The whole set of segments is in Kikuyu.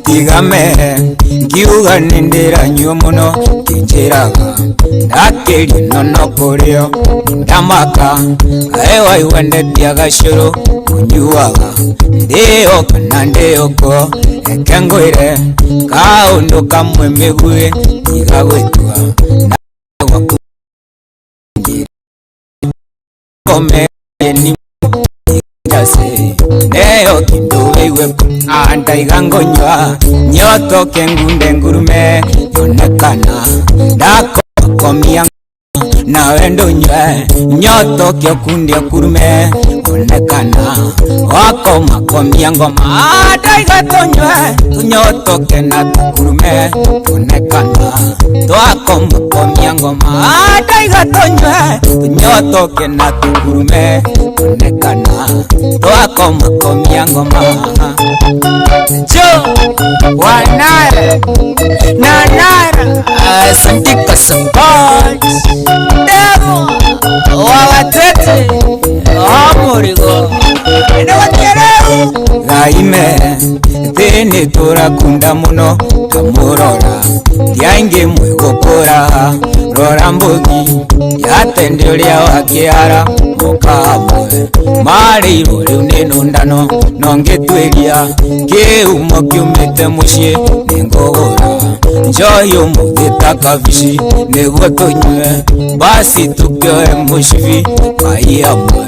Tigame ngiuga nĩndĩranyua mũno kĩnjĩraga ndakĩria nono kũrĩo ndamaka kaĩ waigua ndendia gacũrũ kũnyuaga ndĩo kana ndĩoko reke ngwĩre kaũndũ kamwe mĩguĩ tiga gwĩtua na gwaku ngome ni jase neyo kindu weiwe andaiga ngonywa nyotoke ngunde ngurume yonekana ndakokomia nawe ndunywe nyotoke okunde okurume onekana wakomakomia ngoma andaiga tunywe tunyotoke na tukurume onekana twakomakomia ngoma andaiga tunywe tunyotoke na tukurume onekana twakomakomia ngoma jo wanara nanara asante kwa support Demo wawatete amurigo gaime thini turakunda muno tamurora ndiaingi mwigukura rora mbugi yatende uria wakiara mukamwe marĩirwo rĩu nĩ nũndano no ngĩtuĩria kĩhumo kiumĩte mũciĩ nĩngũgũra njohi ũmũthĩ ta kabici nĩguo tũnyue basi tukĩoe mũcibi kai hamwe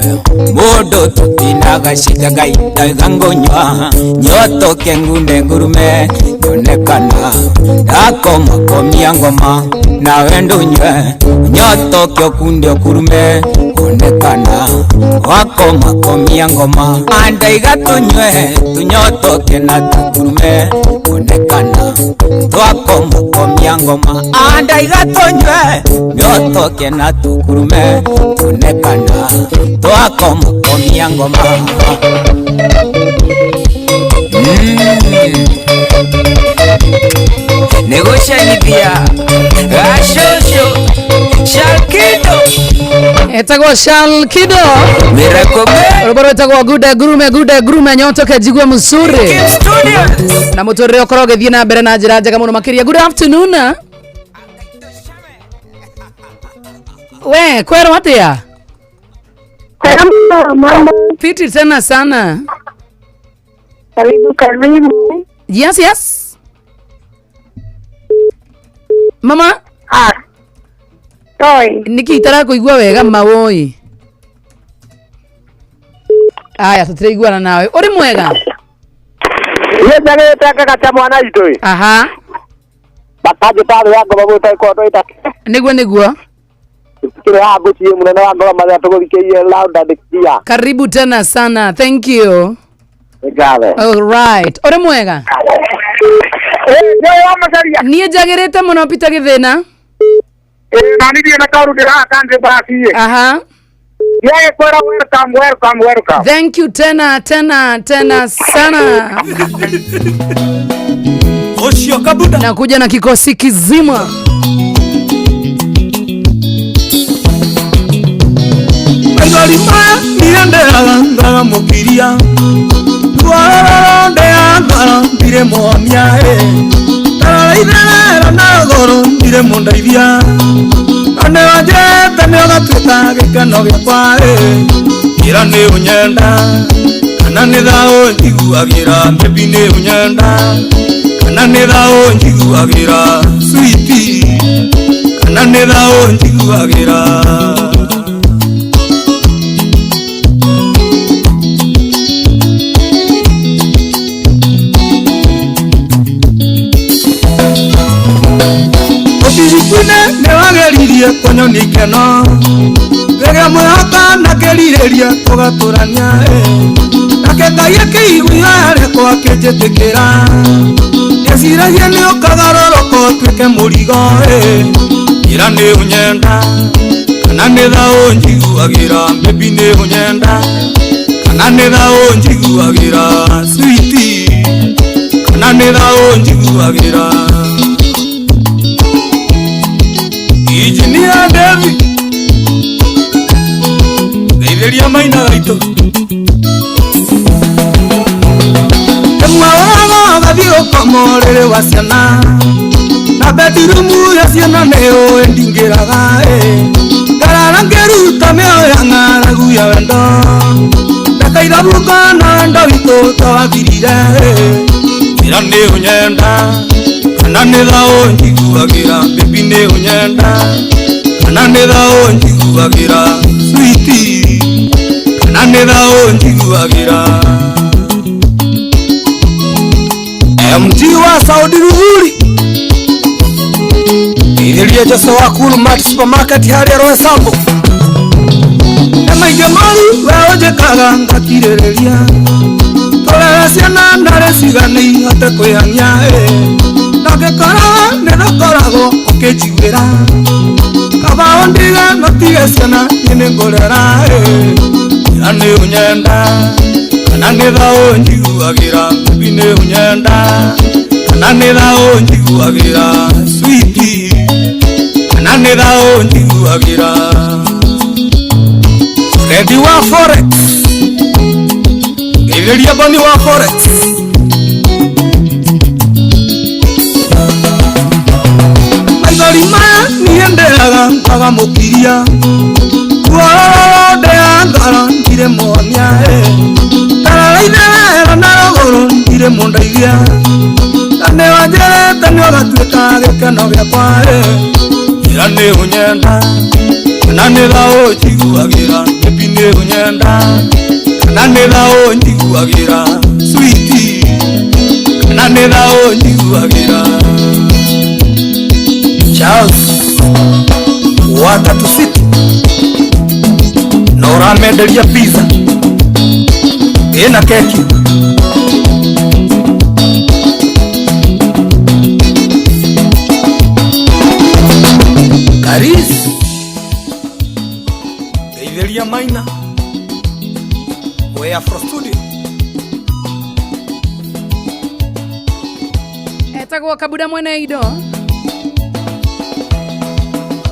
mũndũ tũtinaga cita ngai ndaiga ngũnyua nyotoke ngunde ngurume nyonekana ndakomakomia ngoma nawe ndũnyue nyotoke ũkunde ũkurume onekana wakomakomia ngoma andaiga tunywe tunyotoke na tukurume onekana twakomakomia ngoma andaiga tunywe nyotoke na tukurume onekana twakomakomia ngoma. Negoshanyithia gashosho Shalkido etagwo Shalkido mirakobe rwĩmbo rwĩtagwo gude gurume gude gurume nyotoke njigue mzuri na mũtũrĩre ũkorwo ũgĩthiĩ na mbere na njĩra njega mũno makĩria. Good afternoon. We kwerwo atĩa? Mambo. Fiti tena sana. Karibu karibu. Yes yes. Mama. Ah. Toi. Niki itarakuigua wega mawoi. Aya tutiraiguana nawe. Uri mwega? Yeye kaka mwana itu. Aha. Bataje pale yango babu ko to Niguo niguo. Kile hapo chi munene wa ngoma maria tuguthikĩirie loud and clear. Karibu tena sana. Thank you. Ngatho. All right. Uri mwega? Niĩ njagĩrĩte mũno Peter Gĩthĩna. Na niĩ na kaũndũ ndĩrakandĩ basi. Aha. Yeye kwera welcome welcome welcome. Thank you tena tena tena sana. Oshio kabuda. Nakuja na kikosi kizima. Maigorima nirendeaga ngamukiria Rwarondea ndire muonia Tararaitherera na goro ndire mundeithia Na nĩwanjĩte nĩũgatuĩka gĩkeno gĩakwa Ira nĩ ũnyenda kana nĩ thaũ njiguagĩra Baby nĩ ũnyenda kana nĩ thaũ njiguagĩra Sweetie kana nĩ thaũ njiguagĩra. Otirikune nĩwageririe kũnyonia ikeno rĩrĩa mwĩhoka na kĩrirĩria tũgatũrania nake Ngai akĩigua rĩakwa akĩnjĩtĩkĩra ndeciragia nĩ ũkagarũrũka ũtuĩke mũrigo ira nĩ ũnyenda kana nĩ thaũ njiguagĩra Baby nĩ ũnyenda kana nĩ thaũ njiguagĩra Sweetie kana nĩ thaũ njiguagĩra. Injinia David Ngeithĩria maina gaitũ Ĩmwe wago gathiĩ gũkoma ũrĩrĩ wa ciana na bedroom ya ciana nĩũĩ ndingĩraga ĩ ngarara ngĩruta mĩoyo ya ng'aragu ya wendo ndakaithabuka na wendo witũ tawathirire ĩ njĩra nĩ ũnyenda kana nĩ thaũ njiguagĩra baby nĩ ũnyenda kana nĩ thaũ njiguagĩra sweetie kana nĩ thaũ njiguagĩra MG wa Saudi Ruguri Ithĩria Jose wa Cool Mart Supermarket harĩa Roysambu Nĩ maingĩ moru we ũnjĩkaga ngakirĩrĩria Tũrere ciana ndarĩ cigana ihote kwĩhang'ia ĩ Na ngĩkorwo nĩ ndũkoragwo ũkĩnjiguĩra Kaba ũndige nũtige ciana niĩ nĩngũrera ĩ Ĩra nĩ ũnyenda kana nĩ thaũ njiguagĩra baby nĩ ũnyenda kana nĩ thaũ njiguagĩra sweetie kana nĩ thaũ njiguagĩra Fredi wa Forex Ngeithĩria Boni wa Forex Maithori maya niĩ ndĩaga kwaga mũkiria Kuororo ndĩa ngoro ndirĩ muonia ĩ Tarara na rũgũrũ ndirĩ mũndeithia Na nĩ wanjĩrĩte nĩ ũgatuĩka gĩkeno gĩakwa ĩ Njĩra nĩ ũnyenda kana nĩ thaũ njiguagĩra baby nĩ ũnyenda kana nĩ thaũ njiguagĩra sweetie kana nĩ thaũ njiguagĩra Charles wa Tatu City na ũramenderia pizza ĩna keki Karis Ngeithĩria Maina we Afro Studio Etagwo Kabuda mwene indo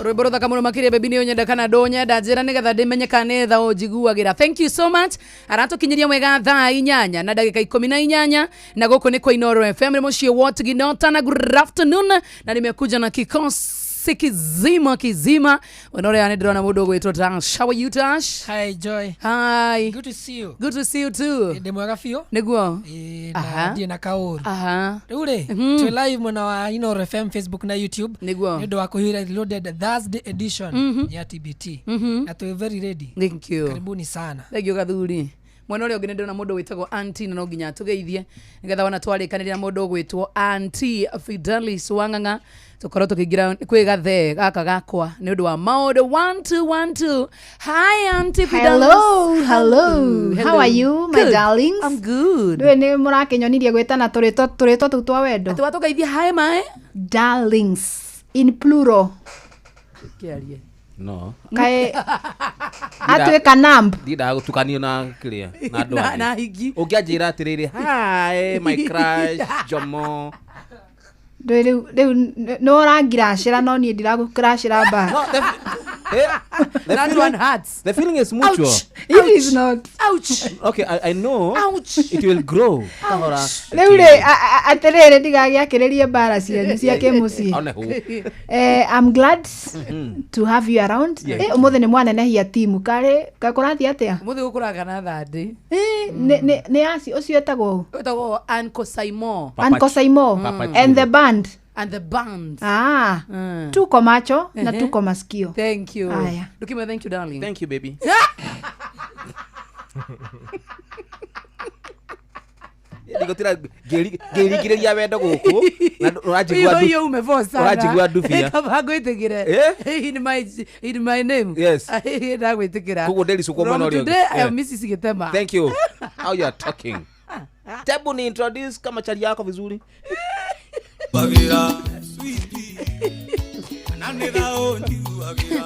rwimbo ruthaka muno makiria baby ni unyenda kana ndunyenda njira nigetha ndimenye kana nĩ thaũ njiguagĩra. Thank you so much. Aratukinyiria mwega thaa 8 na ndagĩka 18 na gũkũ nĩ kwa Inooro FM nĩ mũciĩ wa Tginota na good afternoon na nimekuja na kikosi kizima kizima wena nĩ ndĩrona mũndũ ũgwĩtwo Dash. How are you, Dash? Hi Joy. Hi. Good to see you. Good to see you too. Ndĩ mwega biũ. Nĩguo. Ĩĩ, Aha. na ndirĩ na kaũru. Aha. Rĩu rĩ, twĩ live mwena wa Inooro FM Facebook na YouTube. Nĩguo. Nĩ ũndũ wa kũhiũra Reloaded Thursday edition ya TBT. Na twĩ very ready. Thank you. Karibuni sana. Thank you gathuri. Mwena ũrĩa ũngĩ nĩ ndĩrona mũndũ wĩtagwo Auntie na no nginya atũgeithie nĩgetha wona twarĩkanĩria na mũndũ ũgwĩtwo Auntie Fidelis Wang'ang'a tũkorwo tũkĩingĩra kwĩ gathee gaka gakwa nĩ ũndũ wa maũndũ 1212. Hi Auntie Fidelis. Hello, hello. How are you, my Good. darlings? I'm good. Ndũĩ nĩ mũrakĩnyonirie gwĩtana tũrĩtwa tũu twa wendo. Atĩ watũgeithia hi mae Darlings in plural. Kĩarie. No. Kaĩ atuĩka numb. Ndiendaga gũtukanio na kĩrĩa na andũ Na- angĩ. na higi. Ũngĩanjĩra atĩrĩrĩ, hi my crush Jomo. Ndũĩ rĩu rĩu nĩ ũrangiracĩra no niĩ ndiragũkiracĩra back. No, the, eh, the That feeling, one hurts. the feeling is mutual. Ouch. It is not. Ouch. Okay, I know Ouch. it will grow. Kahora. Rĩu rĩ atĩrĩrĩ ndigagĩakĩrĩrie mbara cianyu cia kĩmũciĩ. One who. I'm glad to have you around. Yeah. Ũmũthĩ nĩ mwanenehia timu karĩ kũrathiĩ atĩa? Mũthĩ gũkũraga na thandĩ. Nĩ aci ũcio etagwo ũ? Wĩtagwo Uncle Simon Papa Uncle Saimo Papa and the band. and the band. Ah, Mm. tuko macho na Ehe. tuko masikio. Thank you. Aya. Lukimwe, thank you darling. Thank you baby. Ndigũtira ngĩringĩrĩria wendo gũkũ na ũranjigua Hiyo hiyo umevoa sana. ũranjigua ndubia. Kaba ngwĩtĩkĩre. Eh? In my name. Yes. Ndagwĩtĩkĩra. Koguo ndericũkwo mwena From ũrĩa ũngĩ. today I am Yeah. Mrs. Gitema. Thank you. How you are talking. Tebu ni introduce kama chali yako vizuri. Bagĩra sweetie kana nĩ thaũ njiguagĩra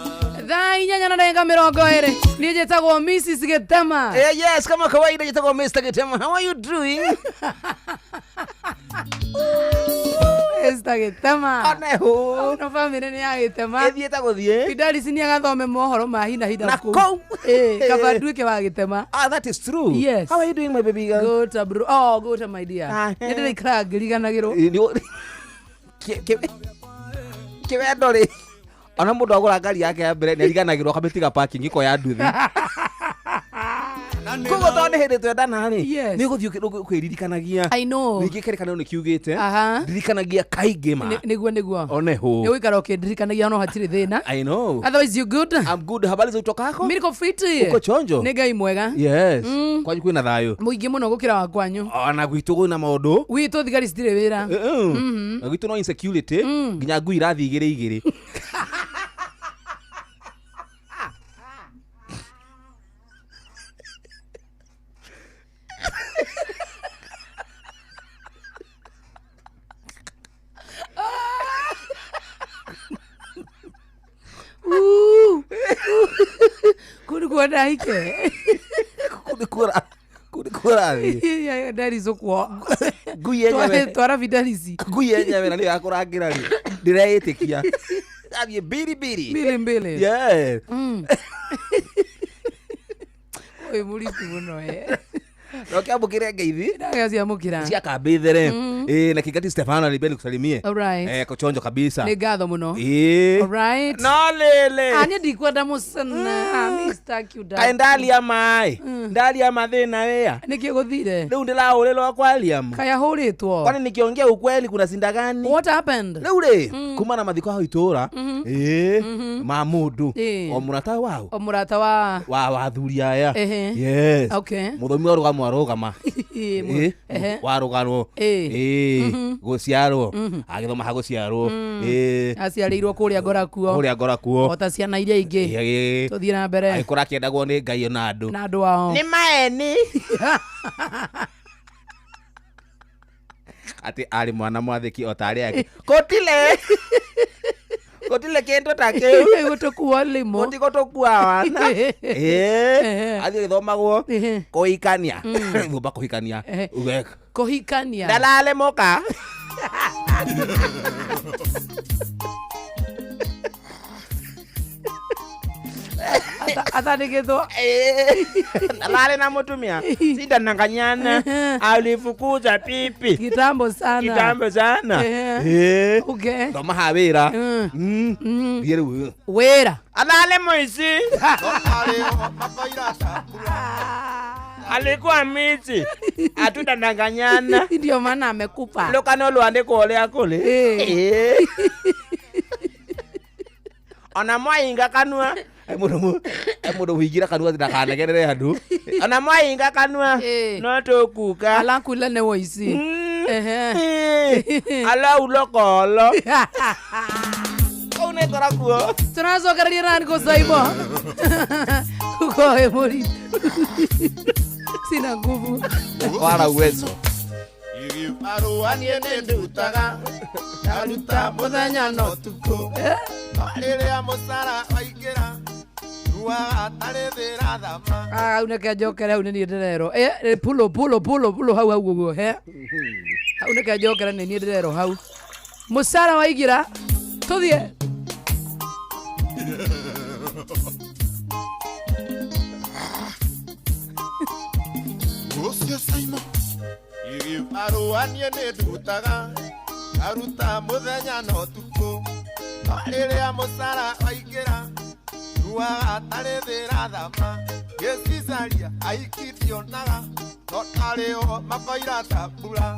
Thaa 8 na ndagĩka 20. Niĩ njĩtagwo Mrs. Gitema. Eh, yes, kama kawaida jitagwo Mr. Gitema. How are you doing? Esther gĩtema. Onehu. No bamĩrĩ nĩ ya gĩtema. Ĩthiĩte gũthiĩ. Fidelis nĩ agathome mohoro ma hina hina Na kũu. kũu. Ĩĩ, kaba nduĩke wa gĩtema. Ah, that is true. Yes. How are you doing, my baby girl? Good, bro. Oh, good, my dear. Ah, Nĩ ndĩraikaraga ngĩriganagĩrwo. Kĩwendo rĩ, ona mũndũ agũra ngari yake ya mbere nĩariganagĩrwo akamĩtiga parking ĩkoya nduthi. Koguo tondũ nĩ hĩndĩ twendana rĩ, Yes. nĩ ũgũthiĩ ũkwĩririkanagia. I know. Ningĩ kĩrĩkanĩro nĩ kiugĩte Aha. ndirikanagia kaingĩ ma. Nĩguo. Onehu. Nĩ ũgũikara ũkĩndirikanagia no hatirĩ thĩna. I know. Otherwise you good? I'm good. Habari za kutoka hako? Mimi niko fiti. Uko chonjo? Nĩ Ngai mwega. Yes. Kwanyu kwĩna thayũ. Mũingĩ mũno gũkĩra wa kwanyu. Ona gwitũ kwĩna maũndũ. Witũ thigari citirĩ wĩra. Na gwitũ no insecurity nginya ngui irathiĩ igĩrĩ igĩrĩ. Kũu nĩkuo ndahike. Kũu nĩkuo ũrathiĩ. Ndarizũkwo. Ngui yenyewe. Twara Fidelis. Ngui yenyewe na nĩyo ya kũrangĩra rĩ. Ndĩreĩtĩkia. Athiĩ mbiri mbiri. Mbili mbili. Yes. Ũyũ mũritũ mũno eh. Na ũkĩamũkĩre ngeithi. Ndagaciamũkĩra. Cia kambĩ there. Eh, na Kingati Stefano alibeni kusalimie. Alright. Eh, kochonjo kabisa. Nĩ ngatho mũno. Eh. Alright. No lele. Ah, niĩ ndikwenda mũcana. Mr. Cuda. Kaĩ ndaria maĩ. Ndaria mathĩna wĩa. Nĩkĩ gũthire? Rĩu ndĩrahũrĩrwo kwa Liam. Kaya hũrĩtwo. Kwani nikiongea ukweli kuna sinda gani? What happened? Rĩu rĩ, kuma na mathiko hau itũra, ĩĩ, ma mũndũ, Ĩĩ. o mũrata wao, O mũrata wa wa athuri aya. Ehe. Yes. Okay. Mũthomi wa rũgamo arũgama. Ĩĩ, Ehe. wa rũgano. Ĩĩ. Ĩĩ, gũciarwo. Agĩthoma ha gũciarwo. Ĩĩ, aciarĩirwo kũrĩa ngorakuo kũrĩa ngorakuo. o ta ciana iria ingĩ. Ĩĩ. Tũthiĩ na mbere Agĩkũra akĩendagwo nĩ Ngai ona andũ. na andũ ao. Nĩ maeni. Atĩ arĩ mwana mwathĩki o ta arĩa angĩ. Gũtile. Gũtile kĩndũ ta kĩu. Gũtũkua limo. Gũtigũtũkua wana. Ĩĩ. Ehe. Athiĩ gĩthomagwo Ehe. kũhikania. Nyũmba kũhikania. Ehe. Uge. Kũhikania. Ndalale mũka. Atandĩkĩtwo. Ndalale na mũtumia. Sindananganyana. Alifukuza pipi. Kitambo sana. Kitambo sana. Ehe. Ĩĩ. Okay. Thoma ha wĩra. Mm. Thiĩ rĩu. Wĩra. Alale mũici. Alikuwa mwizi. Hatutadanganyana. Ndio maana amekupa. Lukano lwandĩkwo ũrĩa kũrĩ. Ĩĩ. Ĩĩ. Ona mwainga kanua. Mũndũ ũhingira kanua ndakanegerere andũ. Ona mwainga kanua Ĩĩ. no tũkuka. Alakula nĩ woici. Ehe. Ĩĩ. Alaulokolo. Kũu nĩ ngorakuo. Tũracokereria na Uncle Saimo. Ukoe mũritũ. Sina nguvu. Wala uwezo. Marũa niĩ nĩ ndutaga, ndaruta mũthenya na ũtukũ. Rĩrĩa mũcara waingĩra, ruaga tarĩ thĩ ĩrathama. Ah, hau nĩke njokere hau nĩ niĩ ndĩrerwo. Eh, pulo pulo pulo pulo hau hau ũguo he. Hau nĩke njokere nĩ niĩ ndĩrerwo hau. Mũcara waingĩra. Tũthiĩ. Ũcio Simon. Marũa niĩ nĩ ndutaga, ngaruta mũthenya na ũtukũ. Rĩrĩa mũcara waingĩra, ruaga tarĩ thĩ ĩrathama. Gĩcicaria aiki ndionaga, no tarĩ o makoira ta mbura.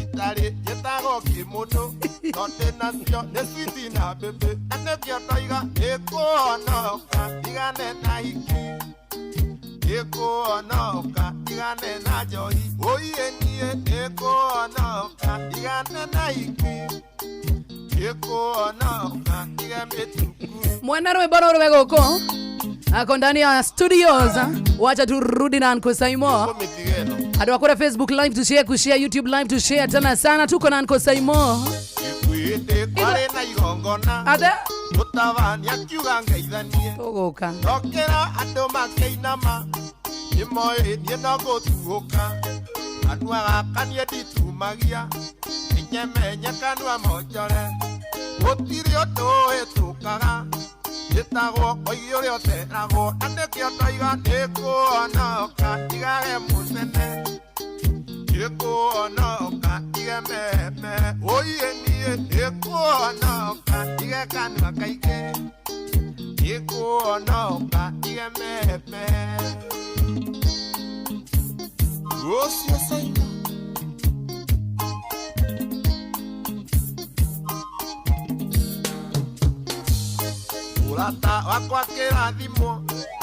Itarĩ njĩtagwo kĩmũndũ, no ndĩnacio nĩ switi na mbĩmbĩ. Na nĩkĩo ndoiga nĩkũhonoka, ndigane na hiki. Nĩkũhonoka, ndigane na njohi. Ũiĩ niĩ nĩkũhonoka, ndigane na hiki. Nĩkũhonoka, ndige mĩtuku. Mwana rwĩmbo rũrũ rwe gũkũ. Ako ndani ya studios. Wacha turudi na Uncle Saimo. Mĩtigo ĩno. Andũ a kũrĩa Facebook live to share, kushare YouTube live to share tena sana. Tuko na Uncle Saimo. Ĩkwĩndĩ kwarĩ na igongona. Ate Mũtabania akiuga ngeithanie. tũgũka. Ndokĩra andũ makĩinama, nĩmoĩ niĩ no gũtuũka. Kanua gaka niĩ nditumagia, Menyemenye kanua monjore gũtirĩ ũndũ ũhĩtũkaga njĩtagwo koigi ũrĩa ũteragwo na nĩkĩo ndoiga nĩngũhonoka ndigage mũcene nĩngũhonoka ndige meme ũiĩ niĩ nĩngũhonoka ndige kanua kaingĩ nĩngũhonoka ndige meme ũcio Saimo. Mũrata wakwa kĩrathimwo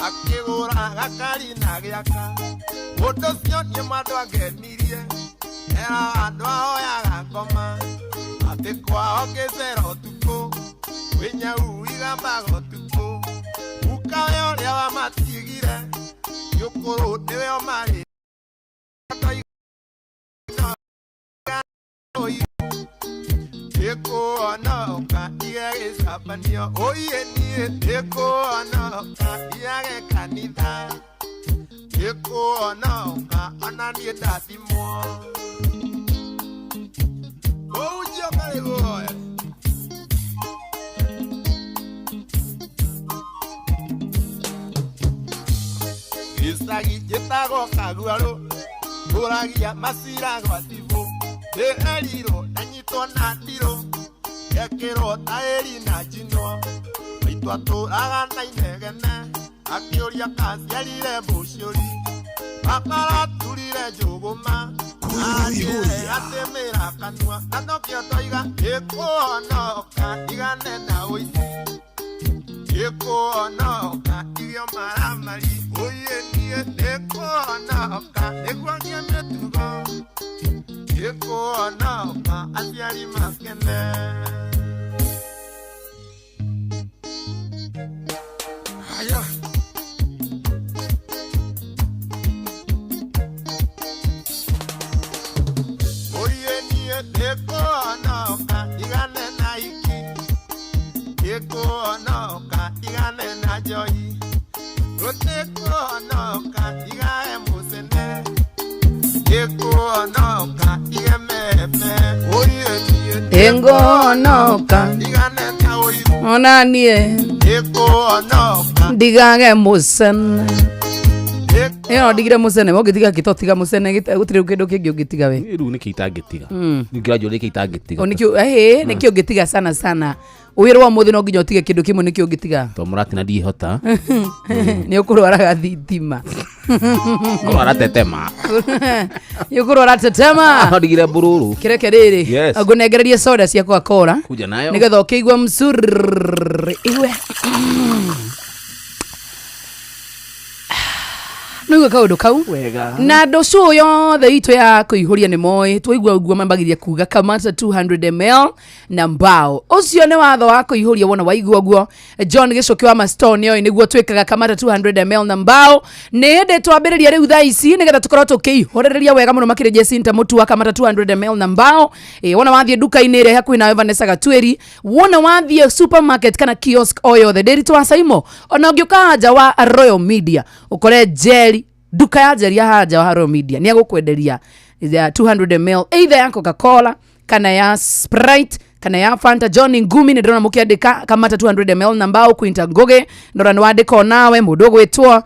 akĩgũra gakari na gĩaka ũndũ ũcio niĩ mwandũ angenirie era andũ ahoyaga ngoma atĩ kwao ngĩcera ũtukũ kwĩ nyau igambaga ũtukũ ukawe ũrĩa wamatigire gĩũkũrũ nĩwe ũmarĩ nĩngũhonoka ndige gĩcabanio ũiĩ niĩ nĩngũhonoka ndigage kanitha nĩngũhonoka ona niĩ ndathimwo ũhunjio karĩ guoya. Gĩcagi njĩtagwo Kaguarũ ngũragia macira gwa cibũ ndĩerirwo ndanyitwo na ndirũ ngekĩrwo taĩri na njinwo maitũ atũraga na inegene akĩũria kaciarire mbũciũri bakaraturire njũgũma anjĩre atĩ mĩra kanua na nokĩo ndoiga nĩngũhonoka ndigane na ũici nĩngũhonoka irio maramari ũiĩ niĩ nĩngũhonoka nĩguo ngĩe mĩtugo nĩngũhonoka aciari makene. Haya. Ũiĩ niĩ nĩngũhonoka ndigane na iki nĩngũhonoka ndigane na njohi nĩngũhonoka ndigage mũcene nĩngũhonoka ndige meme ũiĩ niĩ Nĩngũhonoka ndigane na ũiru ona niĩ nĩngũhonoka ndigage mũcene ĩyo no ndigire mũcene we ũngĩtiga kĩ totiga mũcene gũtirĩ kĩndũ kĩngĩ ũngĩtiga we. Rĩu nĩkĩ itangĩtiga ningĩranjũria nĩkĩ itangĩtiga. O nĩkĩo ĩhĩ nĩkĩo ũngĩtiga sana sana wĩra wa ũmũthĩ no nginya ũtige kĩndũ kĩmwe nĩkĩo ũngĩtiga to mũratina ndihota nĩ ũkũrwaraga thitima kũrwara tetema nĩ ũkũrwara tetema no ndigire mbũrũrũ kĩreke rĩrĩ Yes. ngũnengererie soda cia Coca-Cola kuja nayo nĩgetha ũkĩigua mzuri igue nĩigua kaũndũ kau wega na andũ show yothe itũ ya kũihũria nĩ moĩ twaigua ũguo mambagiria kuga kamata 200 ml na mbao ũcio nĩ watho wa kũihũria wona waigua ũguo John Gĩcũkĩ wa Masto nĩoĩ nĩguo twĩkaga kamata 200 ml na mbao nĩ hĩndĩ twambĩrĩria rĩu thaa ici nĩgetha tũkorwo tũkĩihũrĩrĩria wega mũno makĩria Jacinta Mũtu wa kamata 200 ml na mbao. Wona wathiĩ nduka-inĩ ĩrĩa hakuhĩ nawe Vanessa Gatwĩri, wona wathiĩ supermarket kana kiosk o yothe ndĩritũ wa Saimo, ona ũngĩũka nja wa Royal Media ũkore Jerry nduka ya Jerry ya haha nja wa Royal Media nĩ egũkwenderia ya 200 ml either ya Coca-Cola kana ya Sprite kana ya Fanta. John Ngumi nĩ ndĩrona mũkĩandĩka kamata 200 ml na mbao. Quinta Ngugi ndĩrona nĩ wandĩka onawe mũndũ ũgwĩtwo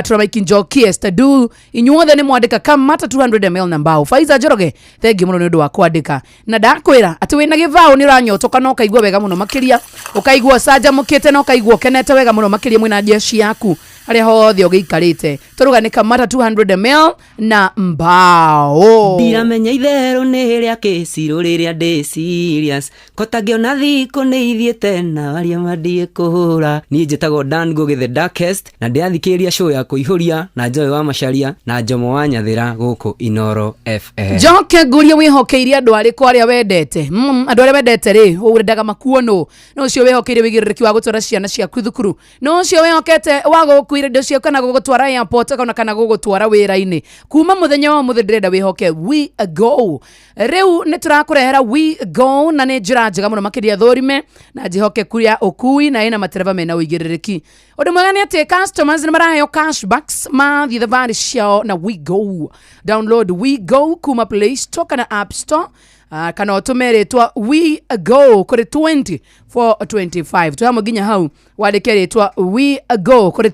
Tũramaiki Njoki Esther Du inyuothe nĩ mwandĩka kamata 200 ml na mbao. Faiza Njoroge thengiũ mũno nĩ ũndũ wa kwandĩka na ndakwĩra atĩ wĩna gĩbaũ nĩ ũranyotoka na ũkaigua wega mũno makĩria ũkaigua ũcanjamũkĩte na ũkaigua ũkenete wega mũno makĩria mwĩna jeshi yaku harĩa hothe ũgĩikarĩte tũruga nĩ kamata 200 ml na mbao. Ndiramenya itherũ nĩ rĩa kĩcirũ rĩrĩa ndĩ serious kotangĩona thikũ nĩ ithiĩte na aria mandiĩ kũhũra. Niĩ njĩtagwo Dan Ngugi the Darkest na ndĩrathikĩrĩria show ya kũihũria na Joy wa Macharia na Njomo wa Nyathĩra gũkũ Inoro FM. Njoke ngurie wĩhokeire andũ arĩkũ arĩa wendete andũ arĩa wendete rĩ ũrendaga makuonwo no ũcio wĩhokeire wĩigĩrĩrĩki wa gũtwara ciana ciaku thukuru no ũcio wĩhokete wa gũgũkuĩra indo ciaku kana gũgũtwara airport kana gũgũtwara wĩra-inĩ kuma mũthenya wa ũmũthĩ ndĩrenda wĩhoke We Go. Rĩu nĩ tũrakũrehera We Go na nĩ njĩra njega mũno makĩria thũrime na njĩhokeku ya ũkui na ĩna matereba mena ũigĩrĩrĩki. Ũndũ mwega nĩ atĩ customers nĩ maraheo cashbacks mathiĩ thabarĩ ciao na We Go. Download We Go kuma Play Store kana App Store Kana ũtũme rĩtwa we go kũrĩ 2425. Twĩ hamwe nginya hau, wandĩke rĩtwa we go kũrĩ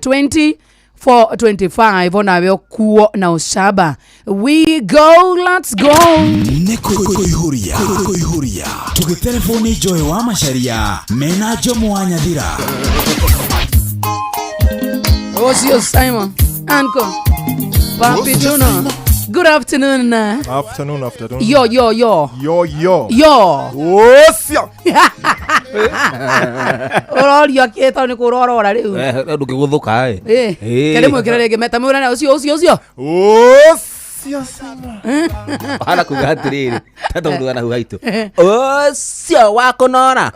2425, onawe ũkuo na ũcamba. We go, let's go. Nĩ kũihũria kũihũria tũgĩtereboni Joy wa Macharia mena Njomo wa Nyathira. Ũcio Simon Anko Papi Juno, good afternoon. Afternoon, afternoon. Yo, yo, yo. Yo, yo. Yo. Ocio. Ũrorio akĩ tondũ nĩ kũrorora rĩu. Ndũngĩgũthũka ĩ. Kere mwĩkĩre rĩngĩ meta mwĩrane ũcio ũcio ũcio. Ocio Simon. Hana kuga atĩrĩrĩ, tata mũndũ gana hau haitũ ũcio wa kũnora.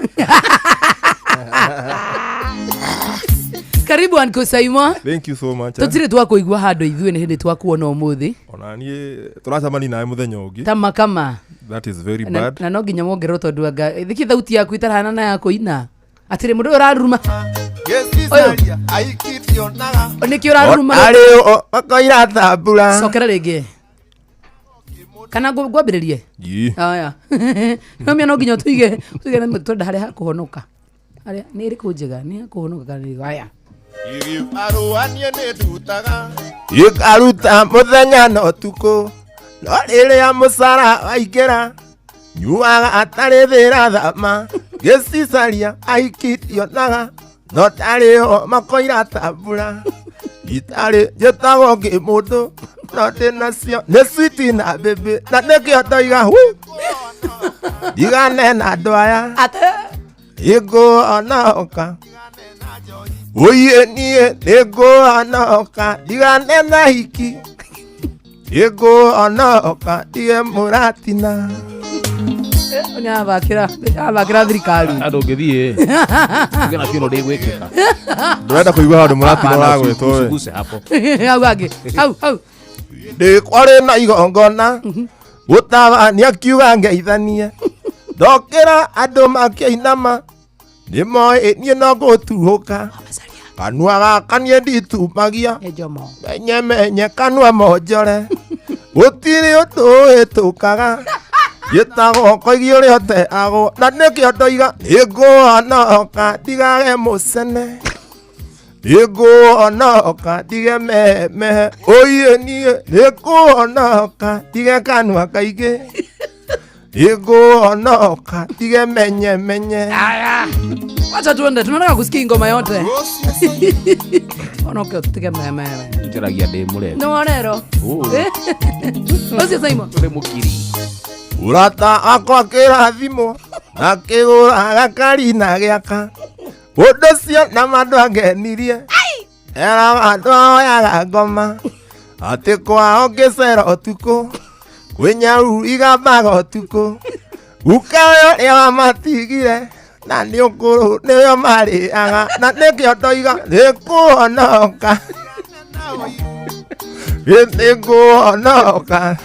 Karibu Uncle Simon. Thank you so much. Eh. Tũtirĩ twakũigua handũ ithuĩ, nĩ hĩndĩ twakuona ũmũthĩ. Ona niĩ tũracemania nawe mũthenya ũngĩ. Ta makama. That is very Na, bad. na no nginya wongererwo tondũ anga thiki thauti yaku itarahana na ya kũina atĩrĩ mũndũ ũyũ ũraruruma Gĩcicaria aikithionaga. Nĩkĩ ũraruruma? Arĩ makoira thambura. Cokera rĩngĩ kana ngwambĩrĩrie. Ii. Aya, no mĩa no nginya tũige tũige na twenda harĩa hakũhonoka, harĩa nĩ ĩrĩkũ njega, nĩ hakũhonoka kana nĩ ĩrĩkũ? Aya. Gĩbarũa niĩ nĩ ndutaga. Ikaruta mũthenya na ũtukũ. No rĩrĩa mũcara waingĩra nyuaga atarĩ thĩra thama gĩcicaria aikithionaga no tarĩ ho makoira ta mbura itarĩ njĩtagwo ngĩmũndũ no ndĩ nacio nĩ switi na bĩbĩ na nĩkĩo ndoiga hu ndigane na andũ aya ĩngũonoka ũiĩ niĩ nĩngũonoka ndigane na hiki ĩngũonoka ndige mũratina. Nĩ athakĩra thirikari. Andũ ũngĩthiĩ ngena kĩno ndĩgwĩkĩka. Ndũrenda kũigua handũ mũratina ũragwĩtwo we. Usiguse hapo. Hau hangĩ hau hau. Ndĩ kwarĩ na igongona gũtabania akiuga ngeithanie ndokĩra andũ makĩinama nĩ moĩ niĩ no ngũtuhũka kanua gaka niĩ nditumagia menye menye kanua monjore gũtirĩ ũndũ ũhĩtũkaga gĩtagwo koigi ũrĩa ũteagwo na nĩkĩo ndoiga nĩngũhonoka ndigage mũcene nĩngũhonoka ndige memehe ũiĩ niĩ nĩngũhonoka ndige kanua kaingĩ nĩngũhonoka ndige menye menye. Wacha tuende, tunataka kusikia ngoma yote. Onoke utige memewe. Njaragia ndĩ mũrebi. Nĩ wonero. Oh. Ũcio Simon. Tũrĩ mũkiri. Ũrata wakwa kĩrathimo na kĩgũra gakari na gĩaka ũndũ ũcio na mandũ angenirie eraga andũ ahoyaga ngoma atĩ kwao ngĩcera ũtukũ kwĩ nyau igambaga ũtukũ guka ũyũ ũrĩa wamatigire na nĩ ũkũrũ nĩyo marĩaga na nĩkĩo ndoiga nĩkũhonoka nĩngũhonoka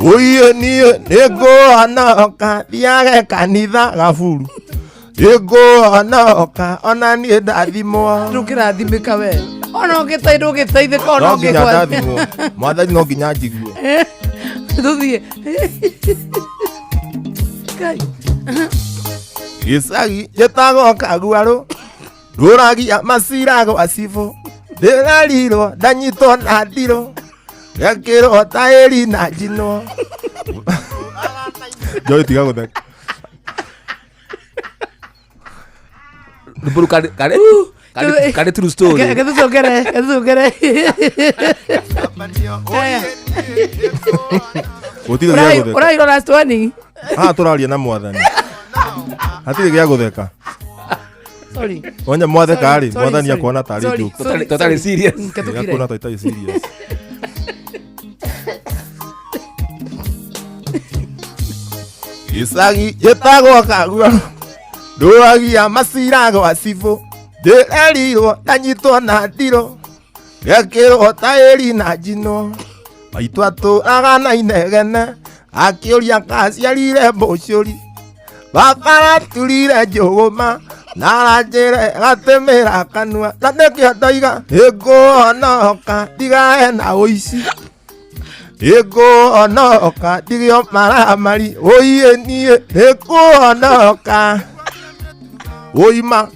ũiĩ niĩ nĩngũhonoka thiage kanitha gaburu nĩngũhonoka ona niĩ ndathimwo. Ndũkĩrathimĩka we. Ona ũngĩteithĩka ndũngĩteithĩka ona No nginya ũngĩgwa. ndathimwo mwathani no nginya njigue. Tũthiĩ. Ngai. Gĩcagi gĩtagwo kaguarũ ndũragia macira gwa cibũ ndĩrarirwo ndanyitwo na ndirũ gekĩrwo taĩri na njinwo. Joy tiga gũtheka. Rwĩmbo rũu karĩ true story. Gĩthucũkere, gĩthucũkere. Gũtirĩ gĩa gũtheka. Ũrairwo last warning. Haha tũraria na mwathani hatirĩ gĩa gũtheka. Sorry. Onya mwatheka rĩ Sorry, mwathani sorry. akuona tarĩ Sorry, joke. sorry, Totally sorry. serious. Ketũkire. Akuona ta itarĩ serious. Gĩcagi gĩtagwo kagua ndũragia macira gwa cibũ ndĩrerirwo ndanyitwo na ndirũ gekĩrwo taĩri na njinwo maitũ atũraga na inegene akĩũria kaciarire mbũcũri baba araturire njũgũma na aranjĩre gatĩmĩra kanua na nĩkĩo ndoiga nĩngũhonoka ndigae na ũici. Ĩngũhonoka ndigio maramari ũiĩ niĩ nĩngũhonoka ũima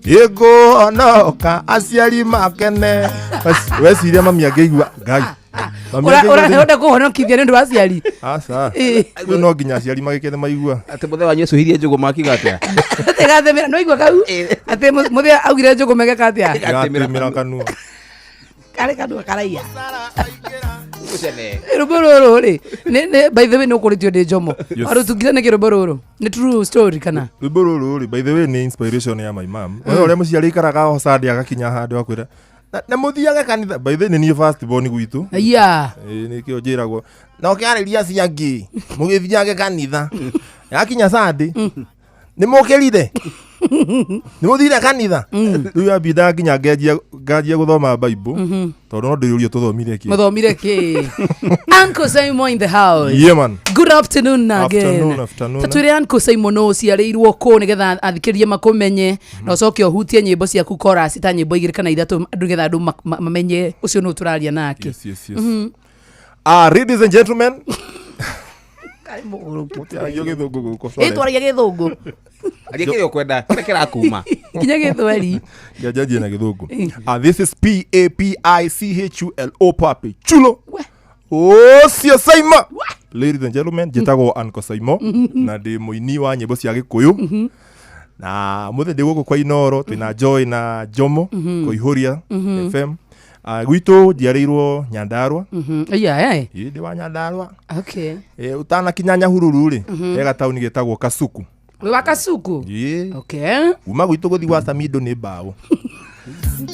ĩngũhonoka aciari makene. Weciria mami angĩigua ngai. Mami angĩigua Ũrenda kũhonokithia nĩ ũndũ wa aciari. Aca. Ĩ. Rĩu no nginya aciari magĩkene maigua. Atĩ mũthee wanyu ecũhirie njũgũ makiuga atĩa? Ĩgathemera no igua kau atĩ mũthee augire njũgũ megeka atĩa? Ĩgatĩmĩra kanua. Karĩ kanua karaiya. Mũcene. Rwĩmbo rũrũ rĩ by the way nĩ ũkũrĩtio ndĩ njomo. Yes. Warũtungire nĩkĩ rwĩmbo rũrũ? Nĩ true story kana? Rwĩmbo rũrũ rĩ, by the way nĩ inspiration ya my mom. We ũrĩa mũciari aikaraga o Sunday agakinya handũ akwĩra na mũthiage kanitha. By the way nĩ niĩ first born gwitũ. Aya. Ĩĩ nĩkĩo njĩragwo na ũkĩarĩria acio angĩ mũgĩthiage kanitha yakinya Sunday nĩ mũkĩrire nĩ mũthire kanitha rĩu yambindaga nginya nganjia gũthoma Bible tondũ no ndĩyũrie tũthomire kĩ. Mũthomire kĩ? Uncle Simon in the house. Yeah, man. Good afternoon again. Afternoon, afternoon. Tatwĩre Uncle Simon ũciarĩirwo kũ nĩgetha athikĩrĩrie makũmenye na ũcoke ũhutie nyĩmbo ciaku chorus ta nyĩmbo igĩrĩ kana ithatũ andũ nĩgetha andũ mamenye ũcio nũ tũraria nake. Yes, yes, yes. Ah, ladies and gentlemen. Mũtiaragia gĩthũngũ gũkũ, sorry. Ĩ twaragia gĩthũngũ. Aria kĩrĩa ũkwenda, kĩrĩa kĩrakuma. Nginya gĩthweri. Njanjie na gĩthũngũ. Ah, this is P A P I C H U L O Papi Chulo. Ũcio Saimo. Ladies and gentlemen, njĩtagwo Uncle Saimo na ndĩ mũini wa nyĩmbo cia Gĩkũyũ. Na mũthĩ ndĩ gũkũ kwa Inoro twĩna Joy na Jomo Kũihũria FM. Ah, gwitũ njiarĩirwo Nyandarua. Aya eh. Ĩ, ndĩ wa Nyandarua. Okay. Eh, ũtanakinya Nyahururu rĩ, he gataũni getagwo Kasuku. Wĩ wa Kasuku? Ĩ. Okay. Kuma gwitũ gũthiĩ gwa Samido nĩ mbaũ.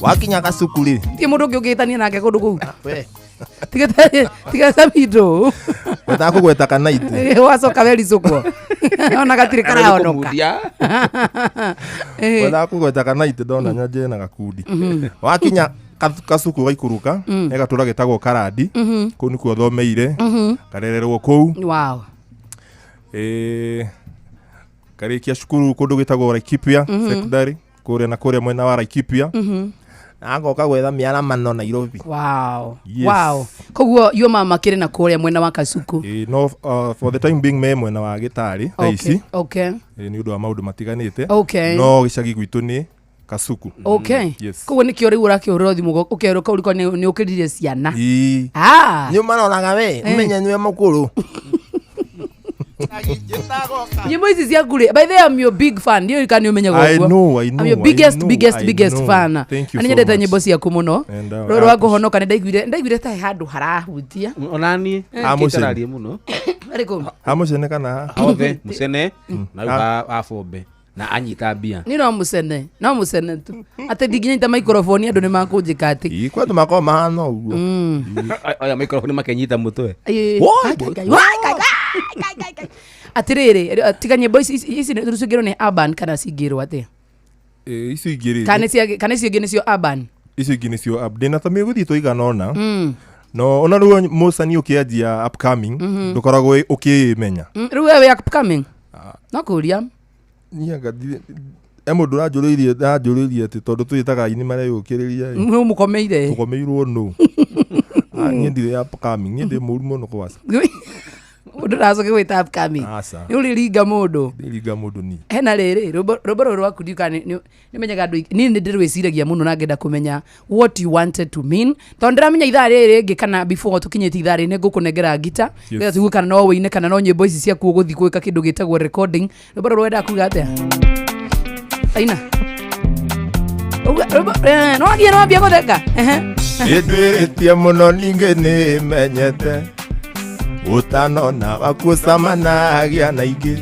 Wakinya Kasuku rĩ, Ti mũndũ ũngĩ ũngĩtania nake kũndũ kũu. we Tiga Samido. wetaga kũgweta kana itĩ. Wacoka wericũkwo. Ona gatirĩ karahonoka. Eh. Wethaga kũgweta kana itĩ ndona nyanjie na gakundi. Wakinya Kasuku gaikũrũka, he gatũra getagwo Karandi, kũu nĩkuo thomeire, ngarererwo kũu. Wow. Eh, ngarĩkia cukuru kũndũ gwĩtagwo Laikipia Secondary, kũrĩa na kũrĩa mwena wa Laikipia. Na ngoka gwetha mĩaramano Nairobi. Wow. Yes. Wow. Koguo yo mama kĩrĩ na kũrĩa mwena wa Kasuku. Ĩ, no for the time being me mwena wa gĩtarĩ thaa ici. Okay. Ĩ, nĩ ũndũ wa maũndũ matiganĩte. Okay. No gĩcagi gwitũ nĩ Kasuku. Okay. Yes. Koguo nĩkĩo rĩu ũrakĩhũrĩrwo thimũ ũkerwo kau riko nĩ ũkĩrire ciana. Ĩ. Ah. Nĩ ũmaroraga we, ũmenye nĩwe mũkũrũ. Nyĩmbo ici ciaku rĩ, by the way I'm your big fan. Ndiũĩ kana nĩ ũmenyaga I ũguo. know, I know, I'm your I biggest, know, biggest, I biggest know. fan. Thank you Na so nĩnyendete much. nyĩmbo ciaku mũno. And, Rũrũ rwa kũhonoka nĩ ndaiguire ta he handũ harahutia. Onaniĩ Ah, mũcene. kĩtararie mũno. Arĩkũ? Ha mũcene kana ha? Hothe mũcene na rĩu ha bombe na anyita mbia. Niĩ no mũcene, no mũcene tu. Atĩ ndingĩnyita microphone andũ nĩ makũnjĩka atĩ. Ĩ, kwa andũ makoragwo mahana ũguo. Aya microphone makenyita mũtwe. Ĩ, Woi, Ngai, Ngai, wai, Ngai, Ngai, Ngai, Ngai. Atĩrĩrĩ, tiga nyĩmbo ici ici cingĩrwo nĩ urban kana cingĩrwo atĩa? Ĩ, icio ingĩ rĩ, Kana icio ingĩ nĩcio urban? icio ingĩ nĩcio up. Ndĩna ta mĩgũthiĩ tũigana ũna. No ona rĩu mũcani ũkĩanjia upcoming, ndũkoragwo ũkĩmenya. Rĩu we wĩ upcoming? No kũria. Niĩ anga he mũndũ ũranjũrĩirie atĩ tondũ twĩtaga aini mareyũkĩrĩria ĩ, Nũ mũkomeire? tũkomeirwo nũ. Ah, niĩ ndirĩ upcoming, niĩ ndĩ mũru mũno kwaca. Mũndũ ndacoke gwĩta upcoming. Aca. Nĩ ũrĩringa mũndũ. Ndĩringa mũndũ niĩ. Hena rĩrĩ rwĩmbo rũrũ rwaku ndiũĩ kana nĩ menyaga andũ aingĩ- niĩ nĩ ndĩrwĩciragia mũno na ngenda kũmenya what you wanted to mean tondũ ndĩramenya ithaa rĩrĩ rĩngĩ kana before tũkinyĩte ithaa rĩrĩ nĩ ngũkũnengera ngita nĩgetha tũigue kana no wĩine kana no nyĩmbo ici ciaku ũgũthiĩ gwĩka kĩndũ gĩtagwo recording. Rwĩmbo rũrũ wendaga kuga atĩa? Aina. No wagia no wambia gũtheka. Ehe. Nĩndwĩrĩtie mũno ningĩ nĩmenyete ũtanona wakucamanagia na ingĩ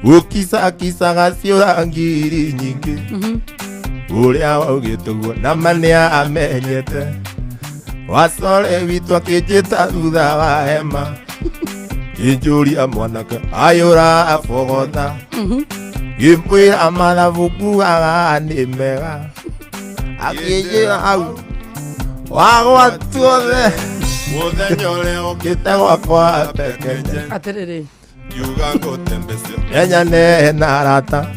ũkicakicaga ciũra ngiri nyingĩ ũrĩa waugĩte ũguo nama nĩamenyete wacore witũ akĩnjĩta thutha wa hema kĩnjũria mwanake ayũra abogotha ngĩmwĩra mathabu kugaga nĩ mega akĩnjĩra hau wagwatuothe mũthenya ũrĩa ũkĩte gwakwa pekenje Atĩrĩrĩ. ngiuga ngũtembecio menyane na arata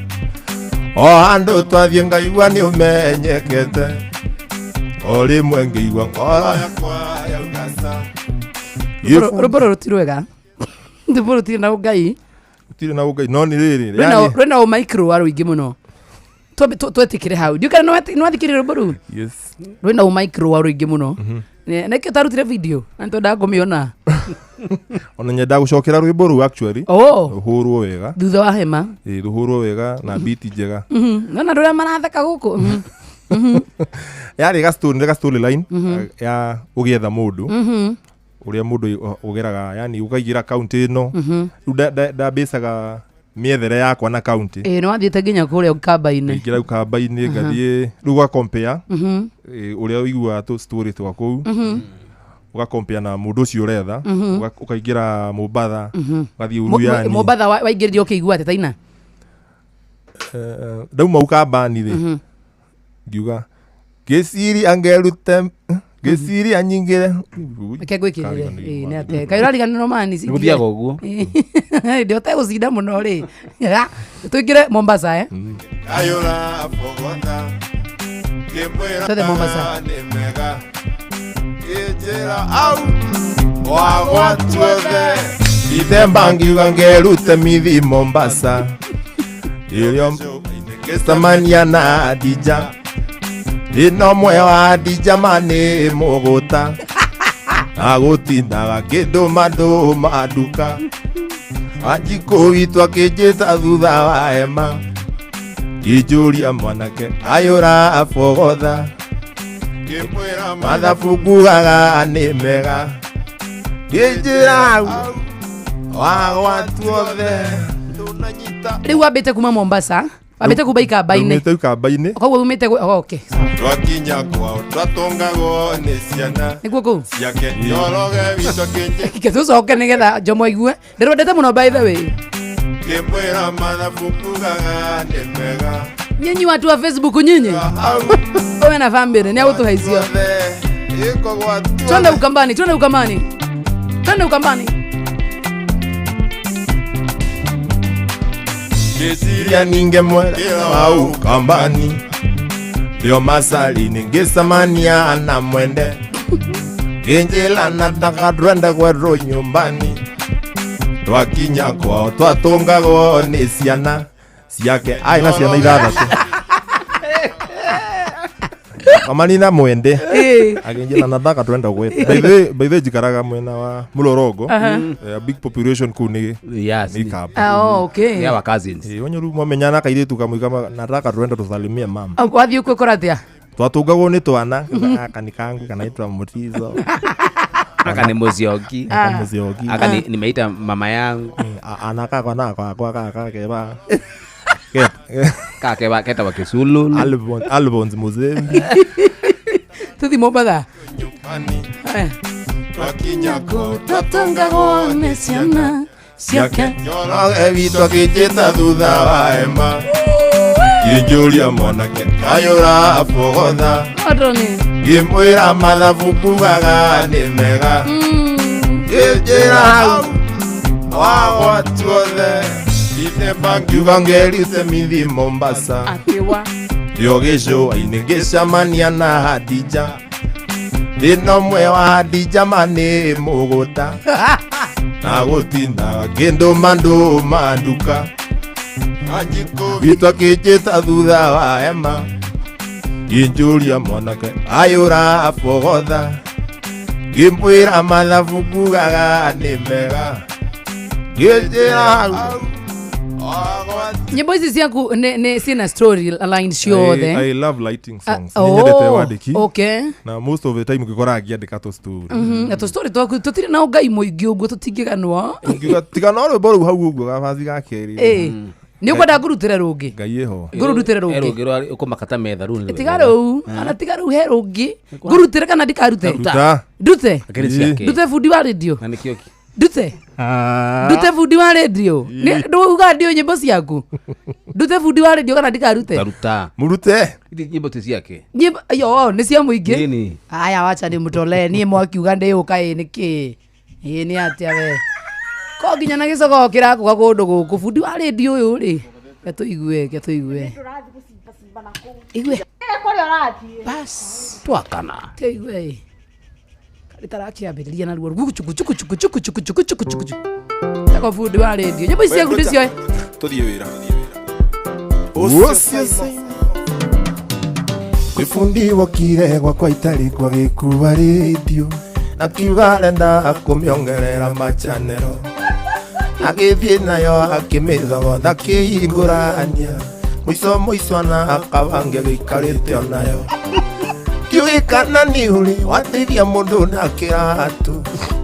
o handũ twathiĩ ngaigua nĩ ũmenyekete o rĩmwe ngĩigua ngoro yakwa yauga ca. Rwĩmbo rũrũ ti rwega. Rwĩmbo rũtirĩ na ũngai. Gũtirĩ na ũngai no nĩ rĩrĩ Rwĩna ũmaikro wa rũingĩ mũno. Twetĩkĩre hau. Ndiũĩ kana nĩwathikĩrĩria rwĩmbo rũu? Yes. Rwĩna ũmaikro wa rũingĩ mũno. Nĩkĩo tarutire video na nĩtwendaga kũmĩona. Ona nyendaga gũcokera rwĩmbo rũu actually. Oh. Rũhũrwo wega. Thutha wa hema. Ĩĩ, rũhũrwo wega na beat njega. Nona andũ arĩa maratheka gũkũ. Yarĩ ga story, nĩ ga story line ya ũgĩetha mũndũ. Ũrĩa mũndũ ũgeraga, yani ũkaingĩra kaunti ĩno. Rĩu ndambĩcaga mĩethere yakwa na kaunti. Ĩĩ, nĩwathiĩte nginya kũrĩa ũkamba-inĩ. Ngaingĩra ũkamba-inĩ, ngathiĩ rĩu ũga compare ũrĩa ũiguaga tũ story twa kũu. Ũga compare na mũndũ ũcio ũretha. Ũkaingĩra Mombatha, ũgathiĩ Uruyani. Mombatha waingĩrire ũkĩigua atĩa taina? Ndauma Ukambani rĩ, ngiuga ngĩciria ngerute, ngĩciria nyingĩre. Reke ngwĩkĩrĩre. Ĩĩ, nĩ atĩa? Kaĩ ũrariganĩrwo mani? Nĩ gũthiaga ũguo. Ndĩ ũtegũcinda mũno rĩ. Tũingĩre Mombasa, eh? Kayũra bogota, ngĩmwĩra Twethe Mombasa. nĩ mega. Ngĩnjĩra au, wagwa tuothe. Ithemba ngiuga ngerute mithi Mombasa. Ĩrĩa ngĩcemania na Adija. Ĩno mwe wa Adija ma nĩ mũgũta. Agũtindaga kĩndũma ndũma nduka. Wanjikũ witũ akĩnjĩta thutha wa hema. Ngĩnjũria mwanake ayũra bogotha. Mathabu ngugaga nĩ mega. Ngĩnjĩra wagwa tuothe. Rĩu wambĩte kuma Mombasa, wambĩte kuma ikamba-inĩ. Ndaumĩte ikamba-inĩ. Koguo umĩte okay. Twakinya kwao twatũngagwo nĩ ciana Nĩguo kũu? ciake. Njoroge witũ akĩnjĩ- Reke tũcoke nĩgetha Jomo aigue. Ndĩrwendete mũno by the way. Ngĩmwĩra mathabu ngugaga nĩ mega. Nyinyi watu wa Facebook nyinyi. Wewe na family ni agũtũhe icio. Twende Ukambani, twende Ukambani. Twende Ukambani. Ngĩciria ninge mwera wa Ukambani. Ndio masali ningĩcemania na mwende. Ngĩnjĩra nataka twende kwerũ nyumbani. Twakinya kwao twatũngagwo nĩ ciana ciake. Ai na ciana ithathatũ. Kamani na mwende. Akĩnjĩra nataka twende gwetũ. By the way njikaraga mwena wa Mũlolongo. Big population kũu nĩ Yes. nĩ Ikamba. Ah, oh, okay. Ni our cousins. Onye rĩu mwamenyana kairĩtu kamwe kama nataka twende tusalimie mama. Wathiĩ ũkwĩkora atĩa? Twatũngagwo nĩ twana. Gaka nĩ kangu kanaitwa Mutizo. Aka ni Muzioki. Aka Muzioki. Aka nimeita mama yangu. Anaka kwa nako akwa kaka keba. Kaka keba keta wa Kisulu. Alphonse Muzembi. Tuthi Mombatha. Twakinya kwao twatũngagwo nĩ ciana ciake. Njoroge witũ akĩnjĩta thutha wa hema. Ngĩnjũria mwanake kayũra bogotha. Odoni. Ngĩmwĩra mathabu ngugaga nĩ mega. Ngĩnjĩra hau wagwa tuothe. Ithemba ngiuga ngerute mithi Mombasa. Atĩwa. Ndio gĩcũa-inĩ ngĩcemania na Hadija. Thĩna ũmwe wa Hadija ma nĩ mũgũta. Na gũtindaga kĩndũma ndũma nduka. Witũ akĩnjĩta thutha wa hema. Ngĩnjũria mwanake ayũra bogotha. Ngĩmwĩra mathabu ngugaga nĩ mega. Ngĩnjĩra hau Nyĩmbo ici ciaku nĩ ciĩna story line ciothe. I love lighting songs. Ah, Nĩ nyendete oh, wandĩki. okay. Na most of the time ngĩkoraga ngĩandĩka tũ story. Na tũ story twaku tũtirĩ na ũngai mũingĩ ũguo tũtingĩganwo. Ngiuga tiga no rwĩmbo rũu hau ũguo gabathi ga kerĩ. Ĩĩ. Nĩ ũkwenda ngũrutĩre rũngĩ? Ngai ĩho. Ngũrutĩre rũngĩ. Rũngĩ rwa ũkũmakata metha rũu nĩ Tiga rũu, ona tiga rũu he rũngĩ. Ngũrutĩre kana ndikarute? Ruta. Ndute. Akĩrĩ ciake. Ndute bundi wa radio. Na nĩkĩo kĩ? Ndute. Ndute bundi wa radio. Ndũuga ndiũ nyĩmbo ciaku. Ndute bundi wa radio kana ndikarute? Taruta. Mũrute. Ithi nyĩmbo ti ciake. Nyĩmbo yo nĩ cia mũingĩ. Nini. Aya wacha nimũtolee niĩ mwakiuga ndĩũka ĩ nĩkĩ? Ĩ nĩ atĩa we? Ko nginya na gĩcogoo kĩrakũga kũndũ gũkũ bundi wa radio ũyũ rĩ. Ke tũigue, ke tũigue. Igue. Kũrĩa ũrathiĩ. Bas. Twakana. Tũigue. Rĩtarakĩambĩrĩria naruo guchuku chuku chuku chuku chuku chuku chuku chuku chuku. Tako bundi wa radio. Nyĩmbo ici ciaku ndĩcioe. Tũthiĩ wĩra. Ũcio Gwĩbundi wokire gwakwa itarĩ kwa gĩkuua rĩndiũ na kiuga arenda kũmĩongerera machanero agĩthiĩ nayo akĩmĩthogotha akĩhingũrania mũico mũico na akabange gĩikarĩte onayo ndiũĩ kana nĩ ũrĩ wateithia mũndũ na kĩratũ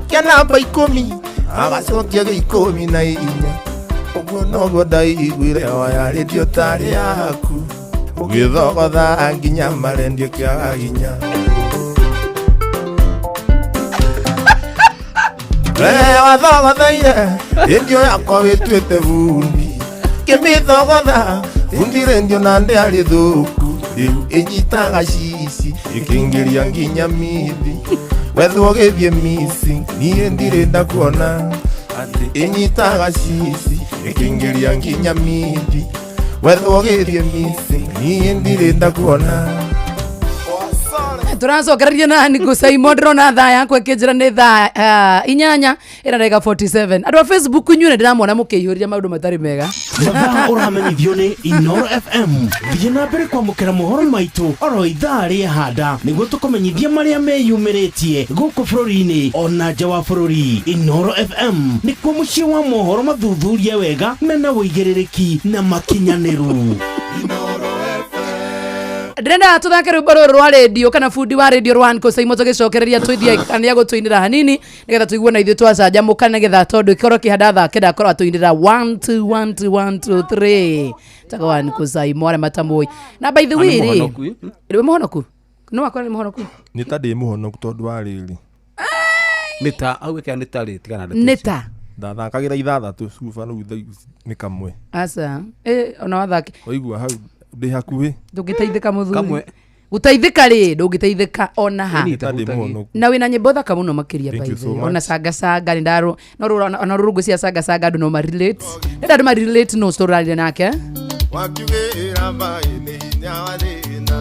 kĩa namba 10 agacokia gĩa 14 ũguo noguo ndaiguire oya rĩndiũ tarĩ yaku ũgĩthogotha nginya marendio kĩaga hinya. Wathogothaire rĩndiũ yakwa wĩtuĩte bundi kĩmĩthogotha bundi rĩndiũ na ndĩarĩ thũku rĩu ĩnyitaga cici ĩkĩingĩria nginya mithi wethwo gĩthiĩ misi niĩ ndirĩ ndakuona atĩ ĩnyitaga cici ĩkĩingĩria nginya mithi wethwo gĩthiĩ misi niĩ ndirĩ ndakuona. Tũracokereria na Uncle Saimo ndĩrona thaa yakwa ĩkĩnjĩra nĩ thaa 8 ĩna ndagĩka 47. Andũ a Facebook inyuĩ nĩ ndĩramona mũkĩihũria maũndũ matarĩ mega. Mathaa ũramenyithio nĩ Inoro FM. Thiĩ na mbere kwamũkĩra mohoro maitũ oro ithaa rĩa handa nĩguo tũkũmenyithie marĩa meyumĩrĩtie gũkũ bũrũri-inĩ ona nja wa bũrũri. Inoro FM nĩkuo mũciĩ wa mohoro mathuthurie wega mena ũigĩrĩrĩki na makinyanĩru. Ndĩrenda tũthake rwĩmbo rũrũ rwa rĩndiũ kana bundi wa rĩndiũ rwa Uncle Saimo tũgĩcokereria tũithie kana nĩegũtũinĩra hanini nĩgetha tũigue na ithuĩ twacanjamũka nĩgetha tondũ ĩkorwo kĩhanda thaa kenda akorwo atũinĩra 1 2 1 2 1 2 3 tago Uncle Saimo arĩa matamũĩ. Na by the way rĩ, rĩ mũhonoku no akorwo nĩ mũhonoku nĩ ta ndĩ mũhonoku tondũ wa rĩrĩ nĩ ta au ĩkĩra nĩ ta rĩ tigana na nĩ ta ndathakagĩra ithathatũ cuba rĩu nĩ kamwe aca ona wathaki waigua hau ndĩ hakuhĩ ndũngĩteithĩka mũthuri gũteithĩka rĩ ndũngĩteithĩka ona ha na wĩna nyĩmbo thaka mũno makĩria by the way ona sanga sanga nĩ ndarũ no ona rũrũngũ cia sanga sanga andũ no ma relate nĩ andũ ma relate no tũraria nake wakiugĩra maĩ nĩ hinya wa thĩna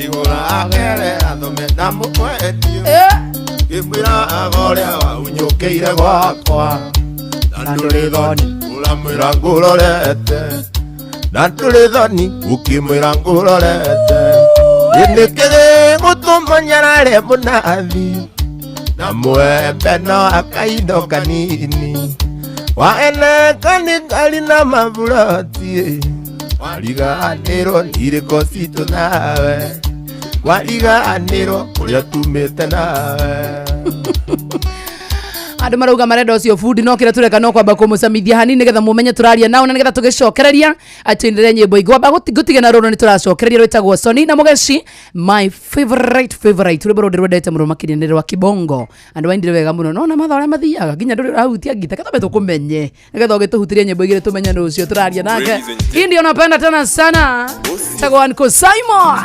igũra akerera thome na mũkwendio ngĩmwĩra agorĩa waunyũkĩire gwakwa na ndũrĩ thoni ũramwĩra ngũrorete na ndũrĩ thoni ũkĩmwĩra ngũrorete nĩkĩrĩ gũtũmanyarare mũnathi na mwembe no akaindo kanini waeneka nĩ ngari na maburoti wariganĩrwo irĩko citũ nawe wariganĩrwo ũrĩa tumĩte nawe. Andũ marauga marenda ũcio bundi no kĩrĩa tũreka no kwamba kũmũcamithia hanini nĩgetha mũmenye tũraria nao na nĩgetha tũgĩcokereria atũinĩre nyĩmbo ingĩ. Wamba ngũtige na rũrũ nĩ tũracokereria rwĩtagwo Sony na Mũgeci my favorite rwĩmbo rũrũ ndĩrwendete mũno makĩria nĩ rwa Kibongo. Andũ aindire wega mũno no na mathaa ũrĩa mathiaga nginya ndũrĩ ũrahutia ngita kathambe tũkũmenye nĩgetha ũgĩtũhutirie nyĩmbo igĩrĩ tũmenye nũ ũcio tũraria nake. Hii ndio napenda tena sana tagwo Uncle Saimo.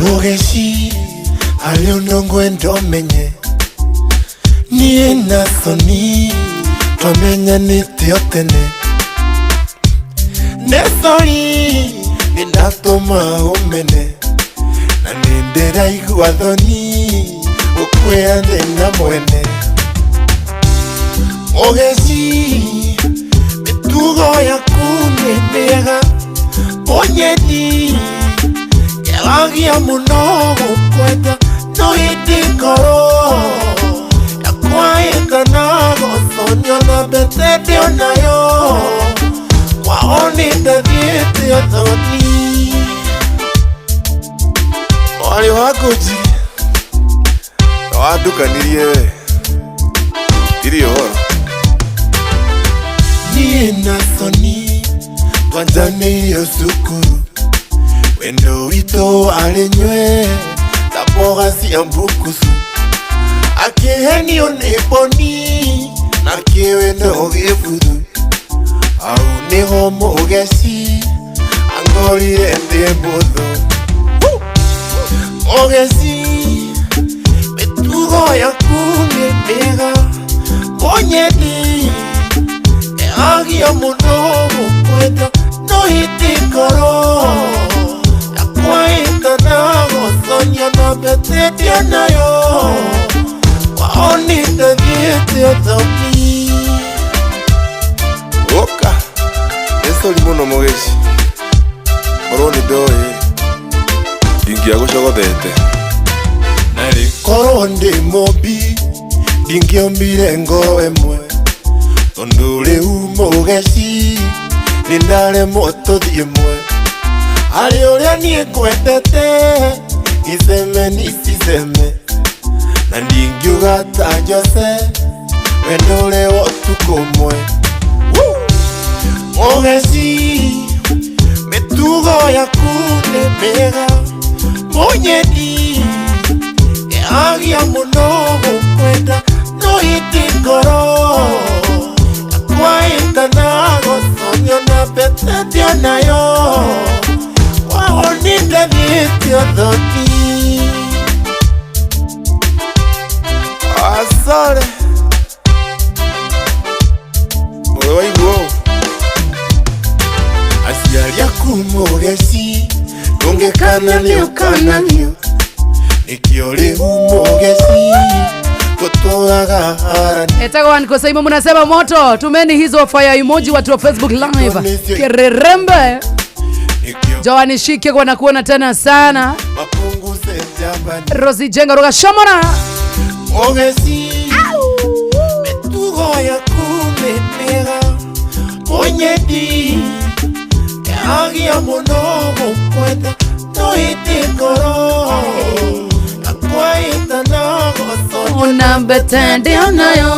Mũgeci arĩ ũndũ ngwenda ũmenye niĩ na Sony twamenyanĩte o tene nĩ sorry nĩ ndatũma ũmene na nĩ ndĩraigua thoni gũkwĩra ndĩna mwene. Mũgeci mĩtugo yaku nĩ mĩega ũnyendi Agia mũno gũkwenda no hĩndĩ ngoro yakwa ĩkana gũconio na mbete ndĩ onayo kwao nĩ ndathiĩte othoni. Mwarĩ wa Ngũnji na wandukanirie we ndirĩ ũhoro. Niĩ na Sony twanjanĩirio cukuru wendo witũ arĩ nywe ta mboga cia mbukucu akĩhenio nĩ mboni na kĩwendo gĩbuthu au nĩho mũgeci angorire ndĩ mũthũ. Mũgeci mĩtugo yaku nĩ mĩega mũnyendi ĩagia mũno gũkwenda no hĩndĩ ngoro Sori muno mugeci korwo nĩ ndoĩ ndingĩagũcogothete. Korwo ndĩ mũmbi ndingĩombire ngoro ĩmwe tondũ rĩu mũgeci nĩ ndaremwo tũthiĩ mwe harĩ ũrĩa niĩ ngwendete niseme nisiseme na ndingiuga ta Jose wendo ũrĩ wa ũtukũ ũmwe. Mũgeci mĩtugo yaku nĩ mĩega mũnyendi agia muno gukwenda no iti ngoro yakwaitana gũconio na mbete nayo wahonithanĩtio thoni. Asare mũrũ waigua ũũ aciari aku mũgeci ndũngĩkana nĩ ũkananio nikio rĩu mũgeci tũtũraga harani. Etagwo Anko Saimo, mnasema moto. Tumeni hizo fire emoji watu wa Facebook live. Kererembe. Joani Shike kwa nakuona tena sana. Mapunguze jabani. Rosi Jenga roga shomora. Mũgeci mĩtugo yaku nĩ mĩega mũnyendi agia mũno gũkwenda no iti ngoro yakwaitana gũconio na mbete ndionayo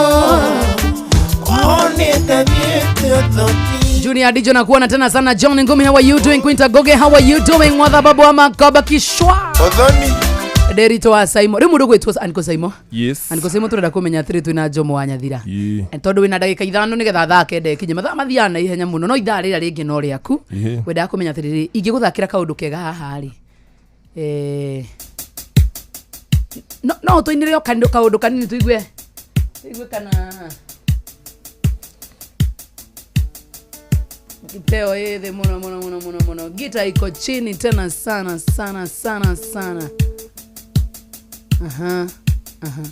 wahonithanĩtio thoni. Junior Dijo nakuona tena sana. John Ngumi, how are you doing? Quinta Goge, how are you doing? Mwadhababu wa Makoba Kishwa. Othoni. Derito wa Saimo. Riu mundu gwitwo Anko Saimo. Yes. Anko Saimo turenda kumenya atiri twina Jomo wa Nyathira. Yeah. Tondu wina ndagika ithano nigetha thaa kenda ikinye. Mathaa mathiaga na ihenya muno no ithaa rĩrĩa rĩngĩ no rĩaku. Wendaga kumenya atiriri ingĩgũthakĩra kaũndũ kega haha rĩ. No tũinĩre o kaũndũ kanini tuigue. Tuigue kana Kiteo hivi muno muno muno muno muno. Gita iko chini tena sana sana sana sana. Aha. Aha.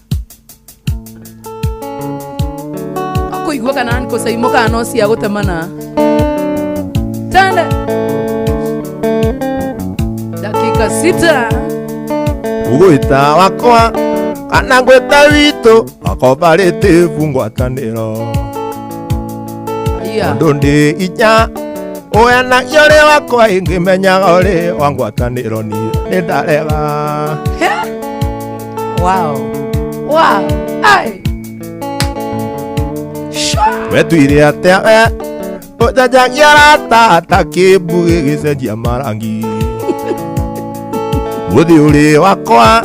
Akuigua kana Anko Saimo kana no cia gutemana. Tende. Dakika 6. Ugwita wakwa kana ngwita witũ akobarĩte ngwatanĩro. Yeah. Tondu ndi inya ũyanagia ũrĩ wakwa ingĩmenyaga ũrĩ wa ngwatanĩro niĩ nĩ ndarega. Wow. Wow. Ai. Wetuire atĩa we ũnjanjagia arata ta kĩmbu gĩgĩcenjia marangi. Mũthĩ ũrĩ wakwa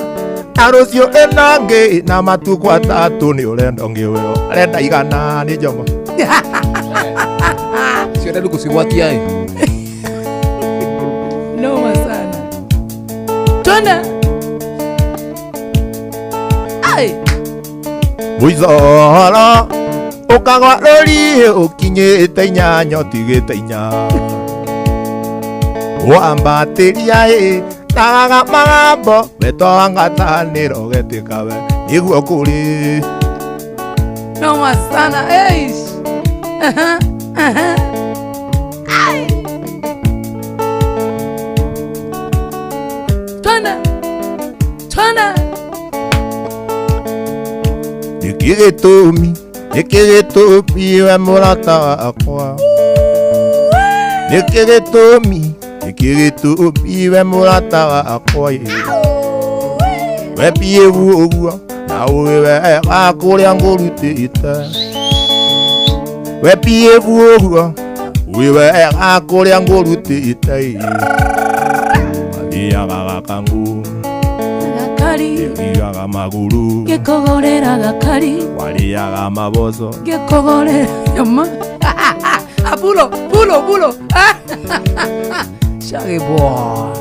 na rũciũ ĩno ngĩ na matukũ atatũ nĩ ũrenda ũngĩ ũyũ arenda igana nĩ Njomo. Sienda kusigwatia eh. Noma sana. Twende. Ai. Mũicohoro ũkagwa rũriĩ ũkinyĩte inyanya ũtigĩte inya. Wambatĩria ĩ nagaga magambo wetwa ngatanĩro getĩka we nĩguo kũrĩ. Noma sana. Eish. Aha. Aha. Ai. Twende. Twende. Nĩkĩ gĩtũmi nĩkĩ gĩtũmi we mũrata wakwa nĩkĩ gĩtũmi nĩkĩ gĩtũmi we mũrata wakwa we biũ ũguo na ũĩ wega kũrĩa ngũrutĩte we biũ ũguo ũĩ wega kũrĩa ngũrutĩte mathiaga gakangu gakari thiaga maguru ngĩkũgũrĩra gakari wariaga maboco ngĩkũgũrĩra nyama. Apulo pulo pulo. Shaggy boy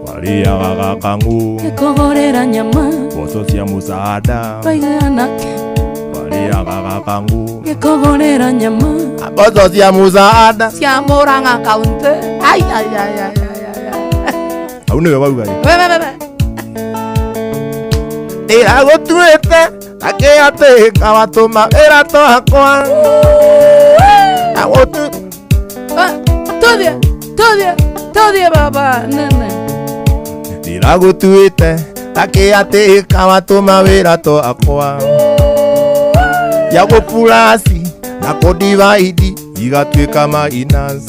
wariaga gakangu ngĩkũgũrĩra nyama mboco cia mũsaada twaigana wariaga gakangu ngĩkũgũrĩra nyama mboco cia mũsaada cia Murang'a kaunti. Ai ai ai ai ai hau nĩwe wauga ĩ we we we ndĩragũtuĩte akĩatĩka watũma wĩra twakwa. Tuthie, tuthie, tuthie baba nene. Ndĩragũtuĩte takĩ atĩ kawatũma wĩra twakwa ya gũpurasi na kũdivaidi igatuĩka minus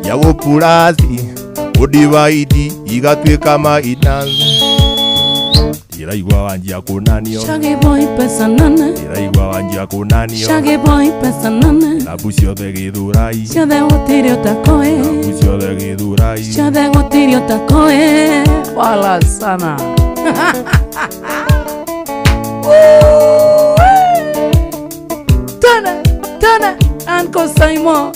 ya gũpurasi kũdivaidi igatuĩka minus ndĩraigua wanjia kũnanio Shaggy boy pesa nane. Ndĩraigua wanjia kũnanio Shaggy boy pesa nane. Rabu ciothe gĩthũrai Ciothe gũtirĩ ũtakoĩ. Rabu ciothe gĩthũrai Ciothe gũtirĩ ũtakoĩ. Wala sana. Tana, tana, Uncle Simon.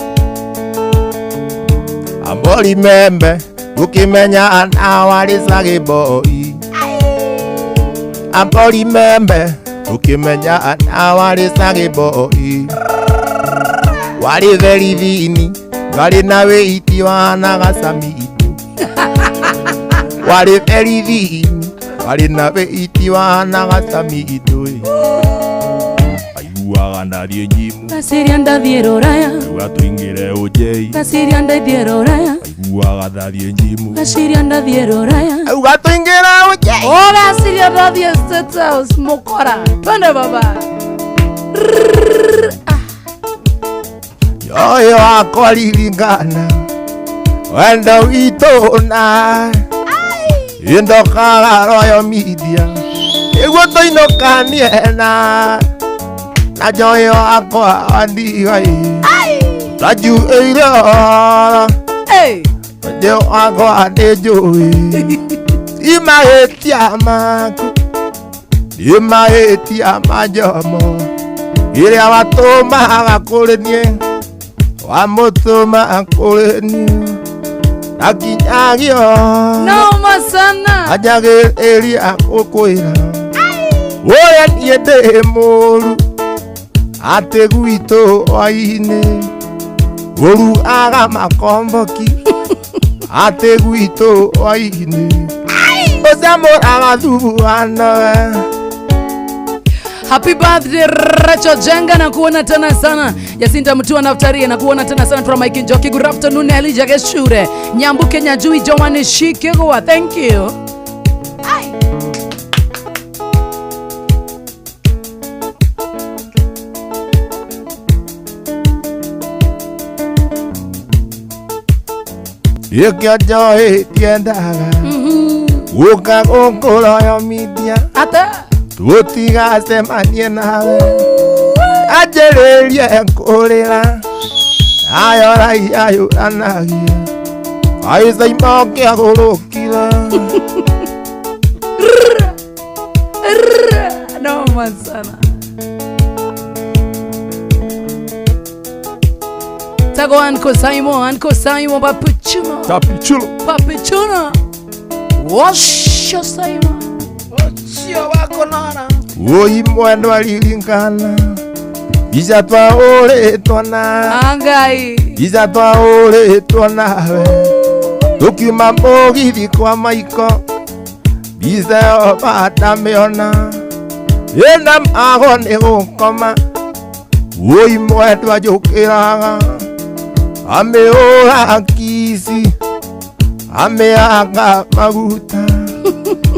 Ambori membe gũkĩmenya anawarĩ Shaggy boy Ambori membe gũkĩmenya anawarĩ Shaggy boy Warĩ very thini ndwarĩ na wĩiti wahanaga Samido Warĩ very thini ndwarĩ na wĩiti wahanaga Samido Aiguaga ndathiĩ njimu Ngeciria ndathiĩ rũraya. Auga tũingĩre ũnjei Ngeciria ndathiĩ rũraya. Aiguaga ndathiĩ njimu Ngeciria ndathiĩ rũraya. Auga tũingĩre ũnjei Ũgeciria ndathiĩ State House mũkora. Twende baba. Yoyo wakwa ririkana wendo witũ na indokaga Royal Media nĩguo tũinũkanie na njoyo wakwa wandigai tajuĩire ũhoro njo wakwa nĩnjũĩ ti mahĩtia maku nĩ mahĩtia ma njomo ĩrĩa watũmaga kũrĩ niĩ wamũtũma kũrĩ niĩ na nginyagio Noma sana. anjagĩrĩria gũkwĩra ũrĩa niĩ ndĩ mũru atĩ gwitũ hwaĩ-inĩ ũrugaga makomboki atĩ gwitũ hwaĩ-inĩ ũcamũraga thubu wa nowe. Happy birthday Rachel Jenga, na kuona tena sana. Jacinta Mutua Naftari, na kuona tena sana from Mike Njoki. Good afternoon Elijah Geshure. Nyambu Kenya Jui Joan Shikegwa. Thank you. Gĩkĩo njohi ndiendaga gũka gũkũ Royal Media ata tũtigacemanie nawe anjĩrĩrie kũrĩra nayo raia yũranagia aicaima ũkĩagũrũkire. Noma sana. Tago Uncle Simon, Uncle Simon Papichuno. Papichuno. Papichuno. Washo Simon. Sio wako nara. Oi mwendwa ririkana mbica twahũrĩtwo na Angai. mbica twahũrĩtwo nawe tũkiuma mũgithi kwa Maiko mbica ĩyo bandamĩona ĩna mago nĩ gũkoma Oi mwendwa njũkĩraga amĩhũra kici amĩhaka maguta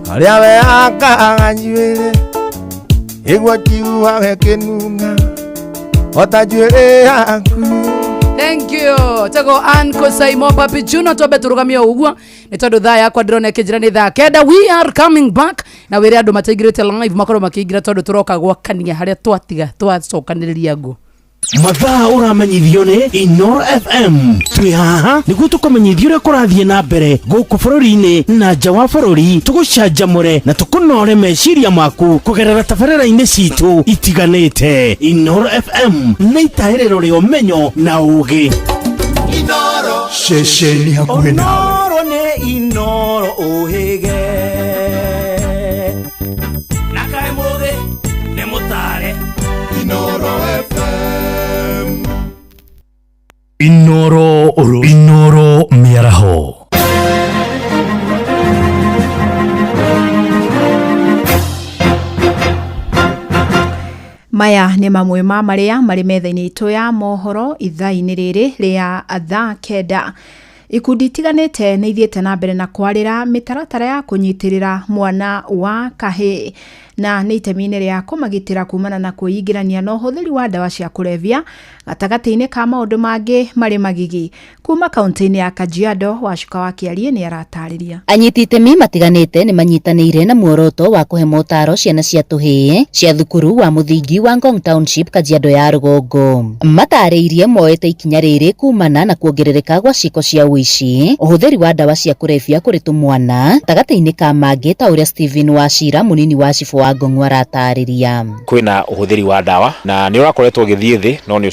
harĩa wehakaga njuĩrĩ ĩguo njiguage kĩnunga ota njuĩrĩ yaku. Thank you. Tago Uncle Simon Papichuno twambe turugamie ũguo nĩ tondũ thaa yakwa ndĩrona ĩkĩnjĩra nĩ thaa 9. We are coming back na wĩre andũ mataingĩrĩte live makorwo makĩingĩra tondũ tũroka gwakania harĩa twatiga twacokanĩrĩria ngũ. Mathaa ũramenyithio nĩ Inoro FM. Twĩ haha nĩguo tũkũmenyithie ũrĩa kũrathiĩ na mbere gũkũ bũrũri-inĩ na nja wa bũrũri, tũgũcanjamũre na tũkũnore meciria maku kũgerera tabarĩra-inĩ citũ itiganĩte. Inoro FM nĩ itahĩrĩro rĩa ũmenyo na ũũgĩ. Inoro ceceni hakuhĩ nawe. Inoro nĩ Inoro ũhĩge na kaĩ mũthĩ nĩ mũtare. Inoro FM. Inoro Inoro mĩaraho. Maya nĩ mamwe ma marĩa marĩ metha-inĩ itũ ya mohoro ithaa-inĩ rĩrĩ rĩa thaa 9. Ikundi itiganĩte nĩ ithiĩte na mbere na kwarĩra mĩtaratara ya kũnyitĩrĩra mwana wa kahĩĩ na nĩ itemi-inĩ rĩa kũmagitĩra kumana na kwĩingĩrania na ũhũthĩri wa ndawa cia kũrebia gatagatĩ-inĩ ka maũndũ mangĩ marĩ magigi. Kuma kaunti-inĩ ya Kajiado, Wacuka wa Kĩarie nĩ aratarĩria. Anyiti itemi matiganĩte nĩ manyitanĩire na muoroto wa kũhe motaro ciana cia tũhĩĩ cia thukuru wa mũthingi wa Ngong Township, Kajiado ya rũgongo. Matarĩirie moete ikinya rĩrĩ kumana na kuongerereka gwa ciĩko cia ũici, ũhũthĩri wa ndawa cia kũrebia kũrĩ tũmwana gatagatĩ-inĩ ka mangĩ, ta ũrĩa Stephen Wachira, mũnini wa cibũ wa Ngong, aratarĩria. Kwĩna ũhũthĩri wa ndawa na nĩ ũrakoretwo ũgĩthiĩ thĩ, no nĩ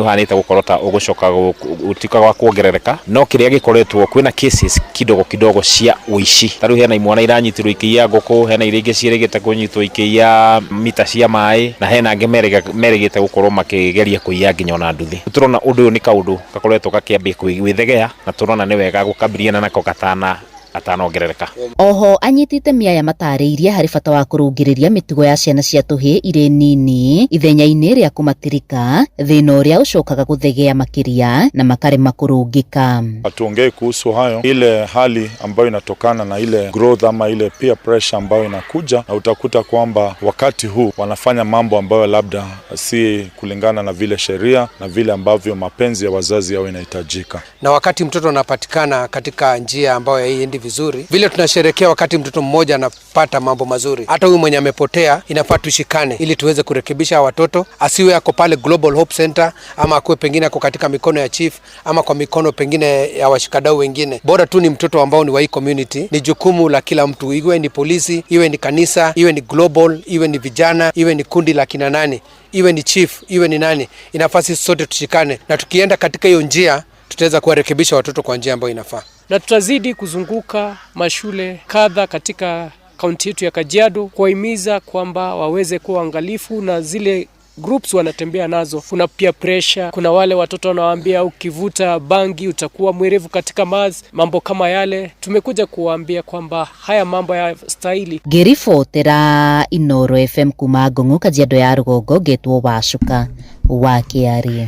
ũhanĩte gũkorwo ta ũgũcoka gũtuĩka wa kuongerereka, no kĩrĩa gĩkoretwo kwĩna cases kidogo kidogo cia ũici. Ta rĩu hena imwana iranyitirwo ikĩiya ngũkũ, hena iria ingĩ ciĩrĩgĩte kũnyitwo ikĩiya mita cia maĩ, na hena angĩ merĩgĩte gũkorwo makĩgeria kũiya nginya ona nduthi. Tũrona ũndũ ũyũ nĩ kaũndũ gakoretwo gakĩambia gwĩthegea, na tũrona nĩ wega gũkambĩrĩria nako gatana atanongerereka. Oho anyiti itemi aya matarĩirie harĩ bata wa kũrũngĩrĩria mĩtugo ya ciana cia tũhĩĩ irĩ nini ithenya-inĩ rĩa kũmatirika thĩna ũrĩa ũcokaga gũthegea makĩria na makarema kũrũngĩka. Hatuongei kuhusu hayo, ile hali ambayo inatokana na ile growth ama ile peer pressure ambayo inakuja, na utakuta kwamba wakati huu wanafanya mambo ambayo labda si kulingana na vile sheria na vile ambavyo mapenzi ya wazazi yao inahitajika. Na wakati mtoto anapatikana katika njia ambayo haiendi vizuri, vile tunasherehekea wakati mtoto mmoja anapata mambo mazuri, hata huyu mwenye amepotea inafaa tushikane ili tuweze kurekebisha watoto, asiwe ako pale Global Hope Center ama akuwe pengine ako katika mikono ya chief ama kwa mikono pengine ya washikadau wengine. Bora tu ni mtoto ambao ni wa hii community. Ni jukumu la kila mtu, iwe ni polisi, iwe ni kanisa, iwe ni global, iwe ni vijana, iwe ni kundi la kina nani, iwe ni chief, iwe ni nani, inafaa sisi sote tushikane, na tukienda katika hiyo njia tutaweza kuwarekebisha watoto kwa njia ambayo inafaa. Na tutazidi kuzunguka mashule kadha katika kaunti yetu ya Kajiado kuwahimiza kwamba waweze kuwa angalifu na zile groups wanatembea nazo. Kuna pia pressure, kuna wale watoto wanawaambia ukivuta bangi utakuwa mwerevu katika maths, mambo kama yale. Tumekuja kuwaambia kwamba haya mambo ya stahili. Ngĩribotera Inoro FM kuma Ngong'u, Kajiado ya rũgongo, ngetwo Wacuka wa Kĩarie.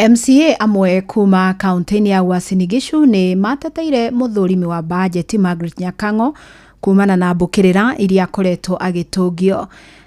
MCA amwe kuma kaunti-inĩ ya Uasin Gishu nĩ mateteire mũthũrimi wa bajeti Margaret Nyakang'o kumana na mbũkĩrĩra iria akoretwo agĩtũngio,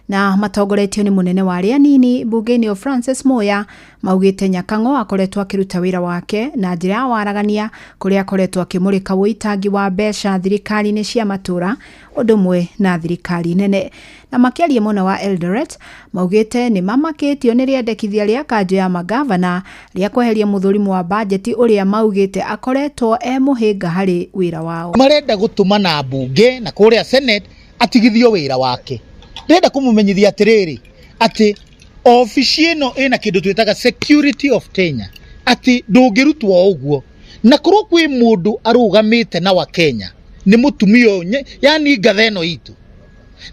na matongoretio nĩ mũnene wa arĩa anini mbunge-inĩ Francis Moya maugĩte Nyakang'o akoretwo akĩruta wĩra wake na njĩra ya waragania kũrĩa akoretwo akĩmũrĩka ũitangi wa mbeca thirikari-inĩ cia matũra ũndũ ũmwe na thirikari nene. Na makĩaria mwena wa Eldoret maugĩte nĩ mamakĩtio nĩ rĩendekithia rĩa kanjũ ya magavana rĩa kweheria mũthũrimi wa bajeti ũrĩa maugĩte akoretwo e mũhĩnga harĩ wĩra wao. Marenda gũtũmana mbunge na kũrĩa Senate atigithio wĩra wake. Ndĩrenda kũmũmenyithia atĩrĩrĩ atĩ obici ĩno ĩna kĩndũ twĩtaga security of tenure, atĩ ndũngĩrutwo ũguo, na korwo kwĩ mũndũ arũgamĩte na Wakenya nĩ mũtumia ũyũ, yani ngatha ĩno itũ.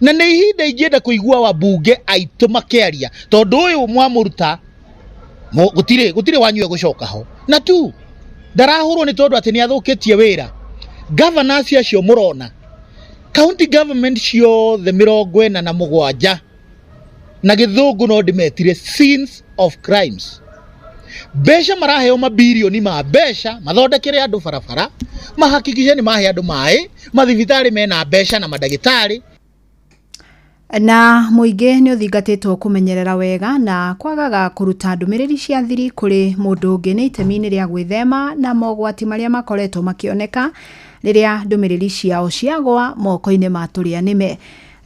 Na nĩ ihinda ingĩenda kũigua wabunge aitũ makĩaria, tondũ ũyũ mwamũruta gũtirĩ wanyu egũcoka ho, na tu ndarahũrwo nĩ tondũ atĩ nĩ athũkĩtie wĩra. Governors acio mũrona county government ciothe 47 na gĩthũngũ no ndĩmetire scenes of crimes. Mbeca maraheo mabirioni ma mbeca mathondekere andũ barabara, mahakikishe nĩ mahe andũ maĩ, mathibitarĩ mena mbeca na mandagĩtarĩ. Na mũingĩ nĩ ũthingatĩtwo kũmenyerera wega na kwagaga kũruta ndũmĩrĩri cia thiri kũrĩ mũndũ ũngĩ nĩ itemi-inĩ rĩa gwĩthema na mogwati marĩa makoretwo makĩoneka rĩrĩa ndũmĩrĩri ciao ciagwa moko-inĩ ma tũrĩa nĩme.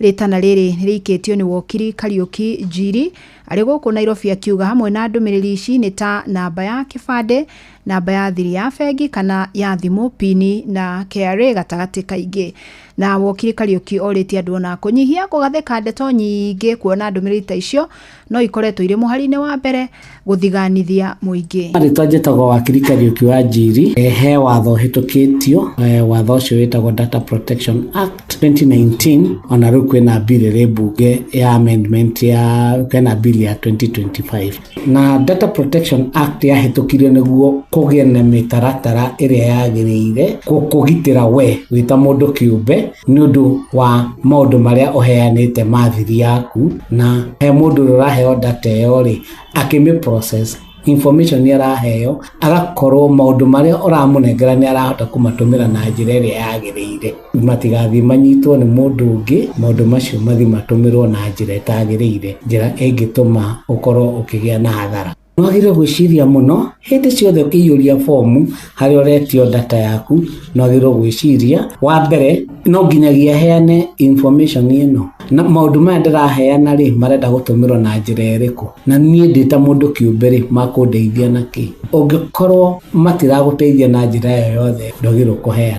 Rĩtana rĩrĩ nĩrĩikĩtio nĩ wokiri Kariũki Njiri arĩ gũkũ Nairobi akiuga hamwe na ndũmĩrĩri ici nĩ ta namba ya kĩbandĩ, namba ya thiri ya bengi kana ya thimũ, pini na KRA gatagatĩ kaingĩ. Na wokiri Kariũki orĩtie andũ ona kũnyihia kũgathĩka ndeto nyingĩ kuona ndũmĩrĩri ta icio no ikoretwo irĩ mũhari-inĩ wa mbere gũthiganithia mũingĩ. Rĩtwa njĩtagwo wakiri Kariũki wa Njiri. He watho ũhĩtũkĩtio, watho ũcio wĩtagwo Data Protection Act 2019. Ona rĩu kwĩna bill ĩrĩ mbunge ya amendment ya kwĩna bill ya 2025. Na Data Protection Act yahĩtũkirio nĩguo kũgĩe na mĩtaratara ĩrĩa yagĩrĩire kũgitĩra we wĩ ta mũndũ kĩũmbe nĩ ũndũ wa maũndũ marĩa ũheanĩte ma thiri yaku, na he mũndũ ũrĩa ũraheo data ĩyo rĩ, akĩmĩ process information nĩ araheo, agakorwo maũndũ marĩa ũramũnengera nĩ arahota kũmatũmĩra na njĩra ĩrĩa yagĩrĩire, matigathiĩ manyitwo nĩ mũndũ ũngĩ, maũndũ macio mathiĩ matũmĩrwo na njĩra ĩtagĩrĩire, njĩra ĩngĩtũma ũkorwo ũkĩgĩa na hathara. Nĩwagĩrĩirwo gwĩciria mũno hĩndĩ ciothe ũkĩiyũria bomu harĩa ũretio data yaku, nĩwagĩrĩirwo gwĩciria wa mbere no nginyagia heane information ĩno, na maũndũ maya ndĩraheana rĩ marenda gũtũmĩrwo na njĩra ĩrĩkũ, na niĩ ndĩ ta mũndũ kĩũmbe rĩ makũndeithia na kĩ. Ũngĩkorwo matiragũteithia na njĩra ĩyo yothe ndwagĩrĩirwo kũheana.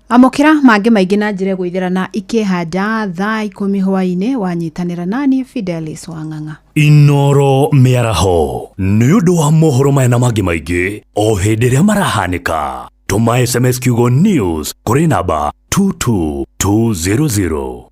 Amũkĩra mangĩ maingĩ na njĩra ĩgũithĩrana ikĩhanja thaa 10 hwaĩ-inĩ wanyitanĩra nani Fidelis Wang'ang'a. Inoro mĩaraho nĩ ũndũ wa mohoro maya na mangĩ maingĩ o hĩndĩ ĩrĩa marahanĩka, tũma SMS kiugo news kũrĩ namba 22200.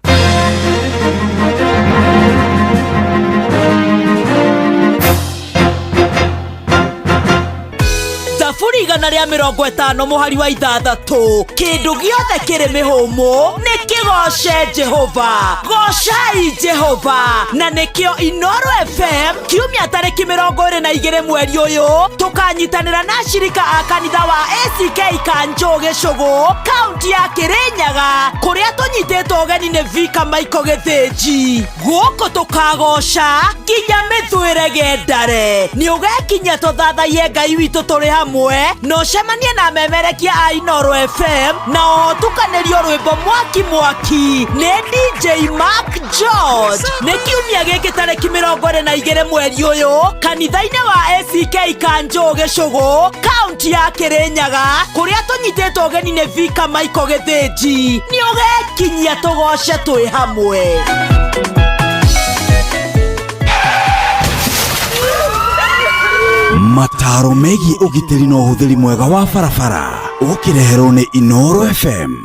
Thaburi 150 mũhari wa 6 kĩndũ gĩothe kĩrĩ mĩhũmũ nĩ kĩgoce Jehova, gocai Jehova. Na nĩkĩo Inoro FM kiumia tarĩki 22 mweri ũyũ tũkanyitanĩra na ashirika a kanitha wa ACK Kanjũ Gĩcũgũ kaunti ya Kĩrĩnyaga kũrĩa tũnyitĩtwo ũgeni nĩ Vika Michael Gĩthĩnji. Gũkũ tũkagoca nginya mĩthwĩre gendare. Nĩ ũgekinyia tũthathaiye Ngai witũ tũrĩ hamwe na ũcemanie na memerekia a Inoro FM na ũtukanĩrio rwĩmbo mwaki mwaki nĩ DJ Mark George. Nĩ kiumia gĩkĩ tarĩki 22 mweri ũyũ kanitha-inĩ wa ACK Kanjũ Gĩcũgũ kaunti ya Kĩrĩnyaga kũrĩa tũnyitĩtwo ũgeni nĩ Vika Michael Gĩthĩnji. Nĩ ũgekinyia tũgoce twĩ hamwe. Mataro megiĩ ũgitĩri na ũhũthĩri mwega wa barabara ũkĩreherwo nĩ Inoro FM.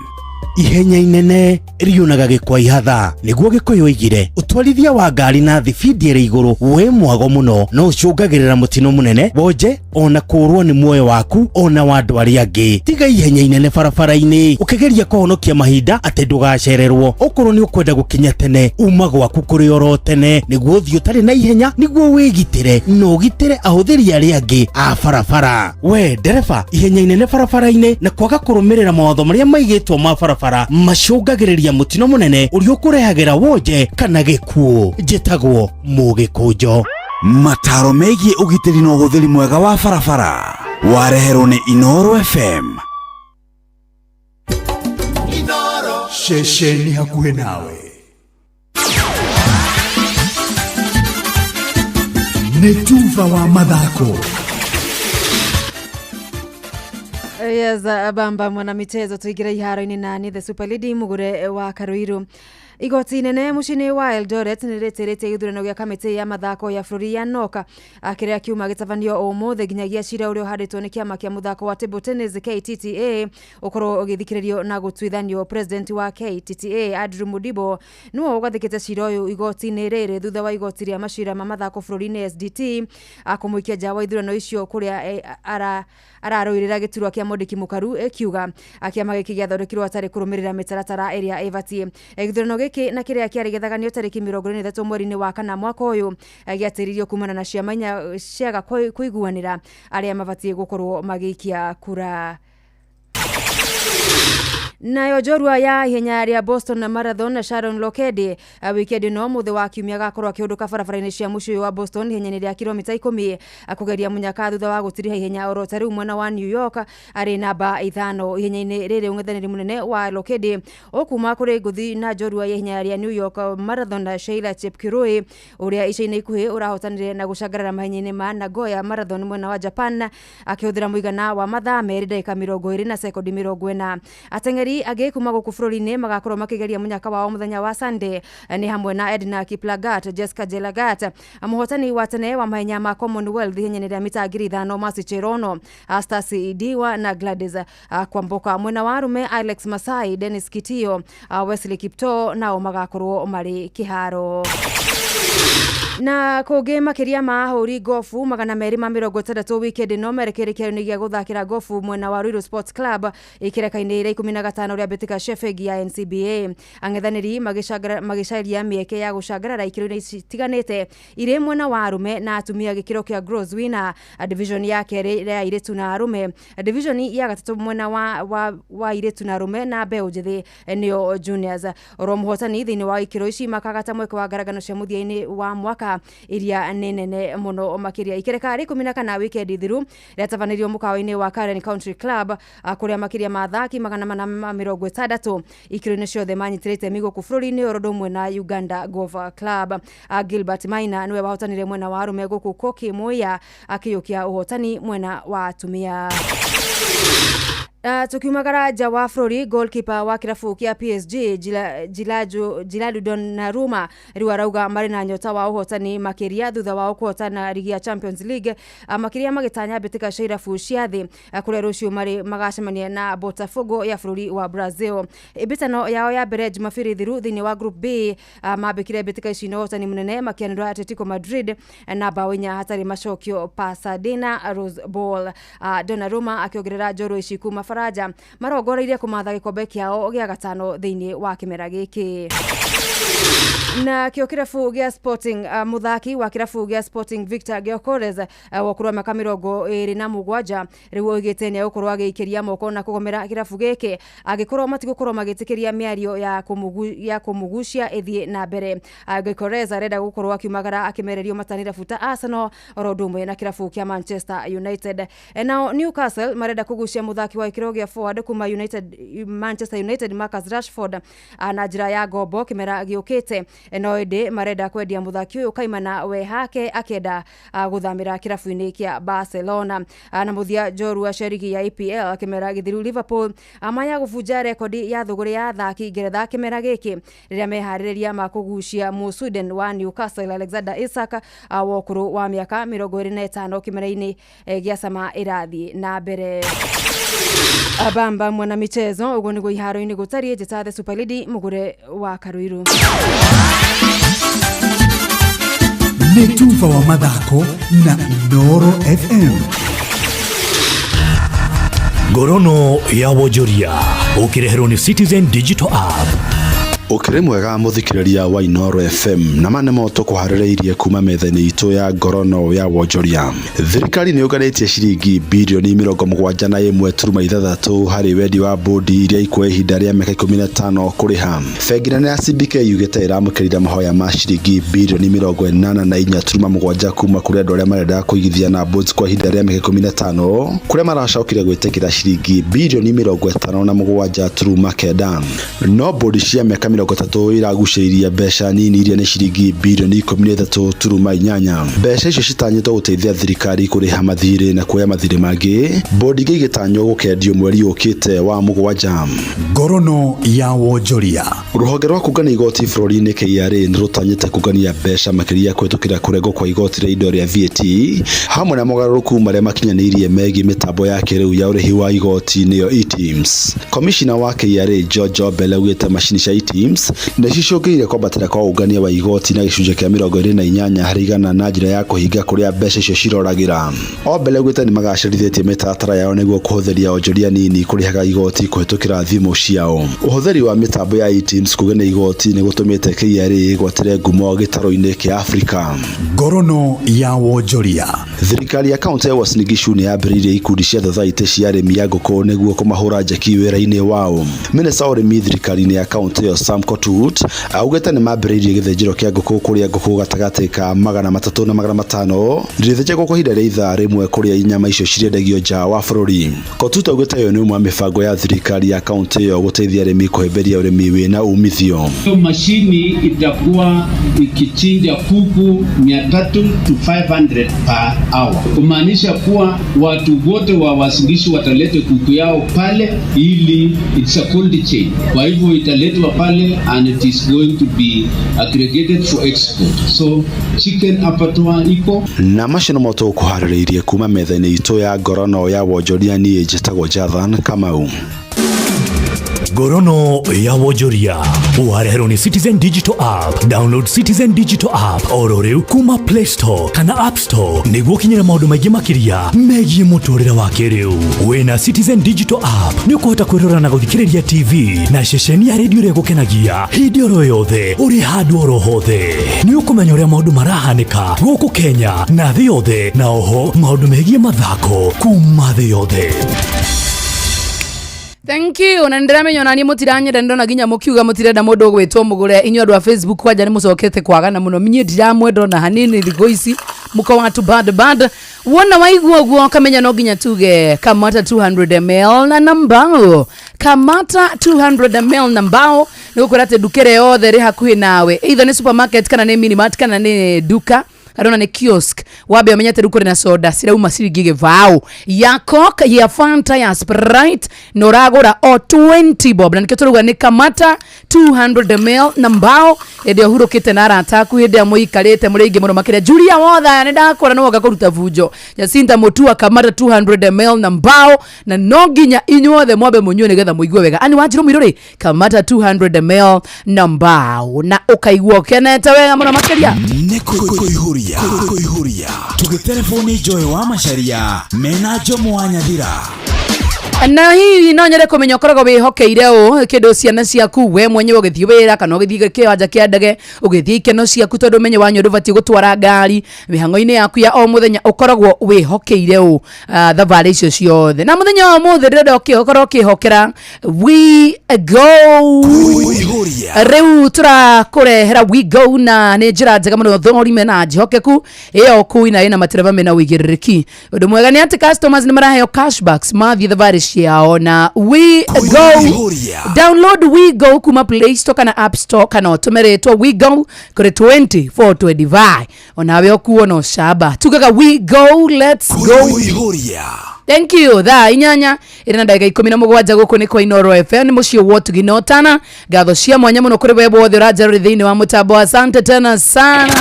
Ihenya inene riunaga gĩkwa ihatha nĩguo Gĩkũyũ oigire ũtwarithia wa ngari na thibindi ĩrĩ igũrũ wĩ mwago mũno no ũcũngagĩrĩra mũtino mũnene wonje ona kũũrwo nĩ muoyo waku ona wa andũ arĩa angĩ. Tiga ihenya inene barabara-inĩ ũkĩgeria kũhonokia mahinda atĩ ndũgacererwo. Okorwo nĩ ũkwenda gũkinya tene uma gwaku kũrĩ oro tene nĩguo ũthiĩ ũtarĩ na ihenya nĩguo wĩgitĩre na ũgitĩre ahũthĩri arĩa angĩ a barabara. We ndereba, ihenya inene barabara-inĩ na kwaga kũrũmĩrĩra mawatho marĩa maigĩtwo ma barabara macũngagĩrĩria mũtino mũnene ũrĩa ũkũrehagĩra wonje kana gĩkuũ. Njĩtagwo Mũgĩkũnjo. Mataro megiĩ ũgitĩri na ũhũthĩri mwega wa barabara wareherwo nĩ Inoro FM. Inoro ceceni hakuhĩ nawe nĩ tuba wa mathako. Yes, bamba mwana michezo tuingire iharo-inĩ nani the Super Lady Mugure wa Karuiru. Igoti inene mũciĩ-inĩ wa Eldoret nĩ rĩtĩrĩtie gĩthurano gĩa kamĩtĩ ya mathako ya bũrũri ya Noka kĩrĩa kiuma gĩtabanio ũmũthĩ nginyagia cira ũrĩa ũhandĩtwo nĩ kĩama kĩa mũthako wa table tennis KTTA ũkorwo ũgĩthikĩrĩrio na gũtuithanio. President wa KTTA Andrew Mudibo nĩwe ũgathĩkĩte cira ũyũ igoti-inĩ rĩrĩ thutha wa igoti rĩa macira ma mathako bũrũri-inĩ SDT akũmũikia nja wa ithurano icio kũrĩa ararũĩrĩra gĩturwa kĩa Mwandĩki Mũkaru ĩkiuga kĩama gĩkĩ gĩathondekirwo atarĩ kũrũmĩrĩra mĩtaratara ĩrĩa ĩbatiĩ. Gĩthurano gĩkĩ na kĩrĩa kĩarĩ gĩthaganio tarĩki 23 mweri-inĩ wa kana mwaka ũyũ gĩatĩririo kumana na ciama inya ciaga kũiguanĩra arĩa mabatiĩ gũkorwo magĩikia kura. Nayo njorua ya ihenya rĩa Boston Marathon Sharon Lokedi wikendi no mũthĩ wa kiumia agakorwo akĩũndũka barabara-inĩ cia mũciĩ ũyũ wa Boston ihenya-inĩ rĩa kilomita 10 kũgeria mũnyaka thutha wa gũtiriha ihenya oro ta rĩu mwena wa New York arĩ namba 5 ihenya-inĩ rĩrĩ. Ũng'ethanĩri mũnene wa Lokedi ũkuma kũrĩ ngũthi na njorua ya ihenya rĩa New York Marathon Sheila Chepkirui ũrĩa ica-inĩ ikuhĩ ũrahotanire na gũcangarara mahenya-inĩ ma Nagoya Marathon mwena wa Japan akĩhũthĩra mũigana wa mathaa 2 ndagĩka 20 na sekondi 40. Ateng'eri angĩ kuma gũkũ bũrũri-inĩ magakorwo makĩgeria mũnyaka wao mũthenya wa Sunday nĩ hamwe na Edna Kiplagat, Jessica Jelagat, mũhotani wa tene wa mahenya ma Commonwealth ihenya-inĩ rĩa mita 5000 Mercy Cherono, Stasi Diwa na Gladys Kwamboka. Mwena wa arume Alex Masai, Dennis Kitio, Wesley Kipto nao magakorwo marĩ kĩharo. Na kũngĩ makĩria ma ahũri gofu 260 wikendi no merekeire kĩharo-inĩ gĩa gũthakĩra gofu mwena wa Ruiru Sports Club ikereka-inĩ rĩa 15 rĩa mbĩtĩka cia bengi ya NCBA. Ang'ethanĩri magĩcaria mĩeke ya gũcangarara ikĩro-inĩ citiganĩte irĩ mwena wa arũme na atumia gĩkĩro kĩa gross winner, division ya kerĩ ya airĩtu na arũme, division ya gatatũ mwena wa airĩtu na arũme na mbeũ njĩthĩ nĩo juniors. Oro mũhotani thĩinĩ wa ikĩro ici makagata mweke wa ngarangano cia mũthia-inĩ wa mwaka iria nĩ nene mũno makĩria. Ikereka rĩa 14 wikendi thiru rĩatabanĩrio mũkawa-inĩ wa Karen Country Club, kũrĩa makĩria ma athaki 460 ikĩro-inĩ ciothe manyitĩrĩte mĩgũkũ bũrũri-inĩ oro ũndũ ũmwe na Uganda Golf Club. Gilbert Maina nĩwe wahotanire mwena wa arũme gũkũ Koki Muya akĩiyũkia ũhotani mwena wa atumia. Tukiumagara nja wa bũrũri, goalkeeper wa kĩrabu kĩa PSG Gianluigi Donnarumma rĩu arauga marĩ na nyota wa ũhotani makĩria thutha wao kũhotana rigi ya Champions League, makĩria magĩtanya mbĩtĩka cia irabu cia thĩ, kũrĩa rũciũ marĩ magacemania na Botafogo ya bũrũri wa Brazil. Mbĩtano yao ya mbere Jumapili thiru thĩinĩ wa Group B, mambĩkire mbĩtĩka ici na ũhotani mũnene makĩanĩrĩra Atletico Madrid na bao 4 hatarĩ macokio Pasadena Rose Bowl. Donnarumma akĩongerera njorua ici kuma Faranja marongoreirie kũmatha gĩkombe kĩao gĩa gatano thĩinĩ wa kĩmera gĩkĩ. Na kĩo kĩrabu gĩa Sporting, mũthaki wa kĩrabu gĩa Sporting Victor Gyökeres, wa ũkũrũ wa mĩaka 27, rĩu oigĩte nĩ egũkorwo agĩikĩria moko na kũgomera kĩrabu gĩkĩ angĩkorwo matigũkorwo magĩtĩkĩria mĩario ya kũmũgucia ĩthiĩ na mbere. Gyökeres arenda gũkorwo akiumagara akĩmererio matanirabu ta Arsenal oro ũndũ ũmwe na kĩrabu kĩa Manchester United. Nao Newcastle marenda kũgucia mũthaki wa gĩkĩro gĩa forward kuma Manchester United Marcus Rashford, na njĩra ya ngombo kĩmera gĩũkĩte, no ĩndĩ marenda kwendia mũthaki ũyũ kaimana we hake akĩenda gũthamĩra kĩrabu-inĩ kĩa Barcelona. Na mũthia njorua cia rigi ya EPL kĩmera gĩthiru, Liverpool maya gũbunja rekondi ya thũgũrĩ ya athaki Ngeretha kĩmera gĩkĩ rĩrĩa meharĩrĩria ma kũgucia Mũsweden wa Newcastle Alexander Isak, wa ũkũrũ wa mĩaka 25 kĩmera-inĩ gĩa sama ĩrathiĩ na mbere. Abamba mwana michezo ũguo nĩguo iharo-inĩ gũtariĩ. Njĩta The Super Lady Mũgũre wa Karuiru. Nĩ tuba wa mathako na Inooro FM. Ngorono ya wonjoria ũkĩreherwo nĩ Citizen Digital App. Ũkĩrĩ mwega mũthikĩrĩria wa Inooro FM, na ma nĩmo tũkũharĩrĩirie kuma metha-inĩ itũ ya ngorono ya wonjoria. Thirikari nĩ yũnganĩtie ciringi birioni 71.6 harĩ wendi wa bũndi iria ikuoya ihinda rĩa mĩaka 15 kũrĩha. Bengi nene ya CBK yugĩte ĩramũkĩrire mahoya ma ciringi birioni 84.7 kuma kũrĩ andũ arĩa marenda kũigithia na bonds kwa ihinda rĩa mĩaka 15, kũrĩa maracokire gwĩtĩkĩra ciringi birioni 57.9. No bũndi cia mĩaka 30 iragucĩrĩria mbeca nini iria nĩ ciringi birioni 13.8. Mbeca icio citanyĩtwo gũteithia thirikari kũrĩha mathirĩ na kuoya mathirĩ mangĩ. Bũndi ingĩ igĩtanywo gũkendio mweri ũkĩte wa mũgwanja. Ngorono ya wonjoria. Rũhonge rwa kũngania igoti bũrũri-inĩ KRA nĩ rũtanyĩte kũngania mbeca makĩria kũhĩtũkĩra kũrengwo kwa igoti rĩa indo rĩa VAT hamwe na mogarũrũku marĩa makinyanĩirie megiĩ mĩtambo ya kĩrĩu ya ũrĩhi wa igoti nĩyo eTIMS. Komishina wa KRA George Obele augĩte macini cia eTIMS nĩ cicũngĩrĩirie kwambatĩra kwa ũngania wa igoti na gĩcunjĩ kĩa 28 harĩ igana na njĩra ya kũhinga kũrĩa mbeca icio ciroragĩra. Obele augĩte nĩ magacĩrithĩtie mĩtaratara yao nĩguo kũhũthĩria onjoria nini kũrĩhaga igoti kũhĩtũkĩra thimũ ciao. Ũhũthĩri wa mĩtambo ya eTIMS kũgania igoti nĩ gũtũmĩte KRA ĩgwatĩre ngumo gĩtarũ-inĩ kĩa Afrika. Ngorono ya wonjoria. Thirikari ya kaunti ya Uasin Gishu nĩ yambĩrĩirie ikundi cia thothaitĩ cia arĩmi a ngũkũ nĩguo kũmahũra njeki wĩra-inĩ wao. Minista wa ũrĩmi thirikari-inĩ ya kaunti ĩyo Sam Kotut augĩte nĩ mambĩrĩirie gĩthĩnjĩro kĩa ngũkũ kũrĩa ngũkũ gatagatĩ ka 300 na 500 rĩthĩnjagwo kwa ihinda rĩa ithaa rĩmwe kũrĩa nyama icio cirendagio nja wa bũrũri. Kotut augĩte ĩyo nĩ ũmwe wa mĩbango ya thirikari ya kaunti ĩyo gũteithia arĩmi kũhĩmbĩria ũrĩmi wĩna umithio. Hiyo mashini itakuwa ikichinja kuku 300 to 500 per hour, kumaanisha kuwa watu wote wa Uasin Gishu wataleta kuku yao pale, ili it's a cold chain. Kwa hivyo italetwa pale and it is going to be aggregated for export. So chicken abattoir iko na macio nĩmo tũkũharĩrĩirie kuma metha-inĩ itũ ya ngorono ya wonjoria. Niĩ njĩtagwo Jathan Kamau. Ngorono ya wonjoria wareherwo nĩ Citizen Digital App. Download Citizen Digital App oro rĩu kuma Play Store kana App Store nĩguo ũkinyĩre maũndũ maingĩ makĩria megiĩ mũtũrĩre wa kĩrĩu. Wĩna Citizen Digital App nĩ ũkũhota kwĩrora na gũthikĩrĩria TV na ceceni ya redio ĩrĩa ĩgũkenagia hĩndĩ oro yothe ũrĩ handũ oro hothe. Nĩ ũkũmenya ũrĩa maũndũ marahanĩka gũkũ Kenya na thĩ yothe, na oho maũndũ megiĩ mathako kuma thĩ yothe. Thank you. Na ndiramenya onaniĩ mũtiranyenda, ndona nginya mũkiuga mũtirenda mũndũ ũgwĩtwo mũgũre. Inyuĩ andũ a Facebook kwanja nĩ mũcokete kwagana mũno. Niĩ ndiramwenda ona hanini thikũ ici, mũko watu bad bad. Wona waigua ũguo kamenya no nginya tuge kamata 200 ml na nambao. Kamata 200 ml na mbao nĩ gũkwĩra atĩ nduka ĩrĩa yothe ĩrĩ hakuhĩ nawe, either nĩ supermarket kana nĩ minimart kana nĩ duka kana nĩ kiosk, wambe ũmenye atĩ rĩu kũrĩ na soda cirauma ciringi gĩbaũ ya Coke, ya Fanta, ya Sprite, na ũragũra o 20 bob, na nĩkĩo tũrauga nĩ kamata 200 ml na mbao. Hĩndĩ ĩyo ũhurũkĩte na arata aku, hĩndĩ ĩrĩa mũikarĩte mũrĩ aingĩ mũno makĩria. Julia Wotha, nĩ ndakora nĩ woka kũruta bunjo. Jacinta Mutua, kamata 200 ml na mbao, na no nginya inyuothe mwambe mũnyue nĩgetha mũigue wega. Ani Wanjirũ Mũirũ rĩ, kamata 200 ml na mbao, na ũkaigua ũkenete wega mũno makĩria. Nĩ kũihũria kũihũria tũgĩtereboni Joy wa Macharia mena Jomo wa Nyathira. Na hihi no nyende kũmenya ũkoragwo wĩhokeire ũ kĩndũ ciana ciaku we mwenyewe ũgĩthiĩ wĩra kana ũgĩthiĩ kĩwanja kĩa ndege, ũgĩthiĩ ikeno ciaku, tondũ ũmenye wanyu ndũbatiĩ gũtwara ngari mĩhang'o-inĩ yaku ya o mũthenya, ũkoragwo wĩhokeire ũ thabarĩ icio ciothe? Na mũthenya wa ũmũthĩ ndĩrenda ũkorwo ũkĩhokera We Go. Rĩu tũrakũrehera We Go, na nĩ njĩra njega mũno thũrime na njĩhokeku ĩyo kũina ĩna matereba mena ũigĩrĩrĩki. Ũndũ mwega nĩ atĩ customers nĩ maraheo cashbacks mathiĩ thabarĩ ciao na We Go. Download We Go kuma Play Store kana App Store, kana ũtũme rĩtwa We Go kũrĩ 2425, onawe ũkuo no camba. Tugaga We Go, let's go. Thank you. Thaa 8 ĩrĩ na ndagĩka 17, gũkũ nĩ kwa Inooro FM, nĩ mũciĩ wa ũtugi na ũtana. Ngatho cia mwanya mũno kũrĩ we wothe ũranjarũri thĩinĩ wa mũtambo. Asante tena sana.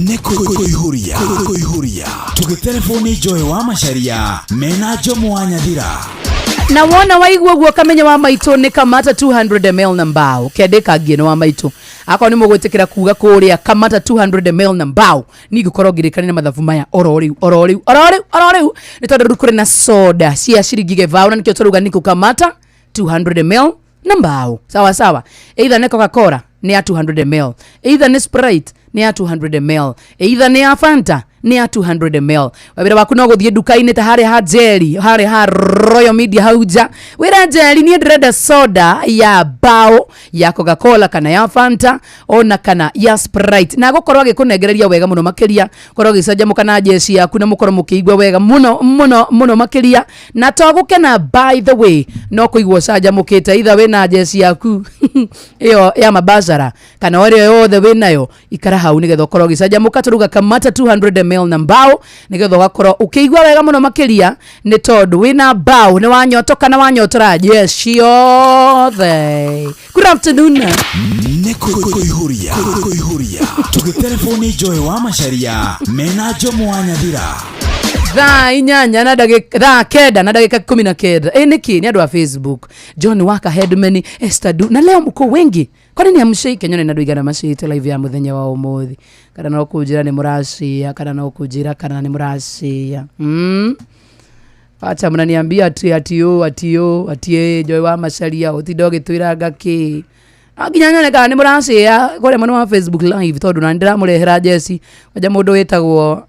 Nĩ kũihũria kũihũria tũgĩtereboni Joy wa Macharia mena Jomo wa Nyathira. Na wona waigua ũguo kamenya wa maitũ nĩ kamata 200 ml na mbao. Kende kangie nĩ wa maitũ, akorwo nĩ mũgwĩtĩkĩra kuga kũrĩa kamata 200 ml na mbao, ningũkorwo ngĩrĩkania na mathabu maya oro rĩu oro rĩu oro rĩu oro rĩu, nĩ tondũ rĩu kũrĩ na soda cia ciringi gĩbaũ, na nĩkĩo tũrauga nĩ kũkamata 200 ml na mbao. Sawa sawa, either nĩ Coca-Cola nĩ ya 200 ml, either nĩ Sprite nĩ ya 200 ml, either nĩ ya Fanta nĩ ya 200 ml. Wawĩra waku no gũthiĩ nduka-inĩ ta harĩa ha Jerry, harĩa ha Royal Media hau nja, wĩra Jerry, niĩ ndĩrenda soda ya bao ya Coca-Cola kana ya Fanta ona kana ya Sprite, na gũkorwo agĩkũnengereria wega mũno makĩria, korwo ũgĩcanjamũka na jeshi yaku na mũkorwo mũkĩigua wega mũno mũno mũno makĩria. Na to gũkena, by the way, no kũigua ũcanjamũkĩte, either wĩna jeshi yaku ĩyo ya mabacara kana ĩrĩa yothe wĩnayo, ikara hau nĩgetha ũkorwo ũgĩcanjamũka. Tũruga kamata 200 ml na mbao nĩgetha ũgakorwo ũkĩigua wega mũno makĩria, nĩ tondũ wĩna mbao nĩ wanyotoka na wanyotora jeshi yothe. Good afternoon. Nĩ kũihũria kũihũria tũgĩtereboni Joy wa Macharia mena Jomo wa Nyathira. Thaa 8 na ndagĩka, thaa 9 na ndagĩka 19. Ĩ nĩkĩ nĩ andũ a Facebook? John Waka, Headman, Esther Du, na leo mko wengi, kwa nini hamshike? Nyone na andũ igana macite live ya mũthenya wa ũmũthĩ, kana no kũnjĩra nĩ mũracia, kana no kũnjĩra kana nĩ mũracia. Acha mnaniambia ati ati o ati o ati ĩ Joy wa Macharia ũtinda ũgĩtwĩranga kĩ, nginya nyone kana nĩ mũracia kũrĩa mwena wa Facebook live, tondũ na nĩndĩramũrehera jeci wanja mũndũ wĩtagwo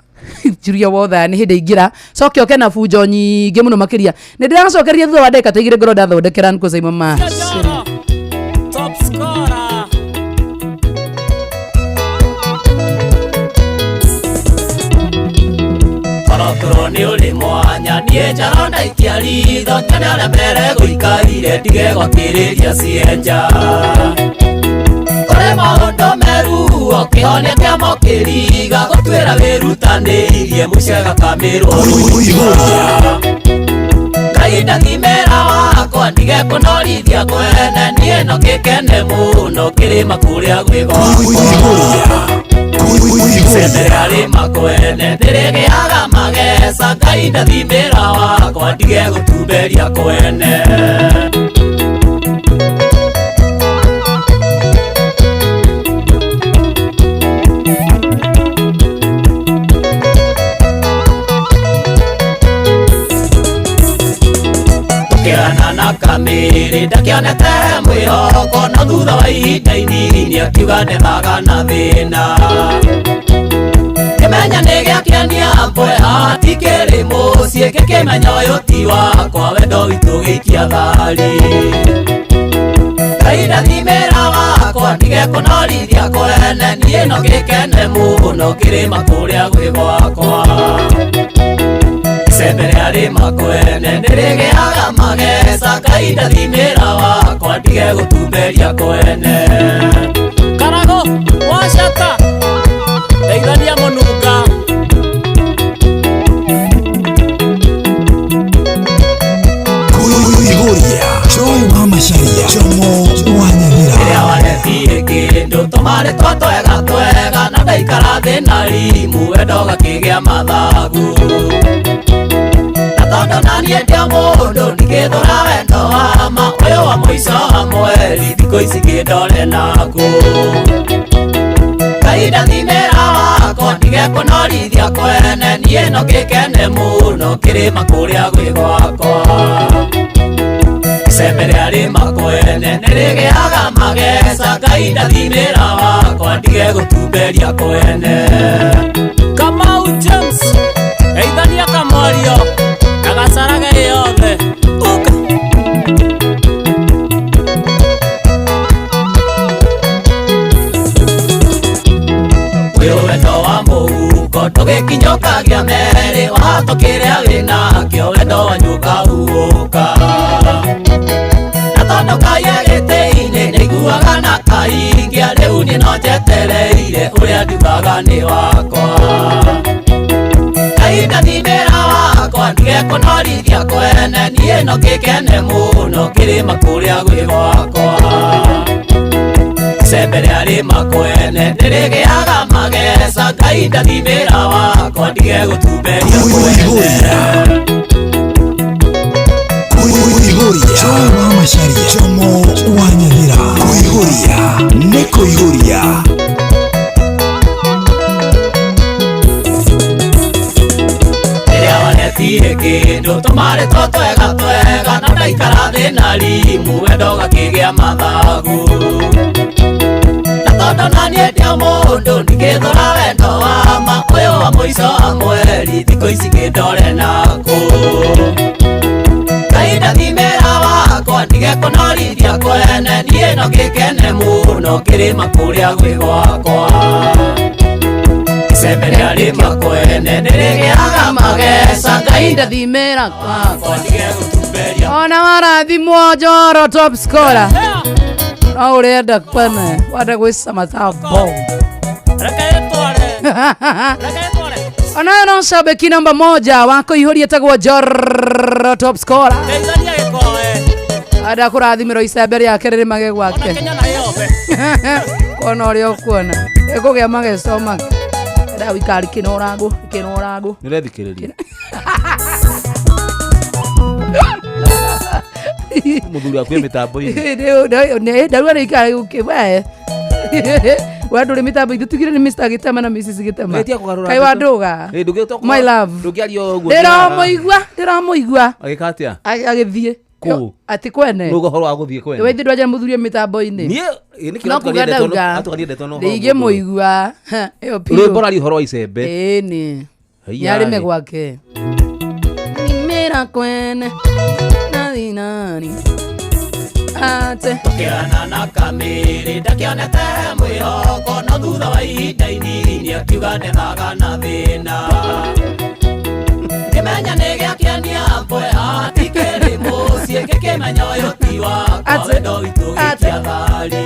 Julia Wotha nĩ hĩndĩ ingĩra coke oke na bunjo nyingĩ mũno makĩria. Nĩ ndĩracokeria thutha wa ndagĩka ta 2 ngorwo ndathondekera Nkusaima ma Top scorer. Korokoro nĩ ũrĩ mwanya, niĩ njaro ndaikia ritho, nyone ũrĩa mbere gũikarire, ndige gwakĩrĩria cienja. Kũrĩ maũndũ meru, ũkĩhonia kĩama ũkĩriga, gũtuĩra wĩrutanĩirie, mũico ĩgakamĩrwo rũciũ. Ngai ndathimĩra wakwa, ndige kũnorithia kwene, niĩ no ngĩkene mũno kĩrĩma kũrĩa gwĩ gwakwa. Cembere arĩ makwene, ndĩrĩgĩaga mageca, Ngai ndathimĩra wakwa, ndige gũtumberia kwene. Tũkĩonana na kamĩrĩ ndakĩonete mwĩhoko no thutha wa ihinda inini akiuga ndethaga na thĩna kĩmenya nĩ gĩakĩania mbwe hatikĩrĩ mũciĩ gĩkĩmenya ũyũ ti wakwa wendo witũ gĩikia thari Ngai ndathimĩra wakwa ndige kũnorithia kwene niĩ no gĩkene mũno kĩrĩma kũrĩa gwĩ gwakwa icembe rĩa rĩma kwene nĩrĩgĩaga mageca Ngai ndathimĩra wakwa ndige gũtumberia kwene Karago wacata ndeithania mũnunga Kuihuria Joy wa Macharia Jomo wa Nyamira rĩrĩa waretire kĩndũ tũmarĩ twa twega twega na ndaikara thĩ na rimu wendo gakĩgĩa mathagu na tondũ naniĩ ndio mũndũ ndingĩthũra wendo wa ma ũyũ wa mũico wa mweri thikũ ici kĩndore naku Ngai ndathimĩra wakwa ndige kũnorithia kwene niĩ no gĩkene mũno kĩrĩma kũrĩa gwĩ gwakwa icembe rĩa rĩma kwene nĩrĩgĩaga mageca Ngai ndathimĩra wakwa ndige gũtumberia kwene Kamau James eithania kamwario na gacarage yothe uka ũyũ wendo wa mũhuko ndũgĩkinyũkagia merĩ wahatũ kĩrĩa wĩnakĩo wendo wanyu ũkahuhũka na tondũ Ngai e gĩtĩ-inĩ nĩiguaga na kaingia rĩu niĩ no njetereire ũrĩa ndugaga nĩ wakwa Ngai ndathimĩra wakwa ndige kũnorithia kwene niĩ no gĩkene mũno kĩrĩma kũrĩa gwĩ gwakwa icembe rĩa rĩma kwene nĩrĩgĩaga mageca Ngai ndathimĩra wakwa ndige gũtumberia kwene Kuihuria Joy wa Macharia Jomo wa Nyamira Kuihuria nĩ kũihũria rĩrĩa waretire kĩndũ tũmarĩ twa twega twega na ndaikara thĩ na rimu wendo gakĩgĩa mathagu na tondũ naniĩ ndio mũndũ ndingĩthũra wendo wa ma ũyũ wa mũico wa mweri thikũ ici kĩndore naku Ngai ndathimĩra wakwa ndige kũnorithia kwene niĩ no gĩkene mũno kĩrĩma kũrĩa gwĩ gwakwa icembe rĩa rĩma kwene nĩrĩgĩaga mageca Ngai ndathimĩra wakwa ndige gũtumberia ona warathimwo Njoro top scorer no ũrenda kwene wenda gwĩcama ta bomb onayo no shabiki namba moja wako ihuria tagwo Njoro top scorer ndeithania gĩkoe ada kũrathimĩrwo icembe rĩake rĩrĩmage gwake kuona ũrĩa ũkuona ĩkũgĩa mageco make enda gũikara ikĩnoragwo ikĩnoragwo nä ũrethikĩrĩria mũthuri waku e mĩtambo-inĩ ndarua nä ikara we we ndå rä mä tambo ithu tugire nä Mr. Gitema na Mrs. Gitema Ĩtia kũgarũra kai ndeto. wanduga Ĩ, ndũngĩhota my love ndũngĩaria ũguo ndĩramũigua ndĩramũigua agĩka atĩa agĩthiĩ Kũ? atĩ kwene nũguo ũhoro wa gũthiĩ kwene wethi ndwaja mũthuri mĩtambo-inĩ niĩ ĩ, nĩkĩo no kuga atũkanie ndeto ndauga atũkanie ndeto na ũhoro wa mũndũ. ndingĩmũigua ĩyo biũ rwĩmbo raria ũhoro wa icembe ĩni Haiya, nĩarĩme rĩ. gwake nimĩra kwene nathinani ate Tũkĩonana na kamĩrĩ ndakĩonete mwĩhoko no thutha wa ihinda inini akiuga ndethaga na thĩna kĩmenya nĩ gĩakĩania mbwe hatikĩrĩ mũciĩ gĩkĩmenya ũyũ ti wakwa wendo witũ gĩikia thari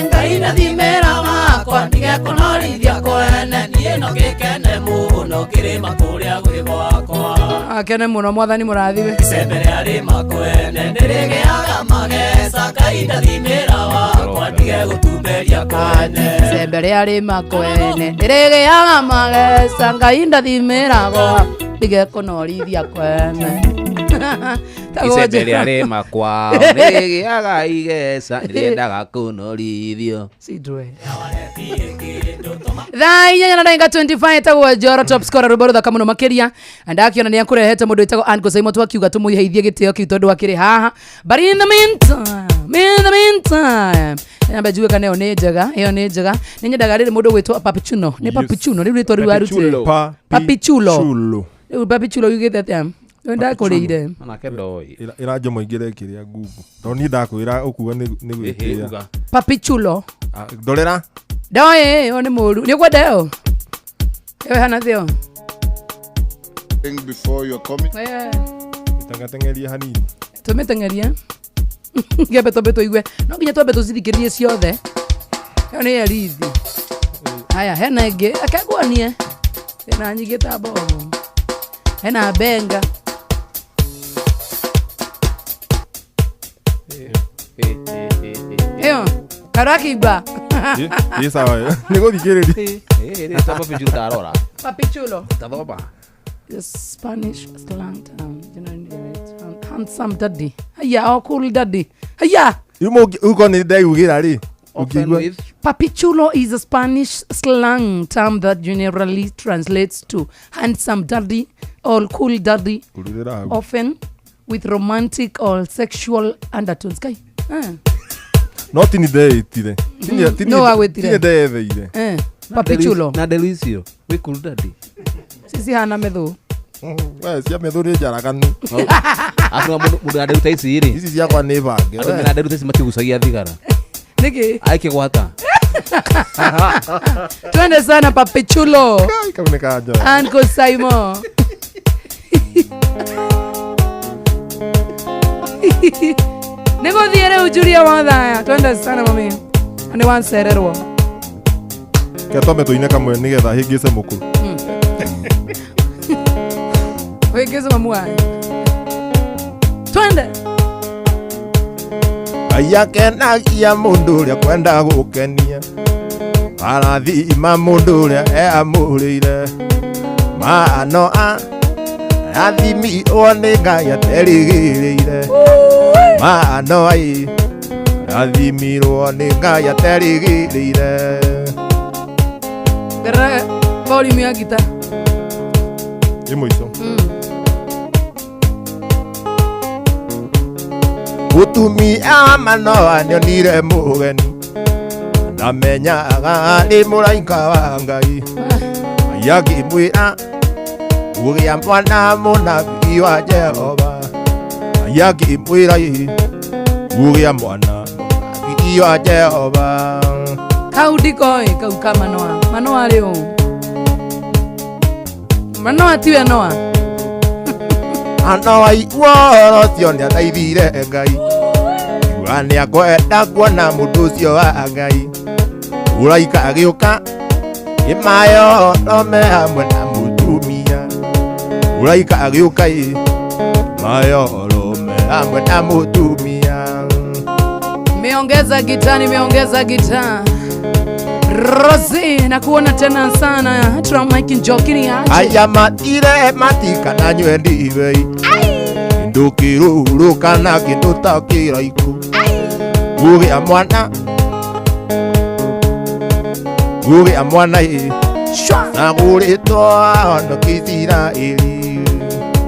Ngai ndathimĩra wakwa ndige kũnorithia kwene niĩ no gĩkene mũno kĩrĩma kũrĩa gwĩ gwakwa akene mũno mwathani mũrathime icembe rĩa rĩma kwene nĩrĩgĩaga mageca Ngai ndathimĩra wakwa ndige gũtumberia kwene icembe rĩa rĩma kwene nĩrĩgĩaga mageca Ngai ndathimĩra gwa ndige kũnorithia kwene Icembe rĩa rĩma kwao nĩrĩgĩaga igeca nĩrĩendaga kũnorithio. Sidwe. Thaa 8 na ndagĩka 25 tagwo Njoro top scorer rwĩmbo rũthaka mũno makĩria na ndakiona nĩ akũrehete mũndũ wĩtagwo Uncle Simon twakiuga tũmũheithie gĩtĩo kĩu tondũ akĩrĩ haha, but in the meantime nyambe njuge kana ĩyo nĩ njega, ĩyo nĩ njega. Nĩ nyendaga rĩrĩ mũndũ gwĩtwo Papichuno, nĩ Papichuno rĩu rĩtwa rĩu warutire. Papichulo. Rĩu Papichulo yugĩte atĩa? Rĩu ndakũrĩire. Onake ndoĩ. Ĩra Njomo aingĩre kĩrĩa Google, tondũ niĩ ndakwĩra ũkuga nĩ gwĩtĩĩa. Papichulo. Ndorera. Ndoĩ ĩyo nĩ mũru. Nĩ ũkwenda ĩyo? Ĩyo ĩhana atĩa? Before you're coming. Tengateng'eria hanini. Tũmĩteng'erie. Ngembe twambe tũigue. No nginya twambe tũcithikĩrĩrie ciothe. Ĩyo nĩ Erithi. Haya, hena ĩngĩ. Reke nguonie. Ĩna nyingĩ ta mbogo. Hena benga. Ĩyo karakimba. Ĩ sawa ĩyo. Nĩ gũthikĩrĩria. Ĩ ta Papichulo ndarora. Papichulo. Tathoma. The Spanish slang term, handsome daddy. Haya, oh cool daddy. Haya. Uko nĩ ndeyugĩra rĩ. Ũkĩigua. Papichulo is a Spanish slang term that generally translates to handsome daddy or cool daddy, often with romantic or sexual undertones. Kai. No ti nĩ ndeĩtire. No wagwĩtire. Ti nĩ ndeyetheire. Papichulo. Na Delisio. Wĩ cool daddy. Sisi hana methu. We cia methu nĩ njaraganu. Afu mũndũ na nderu ta ici rĩ. Ici ciakwa nĩ bange. Andũ mena nderu ta ici matigucagia thigara. Nĩkĩ? Aikĩgwata. Twende sana Papichulo. Kau nĩ kanjoya. Uncle Simon. Nĩ gũthiĩ rĩu Julia Wathaya. Twende sana mami. Nĩ wancererwo. Ke twambe tũine kamwe nĩgetha hĩngĩce mũkũrũ. Wĩngĩce mamu wanyu. Twende. Ngai akenagia mũndũ ũrĩa kwenda gũkenia, arathima mũndũ ũrĩa eamũrĩire. Mano arathimirwo nĩ Ngai aterĩgĩrĩire. Mano ai arathimirwo nĩ Ngai aterĩgĩrĩire. Ngerera volume ya gita. Ĩ mũico. Mũtumia Manoa nĩonire mũgeni, ndamenyaga nĩ mũraika wa Ngai. Ngai akĩmwĩra ũgĩa mwana mũnabii wa Jehova. Ngai akĩmwĩra ũgĩa mwana mũnabii wa Jehova. Kau ndikoĩ kau ka Manoa. Manoa rĩ ũ? Manoa tiwe Noa. Manoa aigua ũhoro ũcio nĩathaithire Ngai. Akiuga nĩakwenda kuona mũndũ ũcio wa Ngai. Mũraika agĩũka kĩmayo me hamwe na mũtumia. Mũraika agĩũka mayo me hamwe na mũtumia. Meongeza gitaa, nimeongeza gitaa. Rosie, nakuona tena sana. Tramike Njoki ni aje. Aya matire matikananyue ndibei. Kĩndũ kĩrũrũ kana kĩndũ ta kĩraiku. Gũgĩa mwana. Gũgĩa mwana ĩ. Na gũrĩtwo ahonokie Isiraeli.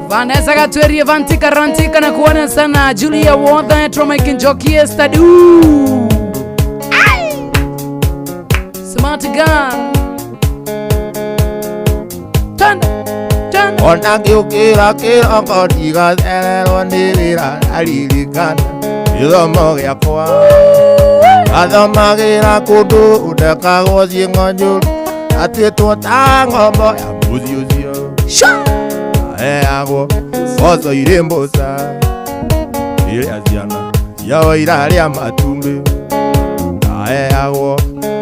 Vanessa Gatwerie Vantika Rantika na kuona sana. Julia Wotha, Tramike Njoki Estadu. Smart girl. Turn, turn. Ona ngĩũkĩra kĩroko ndigacererwo nĩ wĩra ndaririkana gĩthomo gĩakwa. Athomagĩra kũndũ ndekagwo ciĩng'o njũru, atuĩtwo ta ng'ombo ya mũciĩ ũcio. Aheagwo mboco irĩ mboca rĩrĩa ciana ciao irarĩa matumbĩ. Aheagwo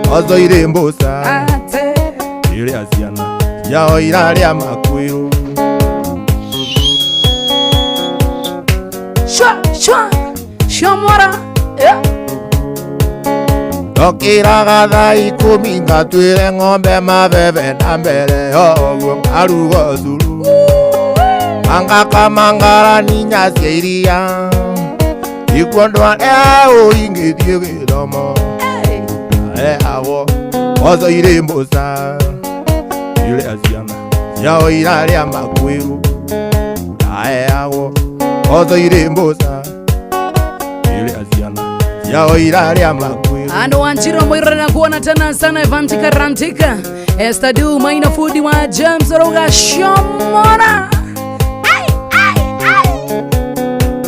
mboco irĩ mboca rĩrĩa ciana ciao irarĩa makwĩrũ. Shwa, shwa, shomora. Ndokĩraga thaa 10 ngatuĩre ng'ombe mabebe na mbere yoguo ngaruga ũcũrũ. Angakamangara ninya cia iria Ikuo ndware ũingĩthiĩ gĩthomo Aheagwo mboco irĩ mbũca Iria ciana ciao irarĩa makwĩrũ Aheagwo mboco irĩ mbũca Iria ciana ciao irarĩa makwĩrũ Ando Wanjiro Mwirana kuona tena sana Evantika Rantika Estadu Maina Fudi wa James Roga Shomora. Ai ai ai.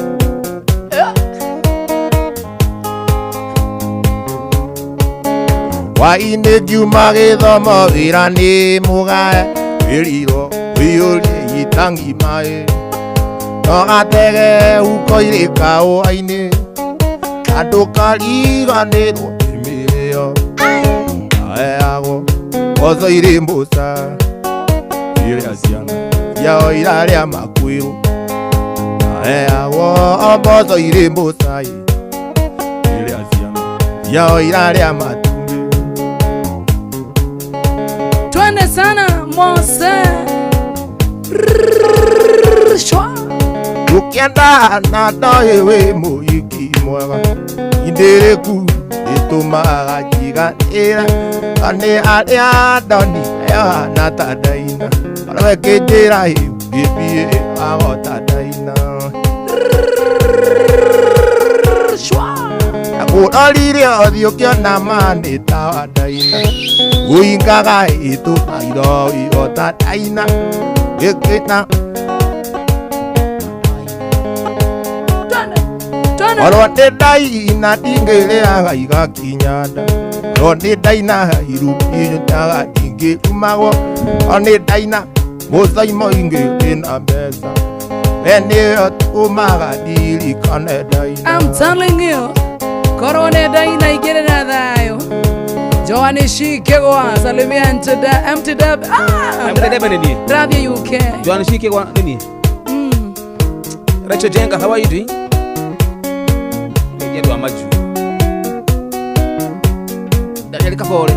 Hwaĩ-inĩ ngiuma gĩthomo wĩra nĩ mũgae wĩrirwo ũiyũrie itangi maĩ no gatege huko irĩ kahũa-inĩ andũ kariganĩrwo nĩ mĩrĩo aheagwo mboco irĩ mbũca iria ciana ciao irarĩa makwĩrũ aheagwo mboco irĩ mbũca iria ciana ciao irarĩa matumbĩ. Twende sana Mose. Ukienda na ndoĩ wĩ mũhiki mwega indĩrĩku ĩtũmaga njiganĩre nĩ arĩa ndoni ĩhana ta ndaina arĩa kĩnjĩra ngĩthiĩ agota ndaina Nakũrorire ũthiũ ngĩona ma nĩ ta wa ndaina ũingaga ĩtũma iroi ota ndaina gĩkĩna Orwo nĩ ndaina ndingĩrĩaga igakinya nda Orwo nĩ ndaina irupinyaga ndingĩrumagwo O nĩ ndaina mũcaimo ingĩ na mbeca We nĩyo tũmaga ndirikane ndaina. I'm telling you, korwo nĩ ndaina igĩrĩ na thayũ. Joani Shikegwa salimia MTW. MTW nini? Drive UK. Joani Shikegwa nini? Rachel Jenga, how are you doing? Yendo amaju. Daniel Kafore.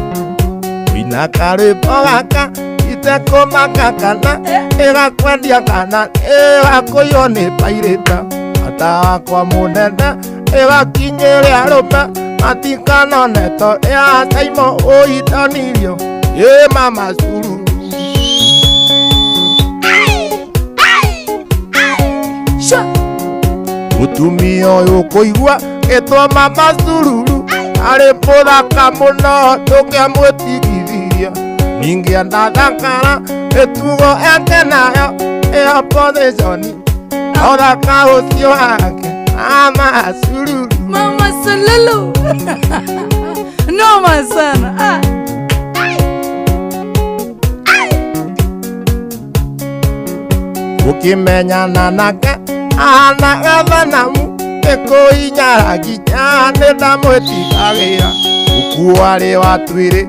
Wina karĩmbo gaka itekũmaka kana ĩgakwendia kana ĩgakũiywo nĩ pairĩta bata wakwa mũnene ĩgakinyĩre arũme matikanone to ĩa Saimo ũitanirio ĩ mama curu. Mũtumia ũyũ kũigua ĩtwo mama sururu arĩ mũthaka mũno ndũngĩamwĩtigithirie ningĩ ndathakara mĩtugo yake nayo ĩ opposition ũthaka ũcio wake mama sururu. Mama sululu. Noma sana. Ũkĩmenyana nake ahana gathanamu nĩkũinyaraginya nĩ ndamwĩtigagĩra ũkuo arĩ wa twĩrĩ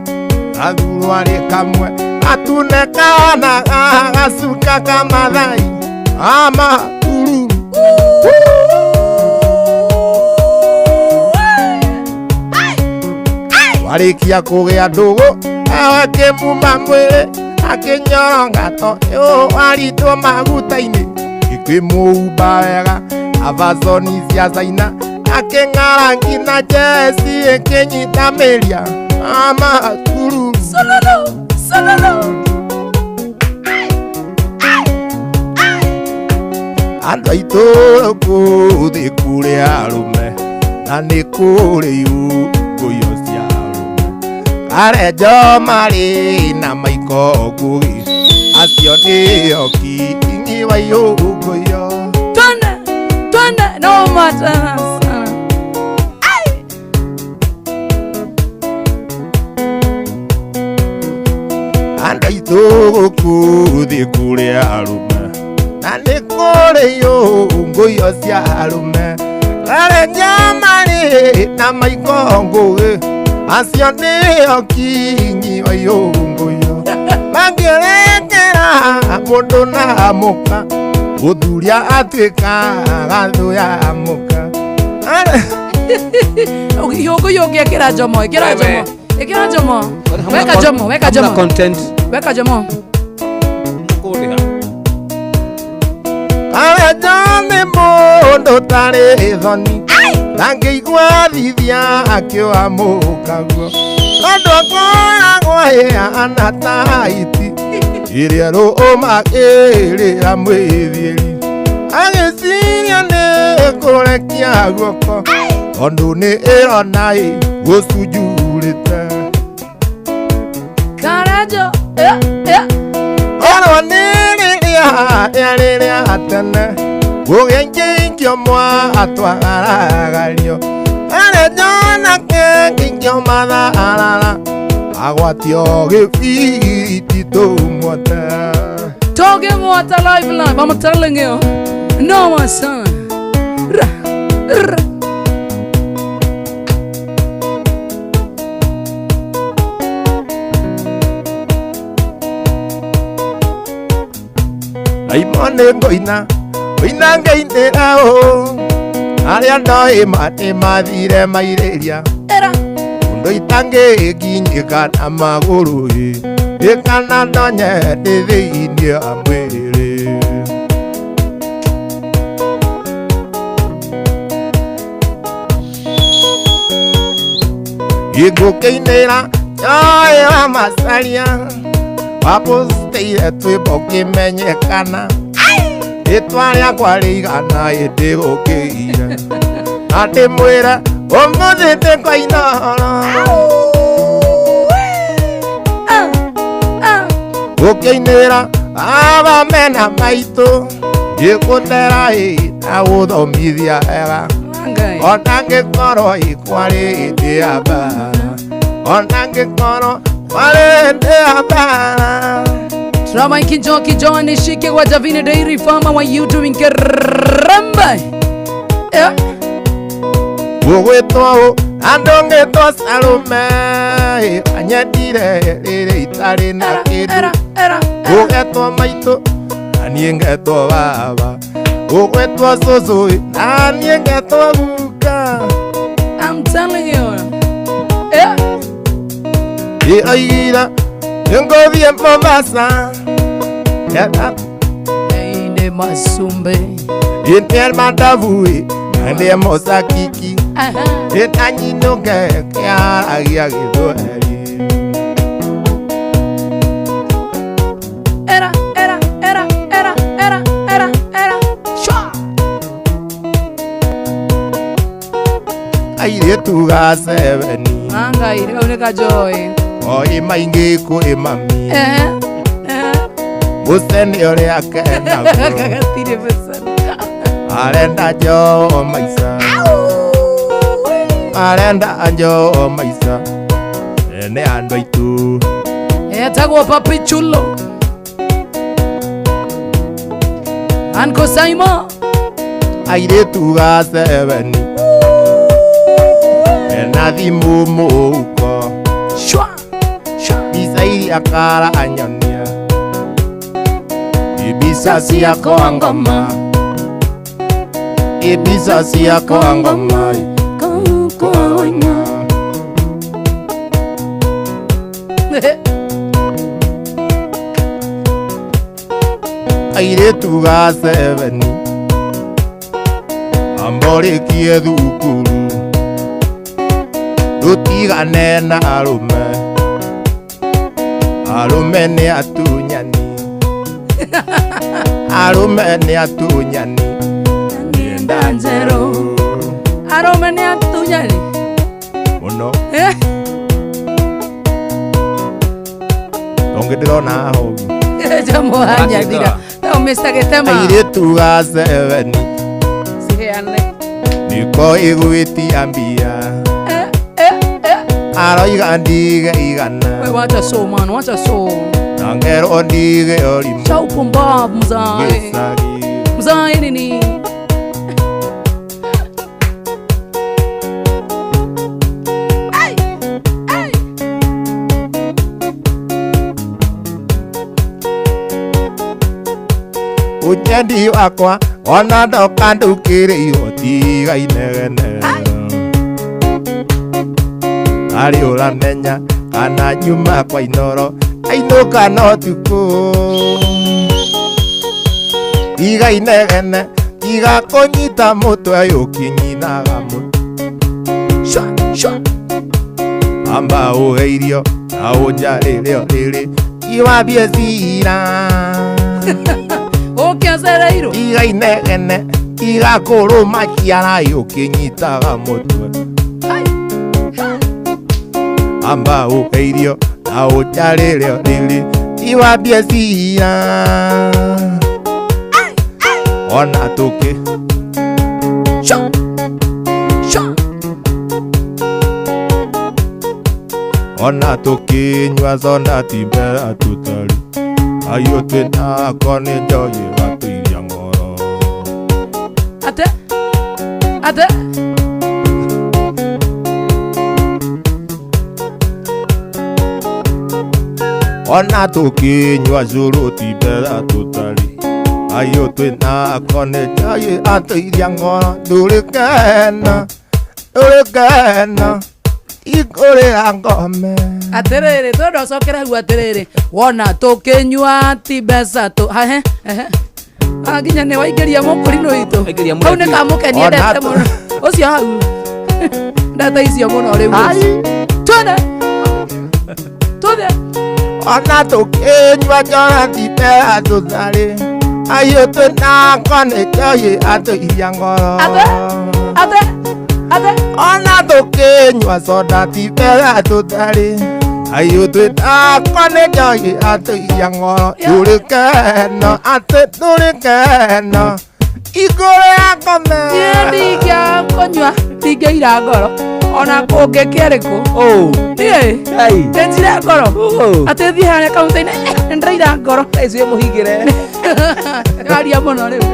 gathurwo arĩ kamwe gatune kahana gacuka kamathai ama tururu. Warĩkia kũgĩa ndũgũ ewe akĩmuma mwĩrĩ akĩnyoronga to waritwo maguta-inĩ ĩkĩmũhumba wega avasoni cia Caina akĩng'ara nginya jeci ĩkĩnyita mĩria mama sururu. Sololo, sololo. Andũ aitũ kũthĩ kũrĩ arũme na nĩ kũrĩ iũngũyũ cia arũme Karenjo marĩ na Maiko Ngugi acio nĩo kinyi wa iũngũyũ. Twende, twende, noma tena sana. Andũ aitũ gũkũ thĩ kũrĩ arũme na nĩ kũrĩ iũngũyũ cia arũme Karenjo marĩ na Maiko Ngugi acio nĩo kinyi wa iũngũyũ mangĩrekera mũndũ na mũka mũthuria atuĩkaga thũ ya mũka. Iũngũyũ ũngĩekĩra njomo, ĩkĩra njomo, ĩkĩra njomo, weka njomo, weka njomo, content, weka njomo. Kũndĩha. Karenjo nĩ mũndũ ũtarĩ thoni ndangĩigua thithia akĩoa mũkaguo tondũ akoragwo ahĩana ta hiti ĩrĩa rũũma ĩrĩa mwĩthiĩri agĩciria nĩ kũrekia guoko tondũ nĩ ĩrona ĩ gũcunjurĩte. Karenjo eh, eh. Korwo nĩ rĩrĩa rĩarĩ rĩa tene gũgĩingĩingio mwatwagaragario Karenjo nake ngĩingio matharara agwatio gĩbiriti tũmwate. Talking water live live. I'm telling you. No my son. Ra, ra. Aimone ngoina ngoina ngeinĩra ũ arĩa ndoĩ matĩ mathire mairĩria ũndũ itangĩkinyĩka na magũrũ ĩ ĩkana ndonye ndĩ thĩinĩ wa mwĩrĩ. Gĩngũkĩinĩra njoĩ wa macaria wapostĩire twĩmbo kĩmenyekana rĩtwa rĩakwa rĩigana ĩndĩ gũkĩire na ndĩmwĩre ũmũthĩ ndĩkwainoro gũkĩinĩra aba mena maitũ ngĩkũtera ĩ na gũthomithia wega ona ngĩkorwo ĩ kwarĩ hĩndĩ ya mbara ona ngĩkorwo kwarĩ hĩndĩ ya mbara. Drama Kinjo Kinjo nishike kwa Javine Dairy Farmer wa YouTube Nkerembe. Eh. Gũgwĩtwo ũ andũ ngĩtwo Salome anyendire rĩrĩ itarĩ na kĩndũ gũgetwo maitũ na niĩ ngetwo baba gũgwĩtwo cũcũ na niĩ ngetwo guka. I'm telling you. Eh. Ĩroigire nĩngũthiĩ Mombasa Inde masumbe ĩndĩ mandavu na ndĩ mũcakiki ĩtanyinũke kĩaragia gĩthweri. Era era era era era era era. Shwa. Airĩtu ga seveni Angai kau nĩ kajoy. Oi maingĩ kwĩ mami Eh. Eh. mũcene ũrĩa akenaguo Gatirĩ mecene. arenda njoo maica arenda njoo maica nĩ andũ aitũ. Etagwo Papi Chulo. Uncle Simon. Airĩtu ga seveni mena thimũ mũhuko Shwa. mbica iria karanyonia mbica ciakwa ngoma mbica ciakwa ngoma airĩtu ga seveni amborĩkie thukuru ndũtigane na arũme arũme nĩ atunyani arũme nĩ atunyani Nda njerũ arũme nĩ atunyani mũno Eh. tongĩ ndĩrona haha ũguo Jamuhanyathira tau Mr. Gĩtema airĩtu ga seveni ciheane nĩko ĩgwĩtia mbia aroiga ndige igana We wacha so man wacha so na ngerwo ndige ũrimũ cha upumbavu mzae gĩcagi mzae nini. Ũnyendi wakwa ona ndoka ndũkĩrĩirwo tiga inegene arĩ ũramenya kana nyuma kwa inoro ainũka no tukũ. Tiga inegene tiga kũnyita mũtwe ũkĩnyithaga mũtwe. Shwa, shwa. Amba ũhe irio na ũnjarĩre ũrĩrĩ iwambie cira. Ũkĩacereirwo. Tiga inegene tiga kũrũma kĩara ũkĩnyitaga mũtwe. Amba ũhe irio na ũnjarĩre ũrĩrĩ iwambie cira. Ona tũkĩ Shwa, shwa. Ona tũkĩnyua soda ti mbera tũtarĩ ayo twĩnako nĩ njohi ĩgatũiria ngoro. Ate ate Ona tũkĩnyua cũrũ ti mbera tũtarĩ ayo twĩnako nĩ njohi ĩgatũiria ngoro. Ndũrĩ kena ndũrĩ kena ikũrĩra ngome. Atĩrĩrĩ twenda ũcokere hau atĩrĩrĩ wona tũkĩnyua ti mbeca tũ hahe ehe. Ah, nginya nĩ waingĩria mũkũrinũ witũ hau nĩ kamũkenia ndete mũno ũcio hau ndete icio mũno rĩu twende tũthiĩ. Ona tũkĩnyua njora ti mbera tũtarĩ ayo twĩnako nĩ njohi ĩgatũiria ngoro. Ate ate ate. Ona tũkĩnyua soda ti mbera tũtarĩ ayo twĩnako nĩ njohi ĩgatũiria ngoro. Ndũrĩ keno atĩ ndũrĩ keno ikũrĩra ngome. Niĩ ndingĩakũnyua ndingĩira ngoro ona kũngĩkĩarĩkũ. Niĩ ndĩnjire ngoro atĩ thiĩ harĩa kaunta-inĩ nĩndĩraira ngoro. Thaa ici wĩ mũhingĩre. Nĩwaria mũno rĩu.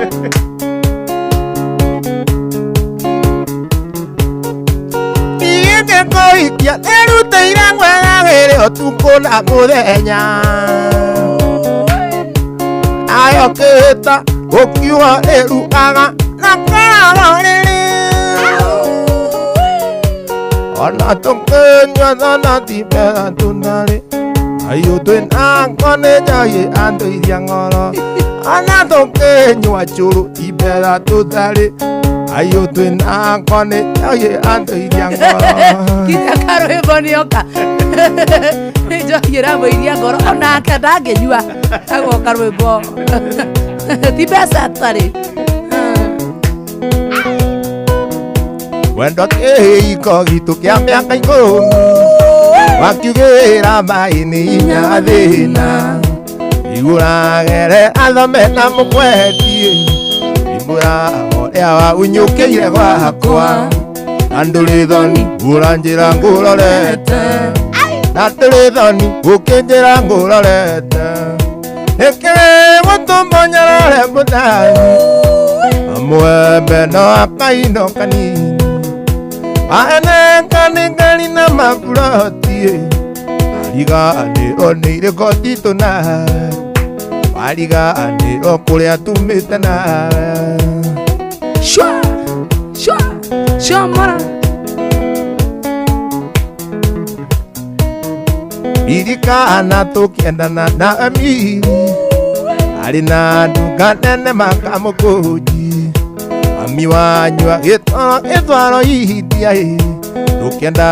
Niĩ kũhikia nĩrutĩire ngwetha wĩra ũtukũ na mũthenya. Nayo kĩhĩta gũkiuga ĩruaga na ngoragwo rĩrĩ. Ona tũkĩnyua thona ti mbera tũtarĩ ayo twĩnako nĩ njohi ĩgatũiria ngoro. Ona tũkĩnyua cũrũ ti mbera tũtarĩ ayo twĩnako nĩ njohi ĩgatũiria ngoro. Nginya karwĩmbo nĩoka nĩ njohi ĩramũiria ngoro onake ndangĩnyua agoka rwĩmbo ti mbeca atarĩ. Wendo kĩhiko gitũ kĩa mĩaka ikũmi wakiugĩra maĩ nĩ inya thĩna igũragere athome na mũkwetie imũra ũrĩa waunyũkĩire gwakwa na ndũrĩ thoni ũranjĩra ngũrorete na ndũrĩ thoni ũkĩnjĩra ngũrorete nĩkĩrĩ gũtũma nyarare mũthani amwembe no akaino kanini aenekanikari na maburoti ariganĩrwo nĩ irĩko citũ nawe wariganĩrwo kũrĩa tumĩte nawe. Shwa shwa shwa mara. Ririkana tũkĩendana na Emiri arĩ na nduka nene makamũkũnji mami wanyu agĩtwara gĩtwaro ihindia ĩ tũkĩenda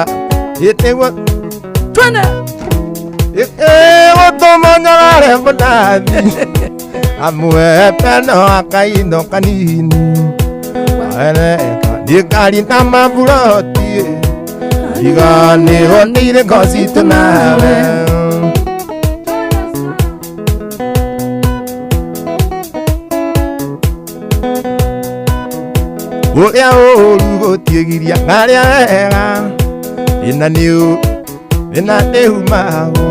ĩtĩguo twende ĩgũtũma nyarare mũnathi amwembe no akaino kanini aeneka nĩ na maburoti riganĩrwo nĩ irĩko citũ nawe. Ũrĩa ũũru gũtiĩgiria harĩa wega ĩna nĩ nĩumagwo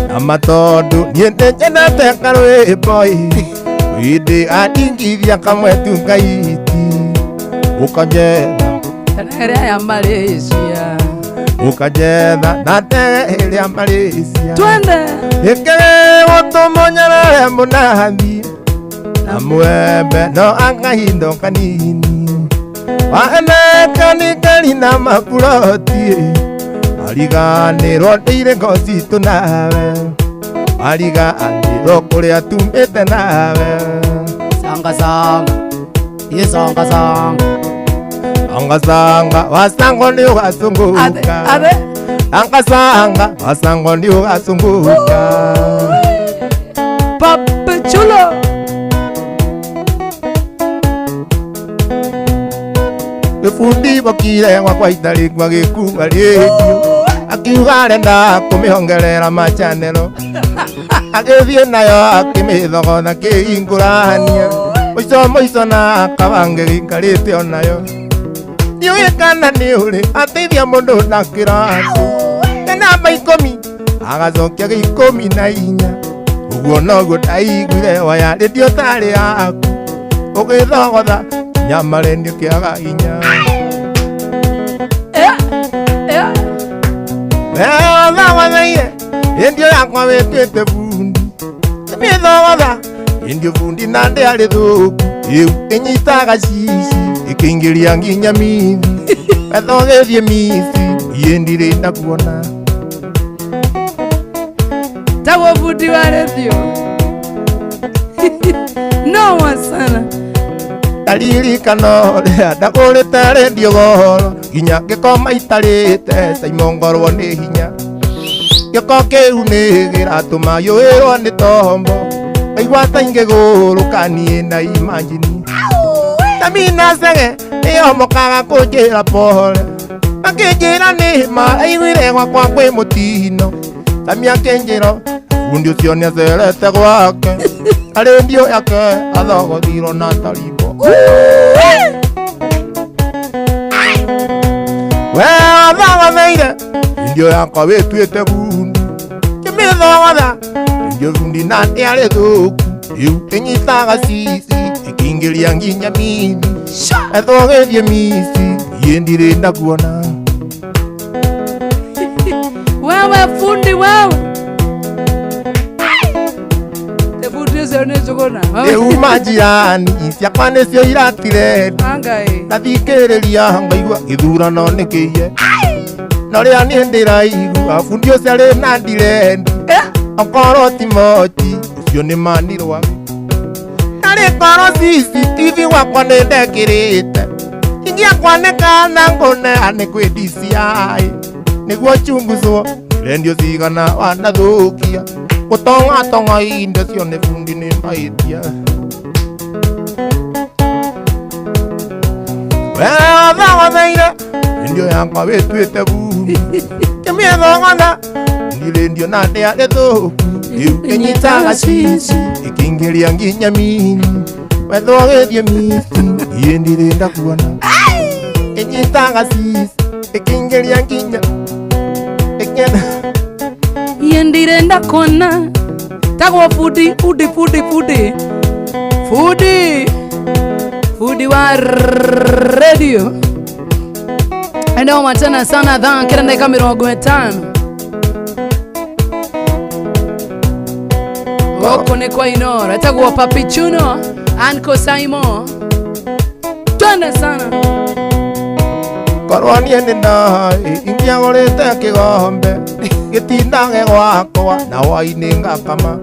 na matondũ niĩ nĩnyendete karwĩmbo ĩ hĩndĩ andingithia kamwe tu ngaiti ũkanjetha ĩrĩa ya Malaysia ũkanjetha na ndege ĩrĩa Malaysia twende ĩkĩrĩ gũtũma nyarare mũnathi na mwembe no akahindo kanini waenekanikari na maburoti ariganĩrwo nĩ irĩko citũ nawe. Mariga andirwo kũrĩa tumĩte nawe. Sanga sanga ye sanga sanga. Anga sanga wasango ni ugasunguka. Abe Anga sanga wasango ni ugasunguka. Papi Chulo. Gĩbundi bokire gwakwa itarĩ kwa gĩkuua rĩndiũ. Akiuga arenda kũmĩongerera machanelo. Agĩthiĩ nayo akĩmĩthogotha kĩhingũrania. Mũico mũico na kabange gĩikarĩte onayo. Ndiũĩ kana nĩ ũrĩ ateithia mũndũ na kĩratũ. Nĩ namba 10 agacokia gĩ 14. Ũguo noguo ndaiguire waya rĩndiũ tarĩ yaku. Ũgĩthogotha nyama rĩndiũ kĩaga hinya. Thogothaire rĩndiũ yakwa wĩtuĩte bundi. Mĩthogotha rĩndiũ bundi na ndĩarĩ thũku. Rĩu ĩnyitaga cici ĩkĩingĩria nginya mithi. Wethogĩthiĩ mithi niĩ ndirĩ ndakuona. Tawo bundi wa rĩndiũ. Noma sana. Ndaririkana ũrĩa ndagũrĩte rĩndiũ goro nginya ngĩkoma itarĩte caimongorwo nĩ hinya. Gĩko kĩu nĩ gĩratũma yũĩrwo nĩ tombo. Ngaigua ta ingĩgũrũka niĩ na imagine. Tamina cege nĩyo mokaga kũnjĩra pole. Makĩnjĩra nĩ ma aiguire gwakwa kwĩ mũtino. Tami akĩnjĩra bundi ũcio nĩacerete gwake. Rĩndiũ yake athogothirwo na tarimbo. We wathogothaire rĩndiũ yakwa wĩtuĩte bundi. Kĩmĩthogotha rĩndiũ bundi na ndĩarĩ thũku. Rĩu ĩnyitaga cici ĩkĩingĩria nginya mithi. Ethogĩthiĩ mici niĩ ndirĩ ndakuona. Wewe fundi wewe. Fundi ũcio nĩ njũgũna. Rĩu majirani ciakwa nĩcio iratire. Angai. Ndathikĩrĩria ngaigua gĩthurano nĩ kĩiye. No rĩrĩa niĩ ndĩraigua bundi ũcio arĩ na ndirendi. Okorwo ti moti ũcio nĩ manirwa. Narĩ korwo CCTV gwakwa nĩ ndekĩrĩte. Ingĩakwa nĩ kana ngũneane kwĩ DCI. Nĩguo chunguzwo rendio cigana wanathũkia. Gũtongatonga indo cio nĩ bundi nĩ mahĩtia. We wathogothaire rĩndiũ yakwa wĩtuĩte bundi. Kĩmĩthogotha rĩndiũ na ndĩarĩ thũku. Rĩu ĩnyitaga cici ĩkĩingĩria nginya mini. Wethogĩthiĩ mici niĩ ndirĩ ndakuona. Ĩnyitaga cici ĩkĩingĩria nginya ĩkĩenda. Niĩ ndirĩ ndakuona. Tagwo bundi bundi bundi bundi. Fundi. Fundi wa radio. Noma tena sana thaa kenda ndagĩka 50. Gũkũ nĩ kwa Inoro. Etagwo Papi Chuno, Anko Simon. Twende sana. Korwo niĩ nĩ ndoĩ ingĩagũrĩte kĩgombe gĩtindage gwakwa na hwaĩ-inĩ ngakama.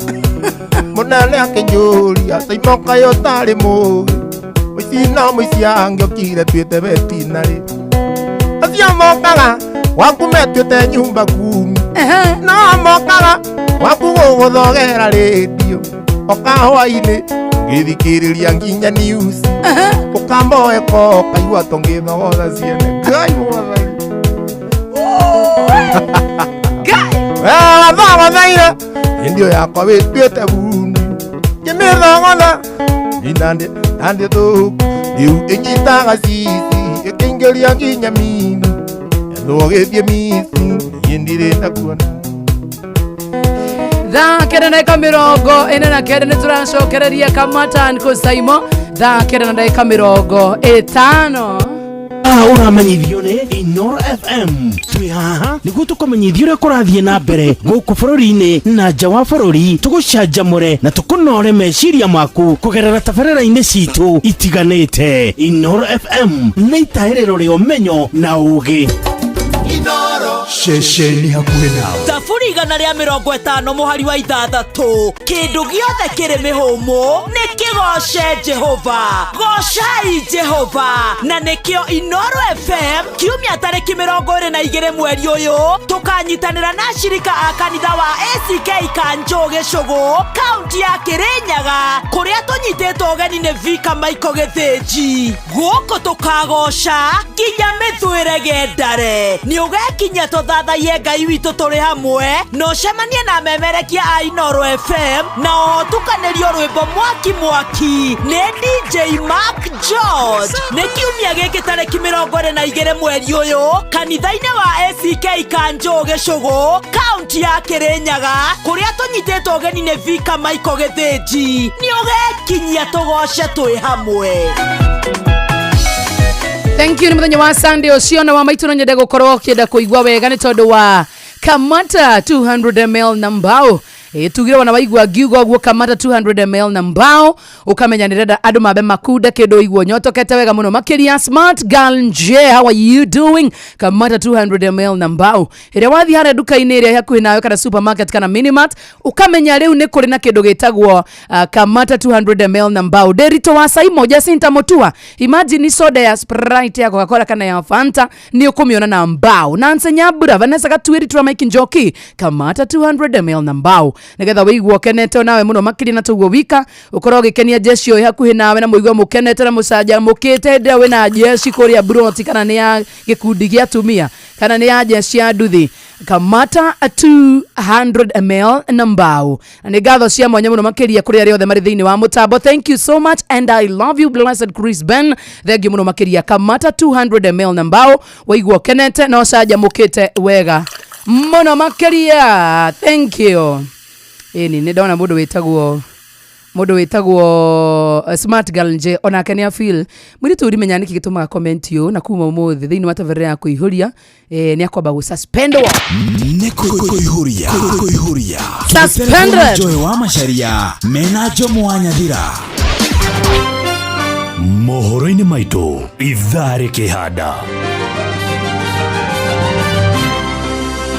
Mũnene akĩnjũria Simon kaĩ ũtarĩ mũũgĩ. Mũici no mũici angĩokire tuĩte vetinarĩ. Acio mokaga gwaku metuĩte nyumba kumi. No mokaga gwaku gũgũthogera rĩndiũ. Oka hwaĩ-inĩ ngĩthikĩrĩria nginya news. Ũkamboeka ũkaigua tũngĩthogotha ciene. Ngai mwathani. Wathogothaire rĩndiũ yakwa wĩtuĩte bundi. Kĩmĩthogotha na ndĩ thũku. Rĩu ĩnyitaga cici ĩkĩingĩria nginya mini. Ethogĩthiĩ mici niĩ ndirĩ ndakuona. Thaa 9 na ndagĩka 49 nĩ tũracokereria Kamata Anko Simon. Thaa 9 na ndagĩka 50. Ũramenyithio nĩ Inoro FM. Twĩ haha nĩguo tũkũmenyithie ũrĩa kũrathiĩ na mbere gũkũ bũrũri-inĩ na nja wa bũrũri, tũgũcanjamũre na tũkũnore meciria maku kũgerera tabarĩra-inĩ citũ itiganĩte. Inoro FM nĩ itahĩrĩro rĩa ũmenyo na ũũgĩ. Inoro. Ceceni hakuhĩ nawe. Thaburi 150 mũhari wa 6 kĩndũ gĩothe kĩrĩ mĩhũmũ nĩ kĩgoce Jehova. Gocai Jehova. Na nĩkĩo Inoro FM kiumia tarĩki 22 mweri ũyũ tũkanyitanĩra na ashirika a kanitha wa ACK Kanjũ Gĩcũgũ kaunti ya Kĩrĩnyaga kũrĩa tũnyitĩtwo ũgeni nĩ Vika Michael Gĩthĩnji. Gũkũ tũkagoca nginya mĩthwĩre gendare. Nĩ ũgekinyia tũthathaiye Ngai witũ tũrĩ hamwe na ũcemanie na memerekia a Inoro FM na ũtukanĩrio rwĩmbo mwaki mwaki nĩ DJ Mark George. Nĩ kiumia gĩkĩ tarĩki 22 mweri ũyũ kanitha-inĩ wa ACK Kanjũ Gĩcũgũ kaunti ya Kĩrĩnyaga kũrĩa tũnyitĩtwo ũgeni nĩ Vika Michael Gĩthĩnji. Nĩ ũgekinyia tũgoce twĩ hamwe. Thank you. Nĩ mũthenya wa Sunday ũcio na wa maitũ no nyende gũkorwo ũkĩenda kũigua wega nĩ tondũ wa Kamata 200 ml na mbao. Tugire wana waigua ngiuga ũguo Kamata 200 ml na mbao ukamenya nĩrenda andũ mambe makunde kĩndũ iguo nyotokete wega mũno makĩria. Smart girl Nje, how are you doing? Kamata 200 ml na mbao ĩrĩa wathiĩ harĩa nduka-inĩ ĩrĩa hakuhĩ nawe kana supermarket kana minimart ukamenya rĩu nĩ kũrĩ na kĩndũ gĩtagwo Kamata 200 ml na mbao. Ndĩritũ wa cai moja Jacinta Mutua, imagine soda ya Sprite ya Coca-Cola kana ya Fanta nĩ ũkũmĩona na mbao. Nancy Nyambura, Vanessa Gatuiri, Tura Mike Njoki, Kamata 200 ml na mbao nigetha wĩigue ũkenete nawe mũno makĩria na tũguo wika ũkorwo ũgĩkenia jeshi ũyũ hakuhĩ nawe na mũigue mũkenete na mũcanjamũkĩte hĩndĩ ĩrĩa wĩna jeshi kũrĩa broti kana nĩ ya gĩkundi gĩa atumia kana nĩ ya jeshi ya nduthi. Kamata 200 ml na mbao. Na nĩ ngatho cia mwanya mũno makĩria kũrĩ arĩa othe marĩ thĩinĩ wa mũtambo. Thank you so much and I love you blessed Chris Ben. Thank you mũno makĩria. Kamata 200 ml na mbao waigua ũkenete na ũcanjamũkĩte wega mũno makĩria. Thank you. Ĩni nĩ ndona mũndũ wĩtagwo Smart Girl Nje onake nĩ afeel mũirĩtu ũrimenya nĩkĩ gĩtũmaga comment ũyũ na kuma ũmũthĩ thĩinĩ wa tabarĩra ya kũihũria nĩ akwamba gũsuspendwo. Nĩ kũihũria kũihũria. Suspended. Joy wa Macharia mena Jomo wa Nyathira. Mohoro-inĩ maitũ ithaa rĩkĩhanda.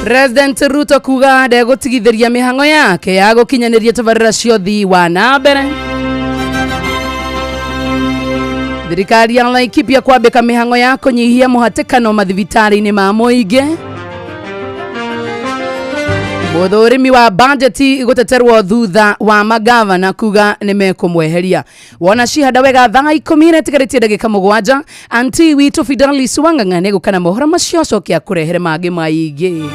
President Ruto kuga ndegũtigithĩria mĩhang'o yake ya gũkinyanĩria tabarĩra cia ũthii wa na mbere. Thirikari ya Laikipia kwambĩka mĩhang'o ya kũnyihia mũhatĩkano mathibitarĩ-inĩ ma mũingĩ. Mũthũrimi wa bajeti gũteterwo thutha wa magavana kuga nĩ mekũmweheria. Wona cihanda wega thaa 10 na ĩtigarĩtie ndagĩka 7. Anti witũ Fidelis Wang'ang'a nĩegũka na mohoro macio acoke akũrehere mangĩ maingĩ.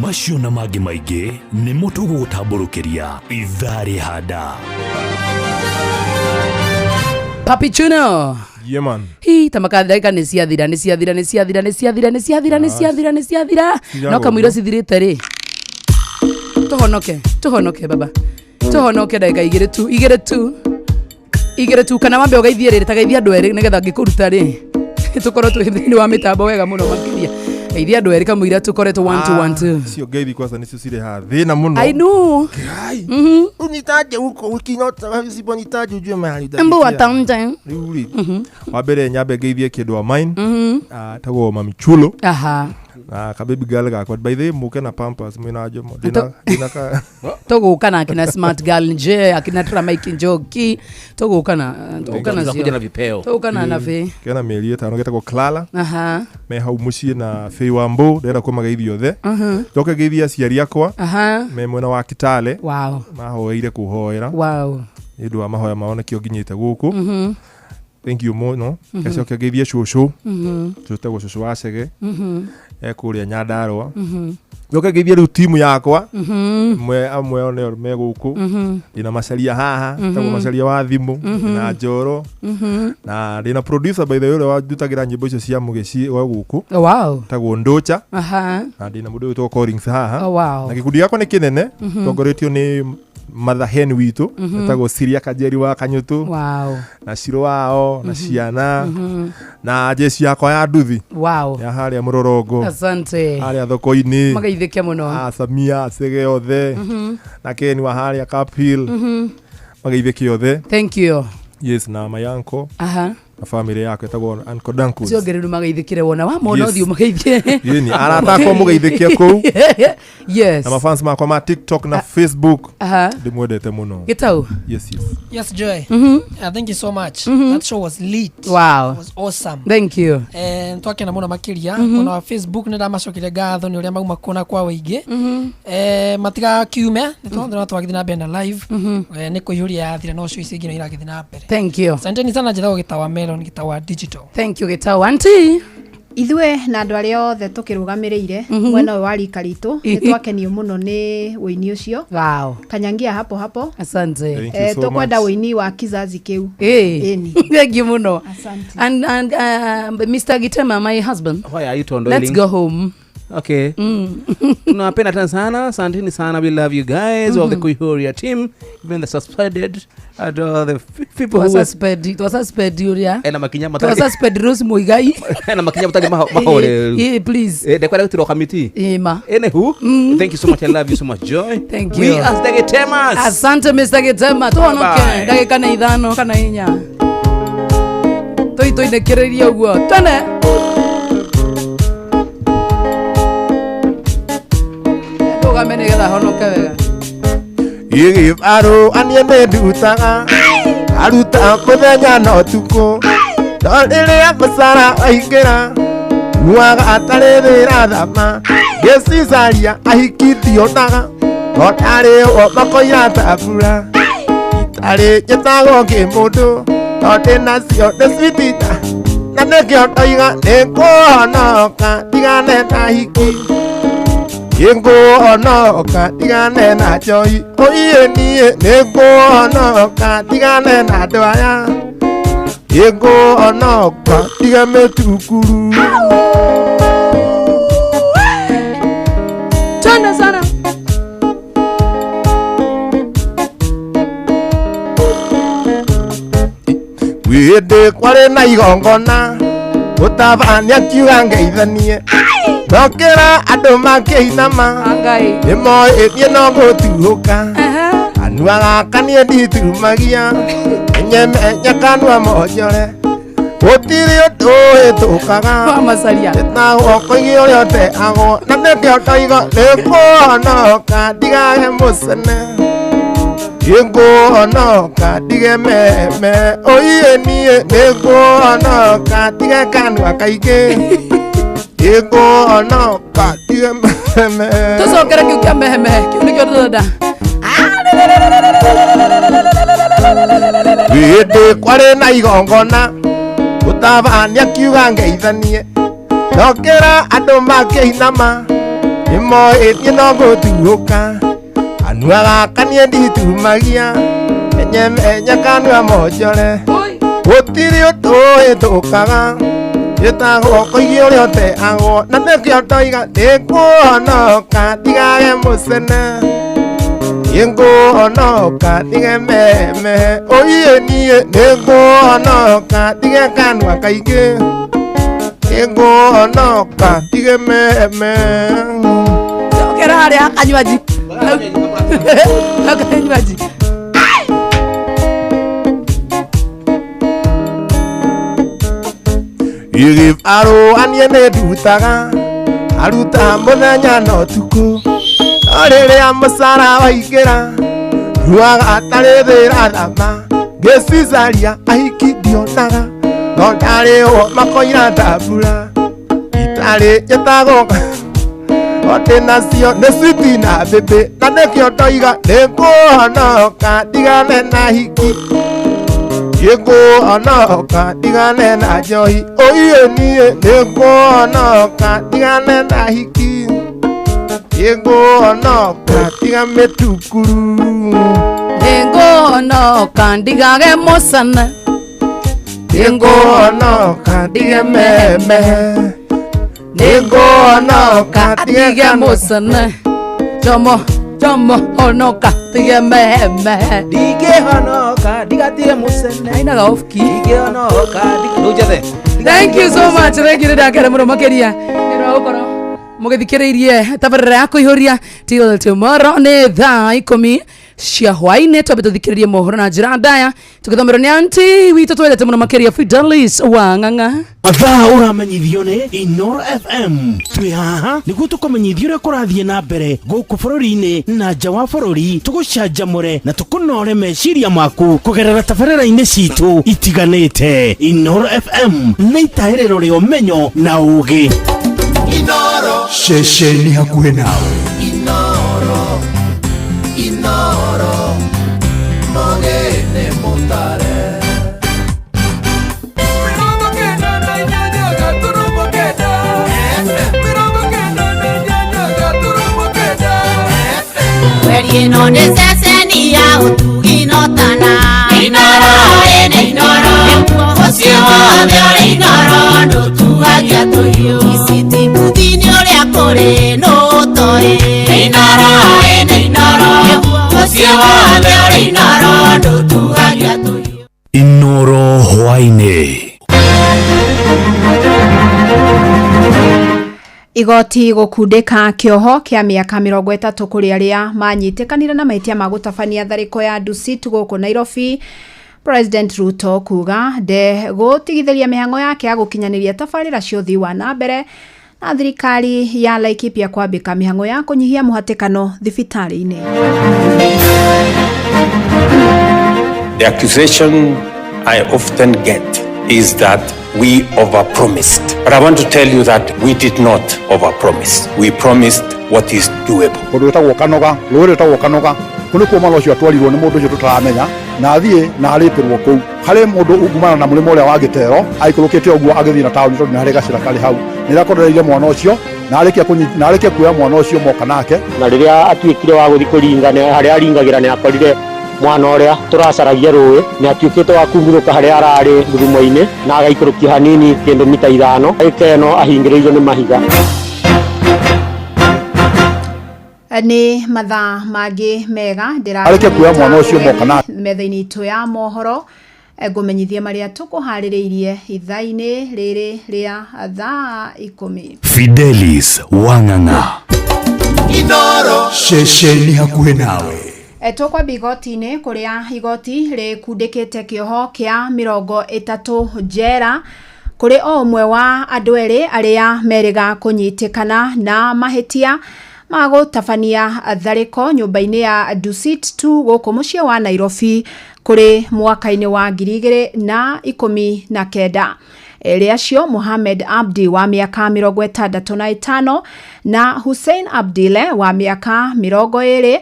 Macio na mangĩ maingĩ nĩmo tũgũgũtambũrũkĩria ithaa rĩhanda. Papi Chuno. Yeah, man. Hi tamaka ndagĩka nĩ ciathira nĩ ciathira nĩ ciathira nĩ ciathira nĩ ciathira nĩ ciathira nĩ ciathira no kamũira cithirĩte rĩ tũhonoke baba tũhonoke ndagĩka igĩrĩ tu kana wambe ũgeithie rĩrĩ ta geithia andũ erĩ nĩgetha ngĩkũruta rĩ tũkorwo twĩ thĩinĩ wa mĩtambo wega mũno makĩria. Geithia andũ erĩ kamũira tũkoretwo 1 2 1 2. Cio ngeithi kwanza nĩcio cirehaga thĩna mũno. I know. Unitaje huko ukinota usiponitaje ujue mahali utafikia. Mbu wataunja. Rĩu rĩ wa mbere nyambe ngeithie kĩndũ wa mine tagwo Mami Chulo. Aha. Na ka baby girl gakwa by the way muke na Pampers mwina Jomo ndina ka tũgũka na akina Smart Girl Nje akina Tura Mike Njoki tũgũka na Tũkuja na vipeo. tũgũka na Fĩ. Kena mĩeri 5 getagwo Clara. Aha. Me hau mũciĩ na Fĩ wa Mbũ ndĩrenda kũmageithia othe. Njoke ngeithie aciari akwa. Aha. Me mwena wa Kitale. Wow. Mahoeire kũhoera. Wow. Nĩ ũndũ wa mahoya mao nĩkĩo nginyĩte gũkũ. Thank you mũno. Ngacoka ngeithie cũcũ. Cũcũ cũcũ wa Cege. Ekũrĩa Nyandarũa. Njoke ngeithie rĩu timu yakwa. Amwe ao nĩo me gũkũ. Ndĩna Macharia haha, tagwo Macharia wa thimũ, ndĩna Njoro. Na ndĩna producer by the way ũrĩa wandutagĩra nyĩmbo icio cia mũgĩci wa gũkũ. Wow. Tagwo Ndocha. Aha. Na ndĩna mũndũ wĩtagwo Collins haha. Oh, wow. Na gĩkundi gĩakwa nĩ kĩnene, tongoretio nĩ Mother Hen witũ, etagwo Siria Kajeri wa Kanyutu. Wow. Na Ciro wao, na ciana, na jeshi yakwa ya nduthi. Wow. Ya harĩa Mũrorongo. Asante. Harĩa thoko-inĩ. Magaithĩke mũno. Asamia, Acege othe. Na Ken wa harĩa Cap Hill. Magaithĩke othe. Thank you. Yes, na my uncle. Aha. Na family yakwa ĩtagwo Uncle Dankus. Acio angĩ rĩu nĩmageithĩkire wona wamona. Yes. Ũthiũ mageithie. Ĩni, arata akwa mũgeithĩkie kũu. Yes. Na mafans makwa ma TikTok na Facebook. Ndĩmwendete mũno. Gĩtau. Yes. Yes, Joy. Thank you so much. That show was lit. Wow. It was awesome. Thank you. Twakena muno makiria. Ona Facebook nä ndamacokirie ngatho nä å rä a mauma kuona kwa wä ingä matigakiume nä tondå twagithä na mbere na live. Nä kå ihå ria yathira no cio ici ingä no iragithä na mbere. Thank you. Asanteni sana. Njätagwo gä tawa Melon, gä tawa digital. Thank you, Gĩtau. Auntie. Ithuĩ na andũ arĩa othe tũkĩrũgamĩrĩire mwena ũyũ wa rika ritũ nĩ twakenio mũno nĩ ũini ũcio. Wow. Kanyangia hapo hapo. Asante. Thank you so Tũkwenda much. ũini wa kizazi kĩu. Ĩni. Thank you mũno. Asante. And Mr. Gitema, my husband. Why are you tondoiling? Let's go home. Okay. Tunawapenda tena sana. Asanteni sana. We love you guys, all the Kuihuria team, even the suspended and all the people who Twasuspend uria ena makinya matari twasuspend Rose Muigai. Ena makinya matari mahore. Please. Ndekwenda gutirwo kamiti. Ĩma. Anywho, thank you so much. I love you so much, Joy. Thank We you. are the Gitemas. Asante, Mr. Gitema. Tuhonoke. Bye-bye. Ndagĩka nĩ 5 kana 4 tũinĩkĩrĩrie ũguo twene. Ndũgame nĩgetha honoke wega. Gĩgĩbarũ aniĩ nĩ ndutaga aruta mũthenya na ũtukũ no rĩrĩa mũcara waingĩra nuaga atarĩ wĩra thama ngĩcicaria ahiki ndionaga no ndarĩo makoira ta mbura itarĩ njĩtagwo kĩmũndũ no ndĩnacio nĩ sweet na nĩkĩo ndoiga nĩngũhonoka ndigane na hiki nĩngũhonoka ndigane na njohi ũiĩ niĩ nĩngũhonoka ndigane na andũ aya nĩngũhonoka ndige mĩtukuru. Twende sana. Hĩndĩ kwarĩ na igongona mũtabania akiuga ngeithanie ndokĩra andũ makĩinama nĩmoĩ niĩ no gũtuhũka kanua gaka niĩ nditumagia menyemenye kanua monjore gũtirĩ ũndũ ũhĩtũkaga ĩtagwo koigi ũrĩa ũteagwo na nĩkĩo ndoiga nĩngũhonoka ndigage mũcene nĩngũhonoka ndige meme ũiĩ niĩ nĩngũhonoka ndige kanua kaingĩ nĩngũhonoka ndige meme. Tũcokere kĩu kĩa mehemehe kĩu nĩkĩo tũrenda. Hĩndĩ kwarĩ na igongona mũtabania akiuga ngeithanie ndokĩra andũ makĩinama nĩmoĩ niĩ no gũtuhũka kanua gaka niĩ nditumagia menyemenye kanua monjore gũtirĩ ũndũ ũhĩtũkaga ĩtagwo koigi ũrĩa ũteagwo na nĩkĩo ndoiga nĩngũhonoka ndigage mũcene nĩngũhonoka ndige meme ũiĩ niĩ nĩngũhonoka ndige kanua kaingĩ nĩngũhonoka ndige meme. Cokera harĩa kanywaji kanywaji. Gĩgĩbarũ aniĩ nĩ ndutaga aruta mũthenya na ũtukũ no rĩrĩa mũcara waingĩra ruaga atarĩ wĩra thama ngĩcicaria ahiki ndionaga no ndarĩo makoira ta mbura itarĩ njĩtagwo o ndĩnacio nĩ switi na mbĩmbĩ na nĩkĩo ndoiga nĩngũhonoka ndigane na hiki nĩngũhonoka ndigane na njohi ũiĩ niĩ nĩngũhonoka ndigane na hiki nĩngũhonoka tiga mĩtukuru. Nĩngũhonoka ndigage mũcene. Nĩngũhonoka ndige meme nĩngũhonoka ndige mũcene jomo jomo honoka tige mehemehe. Ndigehonoka ndigatige mũcene. Ainaga off key. Ndigehonoka ndũnjethe. Thank you so much. Thank you ndakere mũno makĩria nĩ ũndũ wa gũkorwo mũgĩthikĩrĩirie tabarĩra ya kũihũria. Till tomorrow nĩ thaa 10. Cia hwainĩ twambe tũthikĩrĩrie mohoro na njĩra ndaya tũgĩthomerwo nĩ anti witũ twendete mũno makĩria Fidelis wa Ng'ang'a. Mathaa ũramenyithio nĩ Inoro FM. Twĩ haha nĩguo tũkũmenyithia ũrĩa kũrathiĩ na mbere gũkũ bũrũri-inĩ na nja wa bũrũri, tũgũcanjamũre na tũkũnore meciria maku kũgerera tabarĩra-inĩ citũ itiganĩte. Inoro FM nĩ itahĩrĩro rĩa ũmenyo na ũgĩ. Inoro. Ceceni hakuhĩ nawe. Inoro. Inoro. Mogene mutare. Mweri ĩno nĩ ceceni ya ũtugi no tana. Inoro ĩnĩ inoro. Mũciĩ wothe ũrĩ inoro ndũtuagia tũhiũ. Iciti buthi-inĩ ũrĩa kũrĩ nũ ũtoĩ. Inoro ĩnĩ inoro. Mũciĩ wothe ũrĩ inoro ndũtuagia tũhiũ. Inoro hwainĩ. Igoti gũkundĩka kĩoho kĩa mĩaka 30 kũrĩ arĩa manyitĩkanire na mahĩtia ma gũtabania tharĩko ya Dusit gũkũ Nairobi. President Ruto kuga ndegũtigithĩria mĩhang'o yake ya gũkinyanĩria tabarĩra cia ũthii wa na mbere na thirikari ya Laikipia kwambĩka mĩhang'o ya kũnyihia mũhatĩkano thibitarĩ-inĩ. The accusation I often get is that we overpromised. But I want to tell you that we did not overpromise. We promised what is doable. Kũndũ gwĩtagwo Kanoga, rũĩ rwĩtagwo Kanoga, kũu nĩkuo mwana ũcio atwarirwo nĩ mũndũ ũcio tũtaramenya, na athiĩ na arĩpĩrwo kũu. Harĩ mũndũ umana na mũrĩmo ũrĩa wa Gĩtero, aikũrũkĩte ũguo agĩthiĩ na taũni tondũ nĩ harĩ gacĩra karĩ hau. Nĩ akorereire mwana ũcio, na arĩkia kuoya mwana ũcio moka nake. Na rĩrĩa atuĩkire wa gũthiĩ kũringa, harĩa aringagĩra nĩ akorire mwana ũrĩa tũracaragia rũĩ, nĩ atuĩkĩte wa kumurũka harĩa ararĩ ngurumo-inĩ, na agaikũrũkia hanini kĩndũ mita 5, ndagĩka ĩno ahingĩrĩirio nĩ mahiga. Nĩ mathaa mangĩ mega ndĩra Arĩkia kuoya mwana ũcio moka nake. Metha-inĩ itũ ya mohoro ngũmenyithie marĩa tũkũharĩrĩirie ithaa-inĩ rĩrĩ rĩa thaa 10. Fidelis Wang'ang'a. Inoro. Ceceni hakuhĩ nawe. Tũkwamba igoti-inĩ kũrĩa igoti rĩkundĩkĩte kĩoho kĩa 30 njera kũrĩ o ũmwe wa andũ erĩ arĩa merĩga kũnyitĩkana na mahĩtia ma gũtabania tharĩko nyũmba-inĩ ya Dusit 2 gũkũ mũciĩ wa Nairobi kũrĩ mwaka-inĩ wa 2019. Erĩ acio Mohamed Abdi wa mĩaka 65 na Hussein Abdile wa mĩaka 20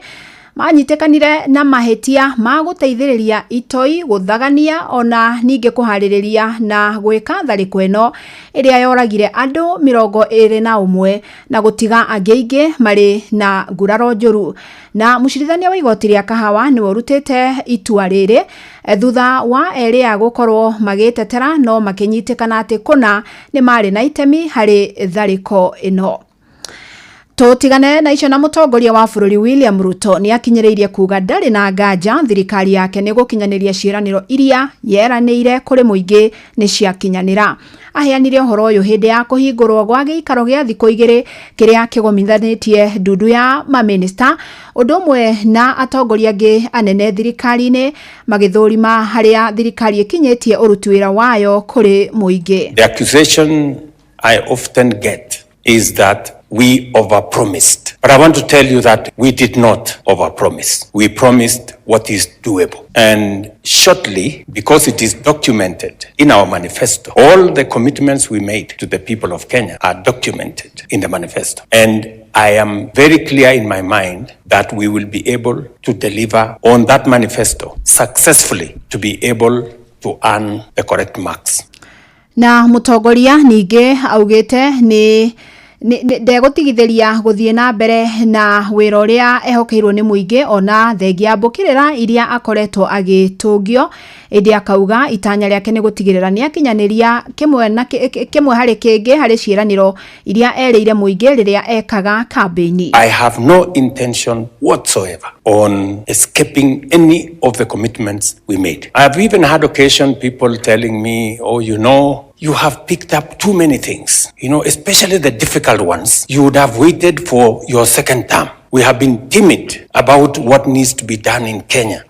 manyitĩkanire na mahĩtia ma gũteithĩrĩria itoi gũthagania ona ningĩ kũharĩrĩria na gwĩka tharĩko ĩno ĩrĩa yoragire andũ 21 na gũtiga angĩ aingĩ marĩ na nguraro njũru. Na mũcirithania wa igoti rĩa Kahawa nĩwe ũrutĩte itua rĩrĩ thutha wa erĩ a gũkorwo magĩtetera no makĩnyitĩkana atĩ kũna nĩ marĩ na itemi harĩ tharĩko ĩno. Tũtigane na icio na mũtongoria wa bũrũri William Ruto nĩ akinyĩrĩirie kuga ndarĩ na nganja thirikari yake nĩ gũkinyanĩria ciĩranĩro iria yeranĩire kũrĩ mũingĩ nĩ ciakinyanĩra. Aheanire ũhoro ũyũ hĩndĩ ya kũhingũrwo gwa gĩikaro gĩa thikũ 2 kĩrĩa kĩgomithanĩtie ndundu ya mamĩnĩsta ũndũ ũmwe na atongoria angĩ anene thirikari-inĩ magĩthũrima harĩa thirikari ĩkinyĩtie ũruti wĩra wayo kũrĩ mũingĩ. The accusation I often get is that we overpromised. But I want to tell you that we did not overpromise. We promised what is doable. And shortly, because it is documented in our manifesto, all the commitments we made to the people of Kenya are documented in the manifesto. And I am very clear in my mind that we will be able to deliver on that manifesto successfully to be able to earn the correct marks. Na mũtongoria ningĩ augĩte nĩ ndegũtigithĩria gũthiĩ na mbere na wĩra ũrĩa ehokeirwo nĩ mũingĩ ona thengia mbũkĩrĩra iria akoretwo agĩtũngio, ĩndĩ akauga itanya rĩake nĩ gũtigĩrĩra nĩ akinyanĩria kĩmwe harĩ kĩngĩ harĩ ciĩranĩro iria erĩire mũingĩ rĩrĩa ekaga kambĩini. I have no intention whatsoever on escaping any of the commitments we made. I have even had occasion people telling me, oh, you know, you have picked up too many things, you know, especially the difficult ones. You would have waited for your second term. We have been timid about what needs to be done in Kenya.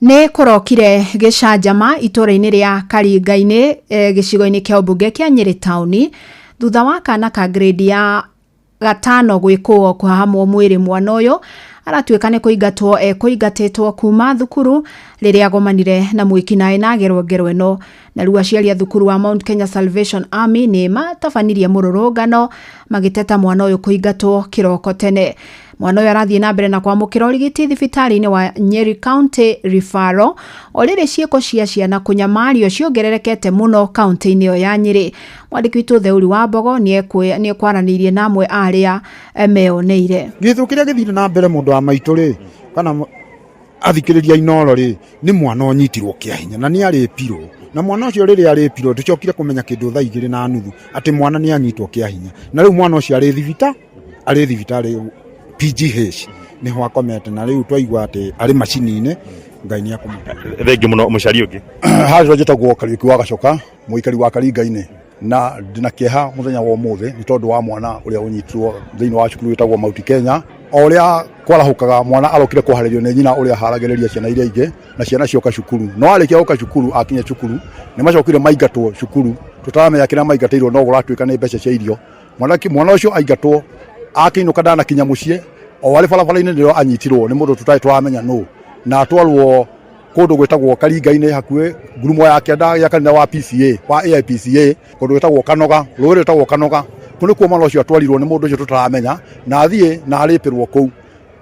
Nĩ kũrokire gĩcanjama itũũra-inĩ rĩa Karinga-inĩ gĩcigo-inĩ kĩa ũmbunge kĩa Nyĩrĩ taũni thutha wa kana ka grade ya gatano gwĩkũo kũhahamwo mwĩrĩ. Mwana ũyũ aratuĩka nĩ kũingatwo ekũingatĩtwo kuma thukuru rĩrĩa agomanire na mwĩkinaĩ na agerwo ngero ĩno. Na rĩu aciari a thukuru wa Mount Kenya Salvation Army nĩ matabanirie mũrũrũngano magĩteta mwana ũyũ kũingatwo kĩroko tene. Mwana ũyũ arathiĩ na mbere na kwamũkĩra ũrigiti thibitarĩ-inĩ wa Nyeri County Referral. O rĩrĩ ciĩko cia ciana kũnyamario ciongererekete mũno kaunti-inĩ ĩyo ya Nyĩrĩ. Mwandĩki witũ Theuri wa Mbogo nĩ ekwaranĩirie na amwe a arĩa meoneire. Gĩthũ kĩrĩa gĩthire na mbere mũndũ wa maitũ rĩ, kana athikĩrĩria Inooro rĩ, nĩ mwana ũnyitirwo kĩa hinya na nĩ arĩpirwo. Na mwana ũcio rĩrĩa arĩpirwo tũcokire kũmenya kĩndũ thaa 2:30 atĩ mwana nĩ anyitwo kĩa hinya. Na rĩu mwana ũcio arĩ thibitarĩ PGH niho akomete, na rĩu twaigua atĩ arĩ macini-inĩ. Ngai nĩ akũmũteithia. Thengiũ mũno mũcari ũngĩ. Harĩ njĩtagwo Kariũki wa Gacoka, mũikari wa Karinga-inĩ, na ndĩna kĩeha mũthenya wa ũmũthĩ nĩ tondũ wa mwana ũrĩa ũnyitirwo thĩinĩ wa cukuru wĩtagwo Mount Kenya. O ũrĩa kwarahũkaga mwana arokire kũharĩrio nĩ nyina ũrĩa aharagĩrĩria ciana iria ingĩ, na ciana cioka cukuru. No arĩkia gũka cukuru, akinya cukuru nĩ macokire maingatwo cukuru, tũtaramenya kĩrĩa maingatĩirwo, no gũratuĩka nĩ mbeca cia irio. Mwana ũcio aingatwo akĩinũka ndanakinya mũciĩ, o arĩ barabara-inĩ nĩrĩo anyitirwo nĩ mũndũ tũtarĩ tũramenya nũ, na atwarwo kũndũ gwĩtagwo Karinga-inĩ hakuhĩ ngurumo ya kĩanda ya kanitha wa PCA wa AIPCA, kũndũ gwĩtagwo Kanoga, rũĩ rwĩtagwo Kanoga. Kũu nĩkuo mwana ũcio atwarirwo nĩ mũndũ ũcio tũtaramenya, na athiĩ na arĩpĩrwo kũu.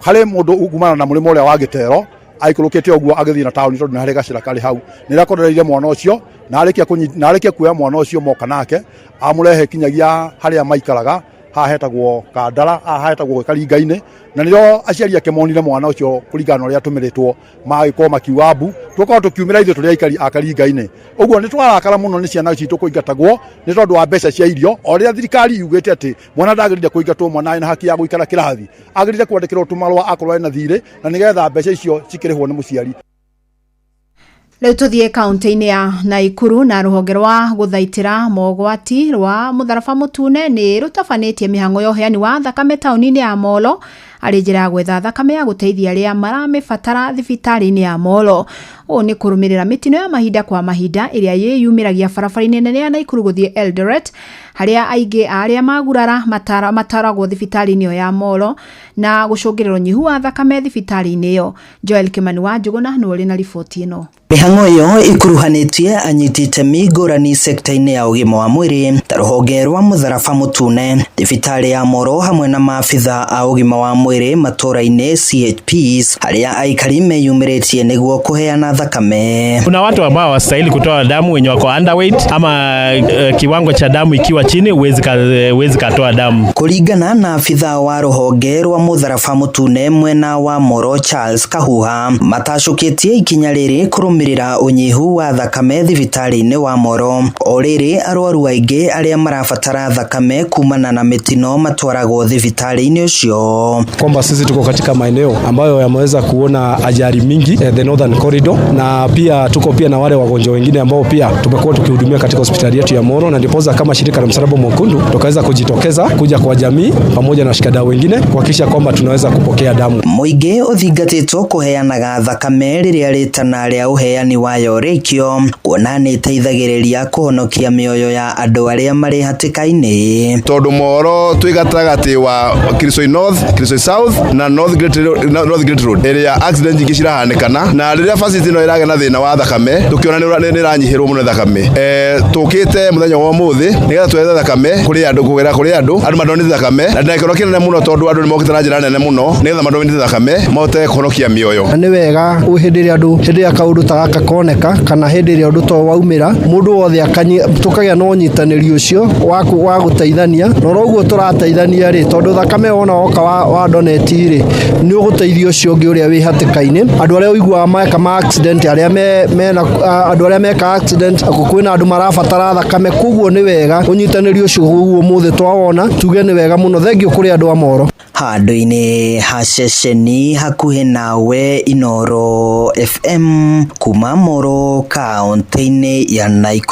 Harĩ mũndũ ungumana na mũrĩmo ũrĩa wa Gĩtero aikũrũkĩte ũguo agĩthiĩ na taũni, tondũ nĩ harĩ gacĩra karĩ hau. Nĩ akorereire mwana ũcio na arĩkia kuoya mwana ũcio moka nake amũrehe kinyagia harĩa maikaraga, haha hetagwo Kandara, haha hetagwo Karinga-inĩ. Na nĩrĩo aciari ake monire mwana ũcio kũringana na ũrĩa atũmĩrĩtwo, magĩkorwo makiuga mbu. Tũkorwo tũkiumĩra ithuĩ tũrĩ aikari a Karinga-inĩ. Ũguo nĩ twarakara mũno nĩ ciana citũ kũingatagwo nĩ tondũ wa mbeca cia irio, o rĩrĩa thirikari yugĩte atĩ mwana ndagĩrĩire kũingatwo, mwana ena haki ya gũikara kĩrathi, agĩrĩire kwandĩkĩrwo tũmarũa akorwo ena thirĩ, na nĩgetha mbeca icio cikĩrĩhwo nĩ mũciari. Rĩu tũthiĩ kaunti-inĩ ya Naikuru, na rũhonge rwa gũthaitĩra mogwati rwa mũtharaba mũtune nĩ rũtabanĩtie mĩhang'o ya ũheani wa thakame taũni-inĩ ya Molo arĩ njĩra ya gwetha thakame ya gũteithia arĩa maramĩbatara thibitarĩ-inĩ ya Molo. Ũũ nĩ kũrũmĩrĩra mĩtino ya mahinda kwa mahinda ĩrĩa yĩyumĩragia barabara-inĩ nene ya Naikuru gũthiĩ Eldoret, harĩa aingĩ a arĩa magurara mataragwo thibitarĩ-inĩ ĩyo ya Molo na gũcũngĩrĩra ũnyihu wa thakame thibitarĩ-inĩ ĩyo. Joel Kimani wa Njũgũna nĩwe ũrĩ na riboti ĩno. Mĩhang'o ĩyo ĩkuruhanĩtie anyiti itemi ngũrani sekta-inĩ ya ũgima wa mwĩrĩ ta rũhonge rwa mũtharaba mũtune, thibitarĩ ya Moro hamwe na maabitha a ũgima wa mwĩrĩ matũra-inĩ CHPs harĩa aikari meyumĩrĩtie nĩguo kũheana thakame. Kuna watu ambao hawastahili kutoa damu wenye wako underweight ama kiwango cha damu ikiwa chini huwezi katoa damu. Kũringana na abitha wa rũhonge rwa mũtharaba mũtune mwena wa Moro Charles Kahuha, matacũkĩtie ikinya rĩrĩ kũrũmĩrĩra ũnyihu wa thakame thibitarĩ-inĩ wa Moro. O rĩrĩ arwaru aingĩ arĩa marabatara thakame kumana na mĩtino matwaragwo thibitarĩ-inĩ ũcio. Kwamba sisi tuko katika maeneo ambayo yameweza kuona ajali mingi, the Northern Corridor, na pia tuko pia na wale wagonjwa wengine ambao pia tumekuwa tukihudumia katika hospitali yetu ya Moro, na ndiposa kama shirika la Msalaba Mwekundu tukaweza kujitokeza kuja kwa jamii pamoja na washikadau wengine kuhakikisha kwamba tunaweza kupokea damu. Mũingĩ ũthingatĩtwo kũheanaga thakame rĩrĩa rĩtana rĩa ũheani wayo rĩkio, kuona nĩ ĩteithagĩrĩria kũhonokia mĩoyo ya andũ arĩa marĩ hatĩka-inĩ. Tondũ Moro twĩ gatagatĩ wa Kirisoi North, Kirisoi South na North Great Road ĩrĩa accident nyingĩ cirahanĩkana, na rĩrĩa facility ĩno ĩragĩa na thĩna wa thakame tũkĩona nĩ ĩranyihĩrwo mũno thakame. Tũkĩte mũthenya wa ũmũthĩ nĩgetha twethe thakame kũrĩ andũ, kũgera kũrĩ andũ, andũ madonete thakame, na ndĩna gĩkeno kĩnene mũno tondũ andũ nĩ mokĩte na njĩra nene mũno nĩgetha madonete thakame mahote kũhonokia mĩoyo. Na nĩ wega hĩndĩ ĩrĩa andũ hĩndĩ ĩrĩa kaũndũ ta gaka koneka kana hĩndĩ ĩrĩa ũndũ ta ũyũ waumĩra, mũndũ wothe tũkagĩa na ũnyitanĩri ũcio wa gũteithania, na ũguo tũrateithania rĩ, tondũ thakame wona woka wa donate rĩ, nĩ ũgũteithia ũcio ũngĩ ũrĩa wĩ hatĩka-inĩ. Andũ arĩa ũiguaga meka ma accident, arĩa mena andũ arĩa meka accident, kwĩna andũ marabatara thakame, koguo nĩ wega ũnyitanĩri ũcio ũguo ũmũthĩ twawona, tuge nĩ wega mũno. Thengiũ kũrĩ andũ a Moro. Handũ-inĩ ha ceceni hakuhĩ nawe Inooro FM kuma Moro kaunti-inĩ ya Nakuru.